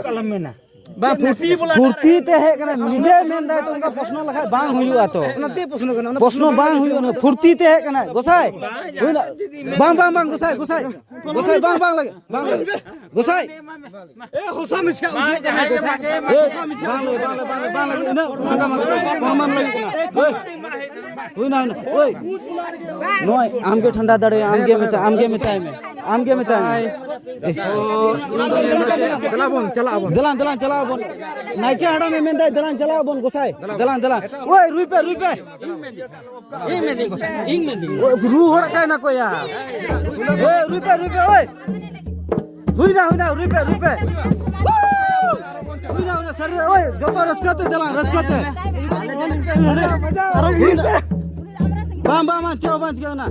ᱟᱞᱚᱢ ᱢᱮᱱᱟ᱾ ᱵᱟᱝ, ᱯᱷᱩᱨᱛᱤ ᱵᱚᱞᱟ ᱯᱷᱩᱨᱛᱤ ᱛᱮ ᱦᱮᱡ ᱠᱟᱱᱟ, ᱱᱤᱡᱮ ᱢᱮᱱ ᱫᱟᱭ ᱛᱚ, ᱚᱱᱠᱟ ᱯᱨᱚᱥᱱᱚ ᱞᱮᱠᱷᱟᱡ ᱵᱟᱝ ᱦᱩᱭᱩᱜᱼᱟ ᱛᱚ᱾ ᱚᱱᱟᱛᱮ ᱯᱨᱚᱥᱱᱚ ᱠᱟᱱᱟ, ᱚᱱᱟ ᱯᱨᱚᱥᱱᱚ ᱯᱨᱚᱥᱱᱚ ᱵᱟᱝ ᱵᱟᱝ ᱦᱩᱭᱩᱜᱼᱟ, ᱚᱱᱟ ᱯᱷᱩᱨᱛᱤ ᱛᱮ ᱦᱮᱡ ᱠᱟᱱᱟ ᱜᱚᱸᱥᱟᱭ᱾ ᱦᱩᱭᱱᱟ? ᱵᱟᱝ, ᱵᱟᱝ, ᱵᱟᱝ, ᱜᱚᱸᱥᱟᱭ, ᱜᱚᱸᱥᱟᱭ᱾ ᱜᱚᱸᱥᱟᱭ, ᱵᱟᱝ, ᱵᱟᱝ ᱞᱟᱜᱮ, ᱵᱟᱝ ᱞᱟᱜᱮ᱾ ᱜᱚᱸᱥᱟᱭ᱾ ᱮ, ᱦᱚᱥᱟ ᱢᱤᱪᱷᱟ ᱩᱫᱩᱜ ᱠᱟᱱᱟ, ᱜᱚᱸᱥᱟᱭ᱾ ᱮ, ᱵᱟᱝ ᱞᱟᱜᱮ, ᱵᱟᱝ ᱞᱟᱜᱮ, ᱵᱟᱝ ᱞᱟᱜᱮ, ᱵᱟᱝ ᱞᱟᱜᱮ, ᱤᱱᱟᱹᱜ ᱵᱷᱟᱜᱟ ᱢᱟ ᱯᱨᱚᱢᱟᱱ ᱞᱟᱹᱜᱤᱫ ᱠᱟᱱᱟ᱾ ᱦᱳᱭ᱾ ᱦᱩᱭᱱᱟ, ᱦᱩᱭᱱᱟ᱾ ᱳᱭ᱾ ᱱᱚᱜᱼᱚᱭ, ᱟᱢᱜᱮ ᱴᱷᱟᱱᱰᱟ ᱫᱟᱲᱮᱭᱟᱜᱼᱟ, ᱟᱢᱜᱮ ᱢᱮᱛᱟ-, ᱟᱢᱜᱮ ᱢᱮᱛᱟᱭ ᱢᱮ᱾ ᱟᱢᱜᱮ ᱢᱮᱛᱟᱭ ᱢᱮ᱾ ᱫᱮᱞᱟ ᱵᱚᱱ, ᱪᱟᱞᱟᱜ ᱟᱵᱚᱱ᱾ ᱫᱮᱞᱟᱝ, ᱫᱮᱞᱟᱝ, ᱪᱟᱞᱟᱜ ᱟᱵᱚᱱ᱾ ᱱᱟᱭᱠᱮ ᱦᱟᱲᱟᱢᱮ ᱢᱮᱱᱫᱟᱭ, ᱫᱮᱞᱟᱝ, ᱪᱟᱞᱟᱜ ᱟᱵᱚᱱ, ᱜᱚᱸᱥᱟᱭ᱾ ᱫᱮᱞᱟᱝ, ᱫᱮᱞᱟᱝ᱾ ᱳᱭ, ᱨᱩᱭ ᱯᱮ, ᱨᱩᱭ ᱯᱮ᱾ ᱤᱧ ᱢᱮᱱᱫᱟᱹᱧ, ᱜᱚᱸᱥᱟᱭ, ᱤᱧ ᱢᱮᱱᱫᱟᱹᱧ᱾ ᱳᱭ, ᱨᱩ ᱦᱚᱲ ᱠᱟᱭ ᱱᱟ ᱠᱚ ᱭᱟ᱾ ᱳᱭ, ᱨᱩᱭ ᱯᱮ, ᱨᱩᱭ ᱯᱮ, ᱳᱭ᱾ ᱦᱩᱭᱱᱟ, ᱦᱩᱭᱱᱟ, ᱨᱩᱭ ᱯᱮ, ᱨᱩᱭ ᱯᱮ᱾ ᱦᱩᱭᱱᱟ, ᱦᱩᱭᱱᱟ, ᱥᱟᱹᱨᱤ ᱨᱮ, ᱳᱭ, ᱡᱚᱛᱚ ᱨᱟᱹᱥᱠᱟᱹ ᱛᱮ ᱫᱮᱞᱟᱝ, ᱨᱟᱹᱥᱠᱟᱹ ᱛᱮ᱾ ᱦᱩᱭᱱᱟ᱾ ᱵᱟᱝ, ᱵᱟᱝ, ᱵᱟᱝ, ᱪᱮᱫ ᱦᱚᱸ ᱵᱟᱝ ᱪᱤᱠᱟᱹ ᱠᱟᱱᱟ᱾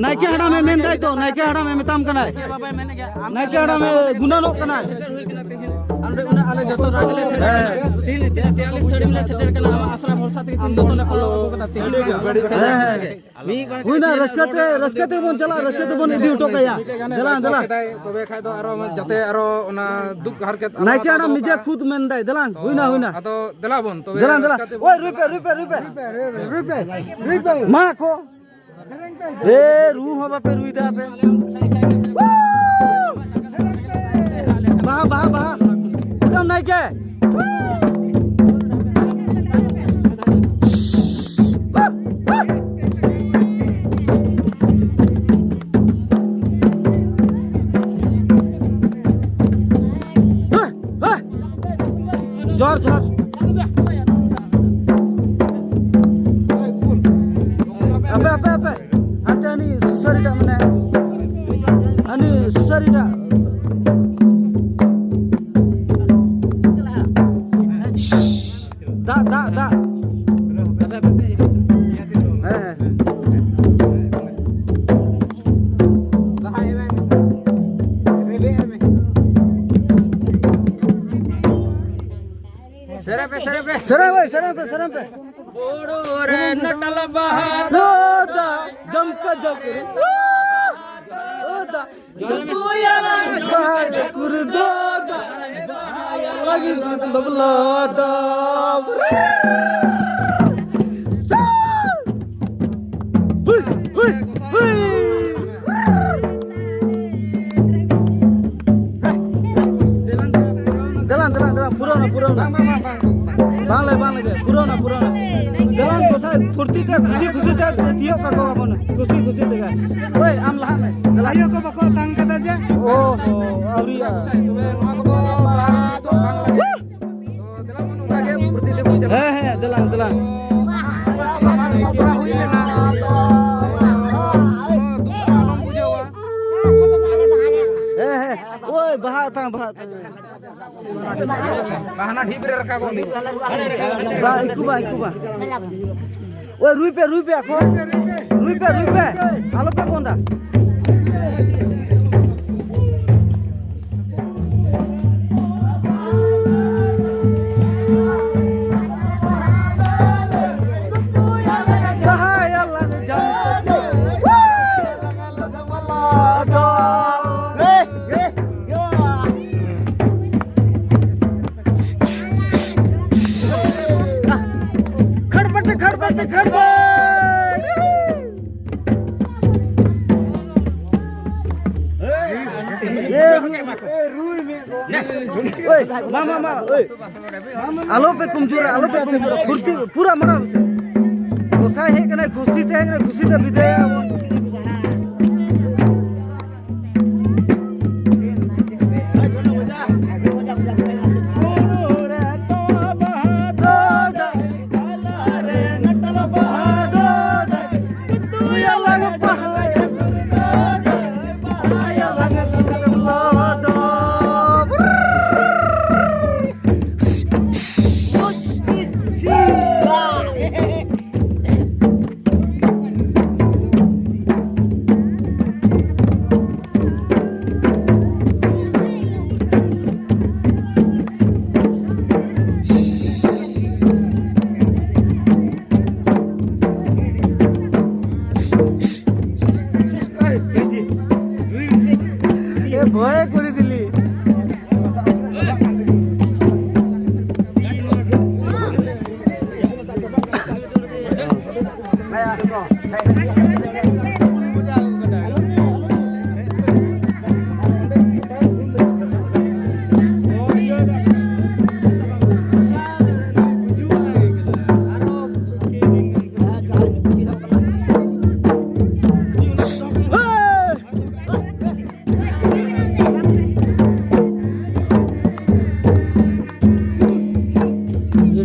ᱱᱟᱭᱠᱮ ᱦᱟᱲᱟᱢᱮ ᱢᱮᱱ ᱫᱟᱭ ᱛᱚ, ᱱᱟᱭᱠᱮ ᱦᱟᱲᱟᱢᱮ ᱢᱮᱛᱟᱢ ᱠᱟᱱᱟᱭ᱾ ᱱᱟᱭᱠᱮ ᱦᱟᱲᱟᱢᱮ ᱜᱩᱱᱟᱹᱱᱚᱜ ᱠᱟᱱᱟᱭ᱾ ᱟᱞᱮ ᱡᱚᱛᱚ ᱨᱟᱡᱽ ᱞᱮ ᱥᱮᱴᱮᱨ ᱠᱟᱱᱟ᱾ ᱛᱮᱦᱮᱧ ᱛᱤᱱᱟᱹᱜ ᱛᱮᱭᱟᱞᱤᱥ ᱥᱟᱹᱲᱤᱢ ᱞᱮ ᱥᱮᱴᱮᱨ ᱠᱟᱱᱟ, ᱟᱢᱟᱜ ᱟᱥᱨᱟ ᱵᱷᱚᱨᱥᱟ ᱛᱮᱜᱮ ᱛᱮᱦᱮᱧ ᱡᱚᱛᱚ ᱞᱮ ᱯᱟᱞᱟᱣ ᱟᱹᱜᱩ ᱠᱟᱫᱟ᱾ ᱛᱮᱦᱮᱧ ᱦᱮᱸ, ᱦᱮᱸ᱾ ᱦᱩᱭᱱᱟ, ᱨᱟᱹᱥᱠᱟᱹ ᱛᱮ, ᱨᱟᱹᱥᱠᱟᱹ ᱛᱮᱵᱚᱱ ᱪᱟᱞᱟᱜ, ᱨᱟᱹᱥᱠᱟᱹ ᱛᱮᱵᱚᱱ ᱤᱫᱤ ᱦᱚᱴᱚ ᱠᱟᱭᱟ᱾ ᱫᱮᱞᱟ, ᱫᱮᱞᱟ᱾ ᱛᱚᱵᱮ ᱠᱷᱟᱡ ᱫᱚ ᱟᱨᱚ ᱡᱟᱛᱮ ᱟᱨᱚ ᱚᱱᱟ ᱫᱩᱠ ᱦᱟᱨᱠᱮᱛ ᱟᱞᱚ ᱱᱟᱭᱠᱮ ᱦᱟᱛᱟᱣ ᱦᱟᱲᱟᱢ ᱱᱤᱡᱮ ᱠᱷᱩᱫ ᱢᱮᱱᱫᱟᱭ, ᱫᱮᱞᱟᱝ, ᱦᱩᱭᱱᱟ, ᱦᱩᱭᱱᱟ᱾ ᱟᱫᱚ ᱫᱮᱞᱟ ᱵᱚᱱ, ᱛᱚᱵᱮ ᱫᱮᱞᱟᱝ, ᱫᱮᱞᱟᱝ᱾ ᱨᱟᱹᱥᱠᱟᱹ ᱛᱮᱵᱚᱱ ᱳᱭ, ᱨᱩᱭ ᱯᱮ, ᱨᱩᱭ ᱯᱮ, ᱨᱩᱭ ᱯᱮ᱾ ᱨᱩᱭ ᱯᱮ, ᱨᱩᱭ ᱯᱮ᱾ ᱢᱟ ᱠᱚ᱾ ᱮ, ᱨᱩ ᱦᱚᱸ ᱵᱟᱯᱮ ᱨᱩᱭ ᱫᱟ ᱟᱯᱮ᱾ ᱵᱟᱦᱟ, ᱵᱟᱦᱟ, ᱵᱟᱦᱟ᱾ ᱮᱠᱫᱚᱢ ᱱᱟᱭᱠᱮ᱾ ᱡᱚᱦᱟᱨ, ᱡᱚᱦᱟᱨ᱾ ᱟᱯᱮ, ᱟᱯᱮ, ᱟᱯᱮ᱾ ᱦᱟᱱᱛᱮ ᱦᱟᱹᱱᱤ ᱥᱩᱥᱟᱹᱨᱤ ᱴᱟᱜ ᱢᱮᱱᱟᱭᱟ᱾ ᱦᱟᱹᱱᱤ ᱥᱩᱥᱟᱹᱨᱤ ᱴᱟᱜ᱾ ᱫᱟᱜ, ᱫᱟᱜ, ᱫᱟᱜ᱾ ᱦᱮᱸ, ᱦᱮᱸ᱾ ᱥᱮᱨᱮᱧ ᱯᱮ, ᱥᱮᱨᱮᱧ ᱯᱮ᱾ ᱥᱮᱨᱮᱧ ᱯᱮ, ᱥᱮᱨᱮᱧ ᱯᱮ, ᱥᱮᱨᱮᱧ ᱯᱮ᱾ ᱵᱩᱨᱩ ᱨᱮ ᱱᱟᱴᱟᱞ ᱵᱟᱦᱟ ᱫᱚ ᱫᱟ, ᱡᱚᱢ ᱠᱚ ᱡᱚᱢ ᱠᱚ᱾ ᱫᱟ, ᱡᱚᱢ ᱠᱚ ᱭᱟᱞᱟ ᱵᱟᱦᱟ ᱫᱚ ᱠᱩᱨᱩ ᱫᱚ ᱫᱟ᱾ ᱵᱟᱵᱞᱟ ᱫᱟᱣ᱾ ᱦᱩᱭ, ᱦᱩᱭ, ᱦᱩᱭ᱾ ᱫᱮᱞᱟᱝ, ᱫᱮᱞᱟᱝ, ᱫᱮᱞᱟᱝ, ᱯᱩᱨᱟᱹᱣ ᱱᱟ, ᱯᱩᱨᱟᱹᱣ ᱱᱟ᱾ ᱵᱟᱝ ᱞᱮ, ᱵᱟᱝ ᱞᱮ, ᱯᱩᱨᱟᱹᱣ ᱱᱟ, ᱯᱩᱨᱟᱹᱣ ᱱᱟ᱾ ᱫᱮᱞᱟᱝ ᱜᱚᱸᱥᱟᱭ, ᱯᱷᱩᱨᱛᱤ ᱛᱮ, ᱠᱷᱩᱥᱤ ᱠᱷᱩᱥᱤ ᱛᱮ ᱛᱤᱭᱳᱜ ᱠᱟᱠᱚᱣᱟᱵᱚᱱ, ᱠᱷᱩᱥᱤ ᱠᱷᱩᱥᱤ ᱛᱮᱜᱮ᱾ ᱳᱭ, ᱟᱢ ᱞᱟᱦᱟᱜ ᱢᱮ, ᱫᱮᱞᱟ᱾ ᱟᱭᱳ ᱠᱚ ᱵᱟᱠᱚ ᱟᱛᱟᱝ ᱠᱟᱫᱟ ᱡᱮ᱾ ᱳ ᱦᱳ, ᱟᱹᱣᱨᱤᱭᱟᱜᱼᱟ᱾ ᱛᱚᱵᱮ ᱱᱚᱣᱟ ᱠᱚᱫᱚ ᱵᱟᱝ ᱞᱟᱜᱟᱜᱼᱟ᱾ ᱦᱮᱸ, ᱦᱮᱸ, ᱫᱮᱞᱟᱝ, ᱫᱮᱞᱟᱝ᱾ ᱦᱮᱸ, ᱦᱮᱸ᱾ ᱳᱭ, ᱵᱟᱦᱟ ᱟᱛᱟᱝ, ᱵᱟᱦᱟ ᱟᱛᱟᱝ᱾ ᱵᱟᱦᱟ ᱦᱟᱱᱟ ᱰᱷᱤᱯ ᱨᱮ ᱨᱟᱠᱟᱵᱚᱜ ᱢᱮ᱾ ᱵᱟ, ᱤᱠᱩ ᱵᱟ, ᱤᱠᱩ ᱵᱟ᱾ ᱳᱭ, ᱨᱩᱭ ᱯᱮ, ᱨᱩᱭ ᱯᱮ ᱮᱠᱷᱚᱱ᱾ ᱨᱩᱭ ᱯᱮ, ᱨᱩᱭ ᱯᱮ᱾ ᱟᱞᱚ ᱯᱮ ᱵᱚᱱᱫᱟ᱾ ᱠᱷᱟᱲ ᱵᱟᱴᱮ, ᱠᱷᱟᱲ ᱵᱟᱴᱮ, ᱠᱷᱟᱲ ᱵᱟᱴᱮ᱾ ᱮ, ᱨᱩᱭ ᱢᱮ᱾ ᱳᱭ, ᱢᱟ, ᱢᱟ, ᱢᱟ, ᱳᱭ᱾ ᱟᱞᱚ ᱯᱮ ᱠᱚᱢᱡᱳᱨᱟ, ᱟᱞᱚ ᱯᱮ ᱠᱚᱢᱡᱳᱨᱟ᱾ ᱯᱷᱩᱨᱛᱤ ᱯᱩᱨᱟᱹ ᱢᱟᱨᱟᱣ ᱯᱮᱥᱮ᱾ ᱜᱚᱸᱥᱟᱭ ᱦᱮᱡ ᱠᱟᱱᱟᱭ, ᱠᱩᱥᱤ ᱛᱮ ᱦᱮᱡ ᱠᱟᱱᱟᱭ, ᱠᱩᱥᱤ ᱛᱮ ᱵᱤᱫᱟᱹᱭᱟ᱾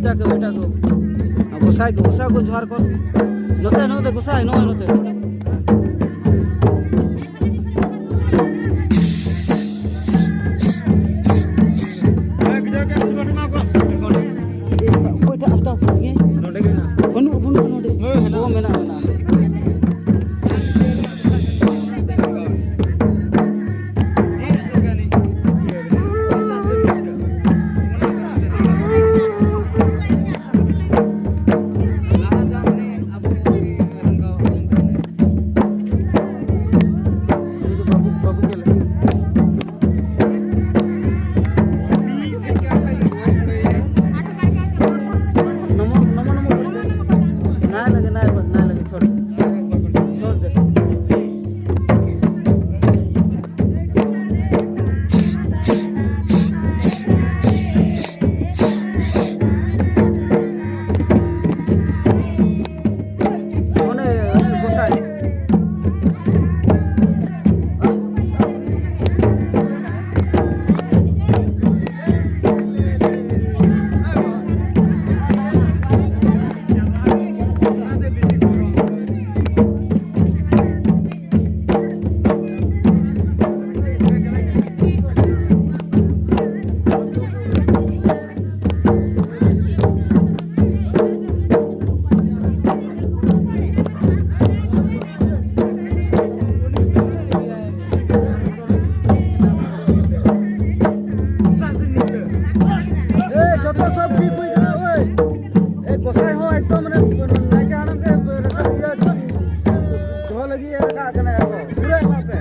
ᱮᱴᱟᱜ ᱠᱚ, ᱮᱴᱟᱜ ᱠᱚ᱾ ᱜᱚᱸᱥᱟᱭ ᱠᱚ, ᱜᱚᱸᱥᱟᱭ ᱠᱚ ᱡᱚᱦᱟᱨ ᱠᱚ᱾ ᱱᱚᱛᱮ, ᱱᱚᱛᱮ ᱜᱚᱸᱥᱟᱭ, ᱱᱚᱜᱼᱚᱭ ᱱᱚᱛᱮ᱾ ᱚᱠᱚᱭᱴᱟᱜ ᱦᱟᱛᱟᱣ ᱠᱮᱫ ᱜᱮ? ᱱᱚᱰᱮ ᱜᱮ ᱢᱮᱱᱟᱜᱼᱟ᱾ ᱵᱟᱹᱱᱩᱜᱼᱟ, ᱵᱟᱹᱱᱩᱜᱼᱟ ᱱᱚᱰᱮ᱾ ᱦᱳᱭ, ᱦᱮᱱᱟᱜᱼᱟ᱾ ᱚ, ᱢᱮᱱᱟᱜᱼᱟ, ᱢᱮᱱᱟᱜᱼᱟ᱾ नमो नमो नमो करते। नहीं लगे, नहीं बस, नहीं लगे, छोड़ दे। छोड़ दे। ᱚᱱᱮ, ᱚᱱᱮ ᱜᱚᱸᱥᱟᱭ᱾ ᱮ, ᱡᱚᱛᱚ ᱥᱚᱵ ᱴᱷᱤᱠ ᱦᱩᱭ ᱠᱟᱱᱟ, ᱳᱭ᱾ ᱮ, ᱜᱚᱸᱥᱟᱭ ᱦᱚᱸ ᱮᱠᱫᱚᱢ ᱢᱟᱱᱮ ᱱᱟᱭᱠᱮ ᱦᱟᱲᱟᱢ ᱜᱮ ᱨᱟᱠᱟᱵ ᱤᱭᱟᱹ ᱫᱚᱦᱚ ᱞᱟᱹᱜᱤᱫ ᱮ ᱨᱟᱠᱟᱵ ᱠᱟᱱᱟ, ᱮᱠᱫᱚᱢ ᱯᱩᱨᱟᱹ ᱮᱢᱟᱜ ᱯᱮ᱾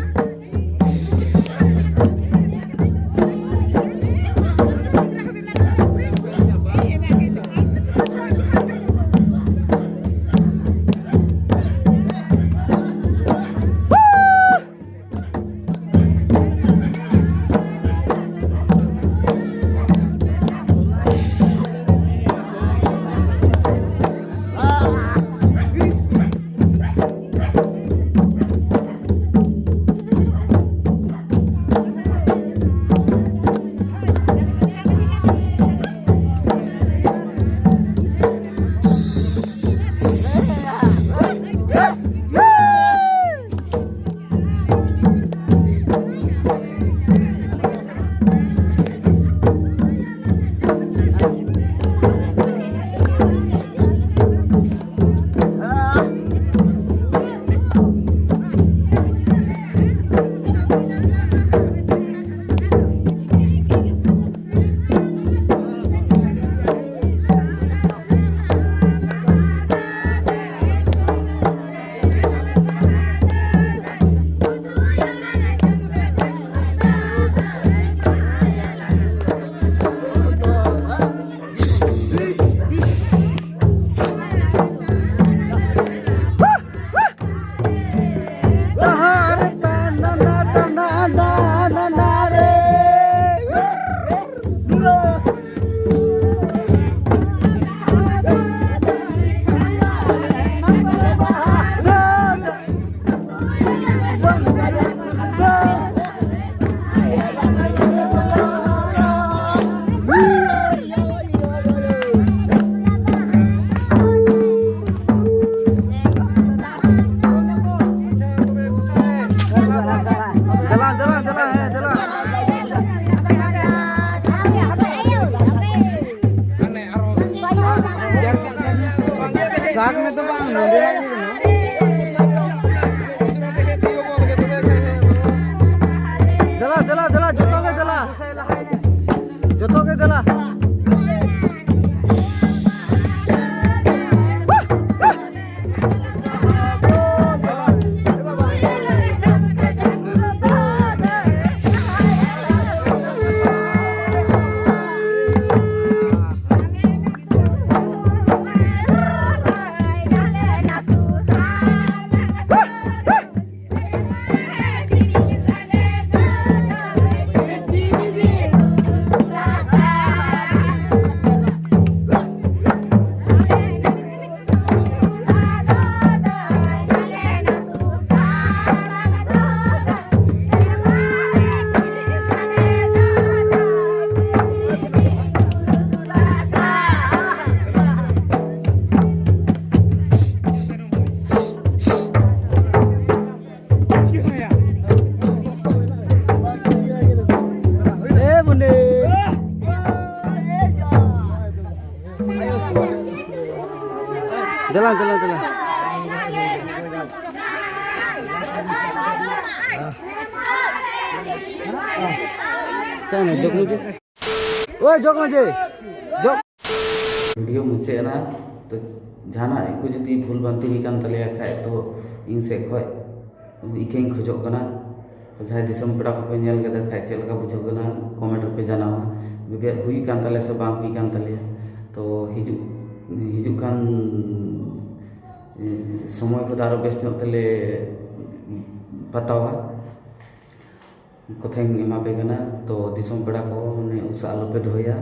ᱫᱟᱜᱽ ᱢᱮ ᱫᱚ ᱵᱟᱝ, ᱱᱚᱰᱮ ᱦᱟᱸᱜ ᱜᱮ ᱠᱟᱱᱟ᱾ ᱫᱮᱞᱟ, ᱫᱮᱞᱟ, ᱫᱮᱞᱟ, ᱡᱚᱛᱚ ᱜᱮ ᱫᱮᱞᱟ᱾ ᱡᱚᱛᱚ ᱜᱮ ᱫᱮᱞᱟ᱾ ᱮ ᱵᱚᱱᱫᱮ᱾ ᱫᱮᱞᱟ, ᱫᱮᱞᱟ, ᱫᱮᱞᱟ᱾ ᱪᱮᱫ ᱮᱢ ᱡᱚᱜᱽ ᱢᱟᱹᱡᱷᱤ? ᱳᱭ ᱡᱚᱜᱽ ᱢᱟᱹᱡᱷᱤ, ᱡᱚᱜᱽ᱾ ᱵᱷᱤᱰᱤᱭᱳ ᱢᱩᱪᱟᱹᱫ ᱮᱱᱟ, ᱛᱚ ᱡᱟᱦᱟᱱᱟᱜ ᱠᱚ ᱡᱩᱫᱤ ᱵᱷᱩᱞ ᱵᱷᱟᱱᱛᱤ ᱦᱩᱭ ᱠᱟᱱ ᱛᱟᱞᱮᱭᱟ ᱠᱷᱟᱡ, ᱛᱚ ᱤᱧ ᱥᱮᱫ ᱠᱷᱚᱡ ᱤᱠᱟᱹᱧ ᱠᱷᱚᱡᱚᱜ ᱠᱟᱱᱟ᱾ ᱛᱚ ᱡᱟᱦᱟᱸᱭ ᱫᱤᱥᱚᱢ ᱯᱮᱲᱟ ᱠᱚᱯᱮ ᱧᱮᱞ ᱠᱮᱫᱟ ᱠᱷᱟᱡ, ᱪᱮᱫ ᱞᱮᱠᱟ ᱵᱩᱡᱷᱟᱹᱜ ᱠᱟᱱᱟ, ᱠᱚᱢᱮᱱᱴ ᱨᱮᱯᱮ ᱡᱟᱱᱟᱣᱟ᱾ ᱵᱮᱵᱮᱫ ᱦᱩᱭ ᱠᱟᱱ ᱛᱟᱞᱮᱭᱟ ᱥᱮ ᱵᱟᱝ ᱦᱩᱭ ᱠᱟᱱ ᱛᱟᱞᱮᱭᱟ᱾ ᱛᱚ ᱦᱤᱡᱩᱜ, ᱦᱤᱡᱩᱜ ᱠᱟᱱ, ᱮ, ᱥᱚᱢᱚᱭ ᱠᱚᱫᱚ ᱟᱨᱚ ᱵᱮᱥ ᱧᱚᱜ ᱛᱮᱞᱮ ᱵᱟᱛᱟᱣᱟ᱾ ᱠᱟᱛᱷᱟᱧ ᱮᱢᱟ ᱯᱮ ᱠᱟᱱᱟ᱾ ᱛᱚ ᱫᱤᱥᱚᱢ ᱯᱮᱲᱟ ᱠᱚ, ᱢᱟᱱᱮ, ᱩᱥᱟᱹ ᱟᱞᱚ ᱯᱮ ᱫᱚᱦᱚᱭᱟ᱾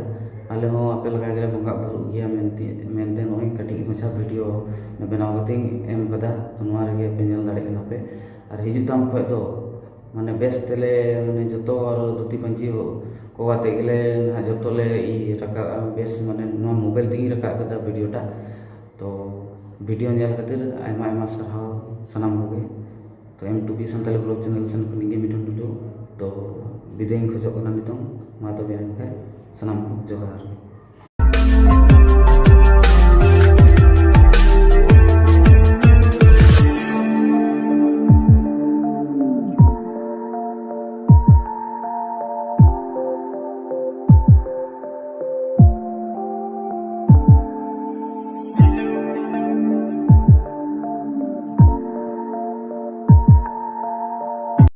ᱟᱞᱮ ᱦᱚᱸ ᱟᱯᱮ ᱞᱮᱠᱟ ᱜᱮᱞᱮ ᱵᱚᱸᱜᱟ ᱵᱩᱨᱩᱜ ᱜᱮᱭᱟ ᱢᱮᱱᱛᱮ, ᱢᱮᱱᱛᱮ ᱱᱚᱜᱼᱚᱭ ᱠᱟᱹᱴᱤᱡ ᱢᱟᱪᱷᱟ ᱵᱷᱤᱰᱤᱭᱳ ᱵᱮᱱᱟᱣ ᱠᱟᱛᱮᱧ ᱮᱢ ᱠᱟᱫᱟ᱾ ᱛᱚ ᱱᱚᱣᱟ ᱨᱮᱜᱮ ᱯᱮ ᱧᱮᱞ ᱫᱟᱲᱮᱭᱟᱜ ᱠᱟᱱᱟ ᱯᱮ᱾ ᱟᱨ ᱦᱤᱡᱩᱜ ᱛᱟᱢ ᱠᱷᱚᱡ ᱫᱚ, ᱢᱟᱱᱮ, ᱵᱮᱥ ᱛᱮᱞᱮ, ᱢᱟᱱᱮ, ᱡᱚᱛᱚ ᱟᱨ ᱫᱷᱩᱛᱤ ᱯᱟᱹᱧᱪᱤ ᱠᱚ ᱟᱛᱮ ᱜᱮᱞᱮ ᱱᱟᱦᱟᱜ ᱡᱚᱛᱚ ᱞᱮ ᱤᱭᱟᱹ ᱨᱟᱠᱟᱵᱼᱟ᱾ ᱵᱮᱥ, ᱢᱟᱱᱮ, ᱱᱚᱣᱟ ᱢᱳᱵᱟᱭᱤᱞ ᱛᱮᱜᱮᱧ ᱨᱟᱠᱟᱵ ᱠᱟᱫᱟ ᱵᱷᱤᱰᱤᱭᱳ ᱴᱟᱜ᱾ ᱛᱚ ᱵᱷᱤᱰᱤᱭᱳ ᱧᱮᱞ ᱠᱷᱟᱹᱛᱤᱨ ᱟᱭᱢᱟ ᱟᱭᱢᱟ ᱥᱟᱨᱦᱟᱣ ᱥᱟᱱᱟᱢ ᱠᱚᱜᱮ᱾ ᱛᱚ M two B Santali blog channel ᱥᱮᱱ ᱠᱷᱚᱱ ᱤᱧ ᱜᱮ ᱢᱤᱴᱷᱩᱱ ᱴᱩᱰᱩ᱾ ᱛᱚ ᱵᱤᱫᱟᱹᱭ ᱤᱧ ᱠᱷᱚᱡᱚᱜ ᱠᱟᱱᱟ ᱱᱤᱛᱚᱝ᱾ ᱢᱟ ᱛᱚᱵᱮ ᱮᱱᱠᱷᱟᱡ ᱥᱟᱱᱟᱢ ᱠᱚ ᱡᱚᱦᱟᱨ᱾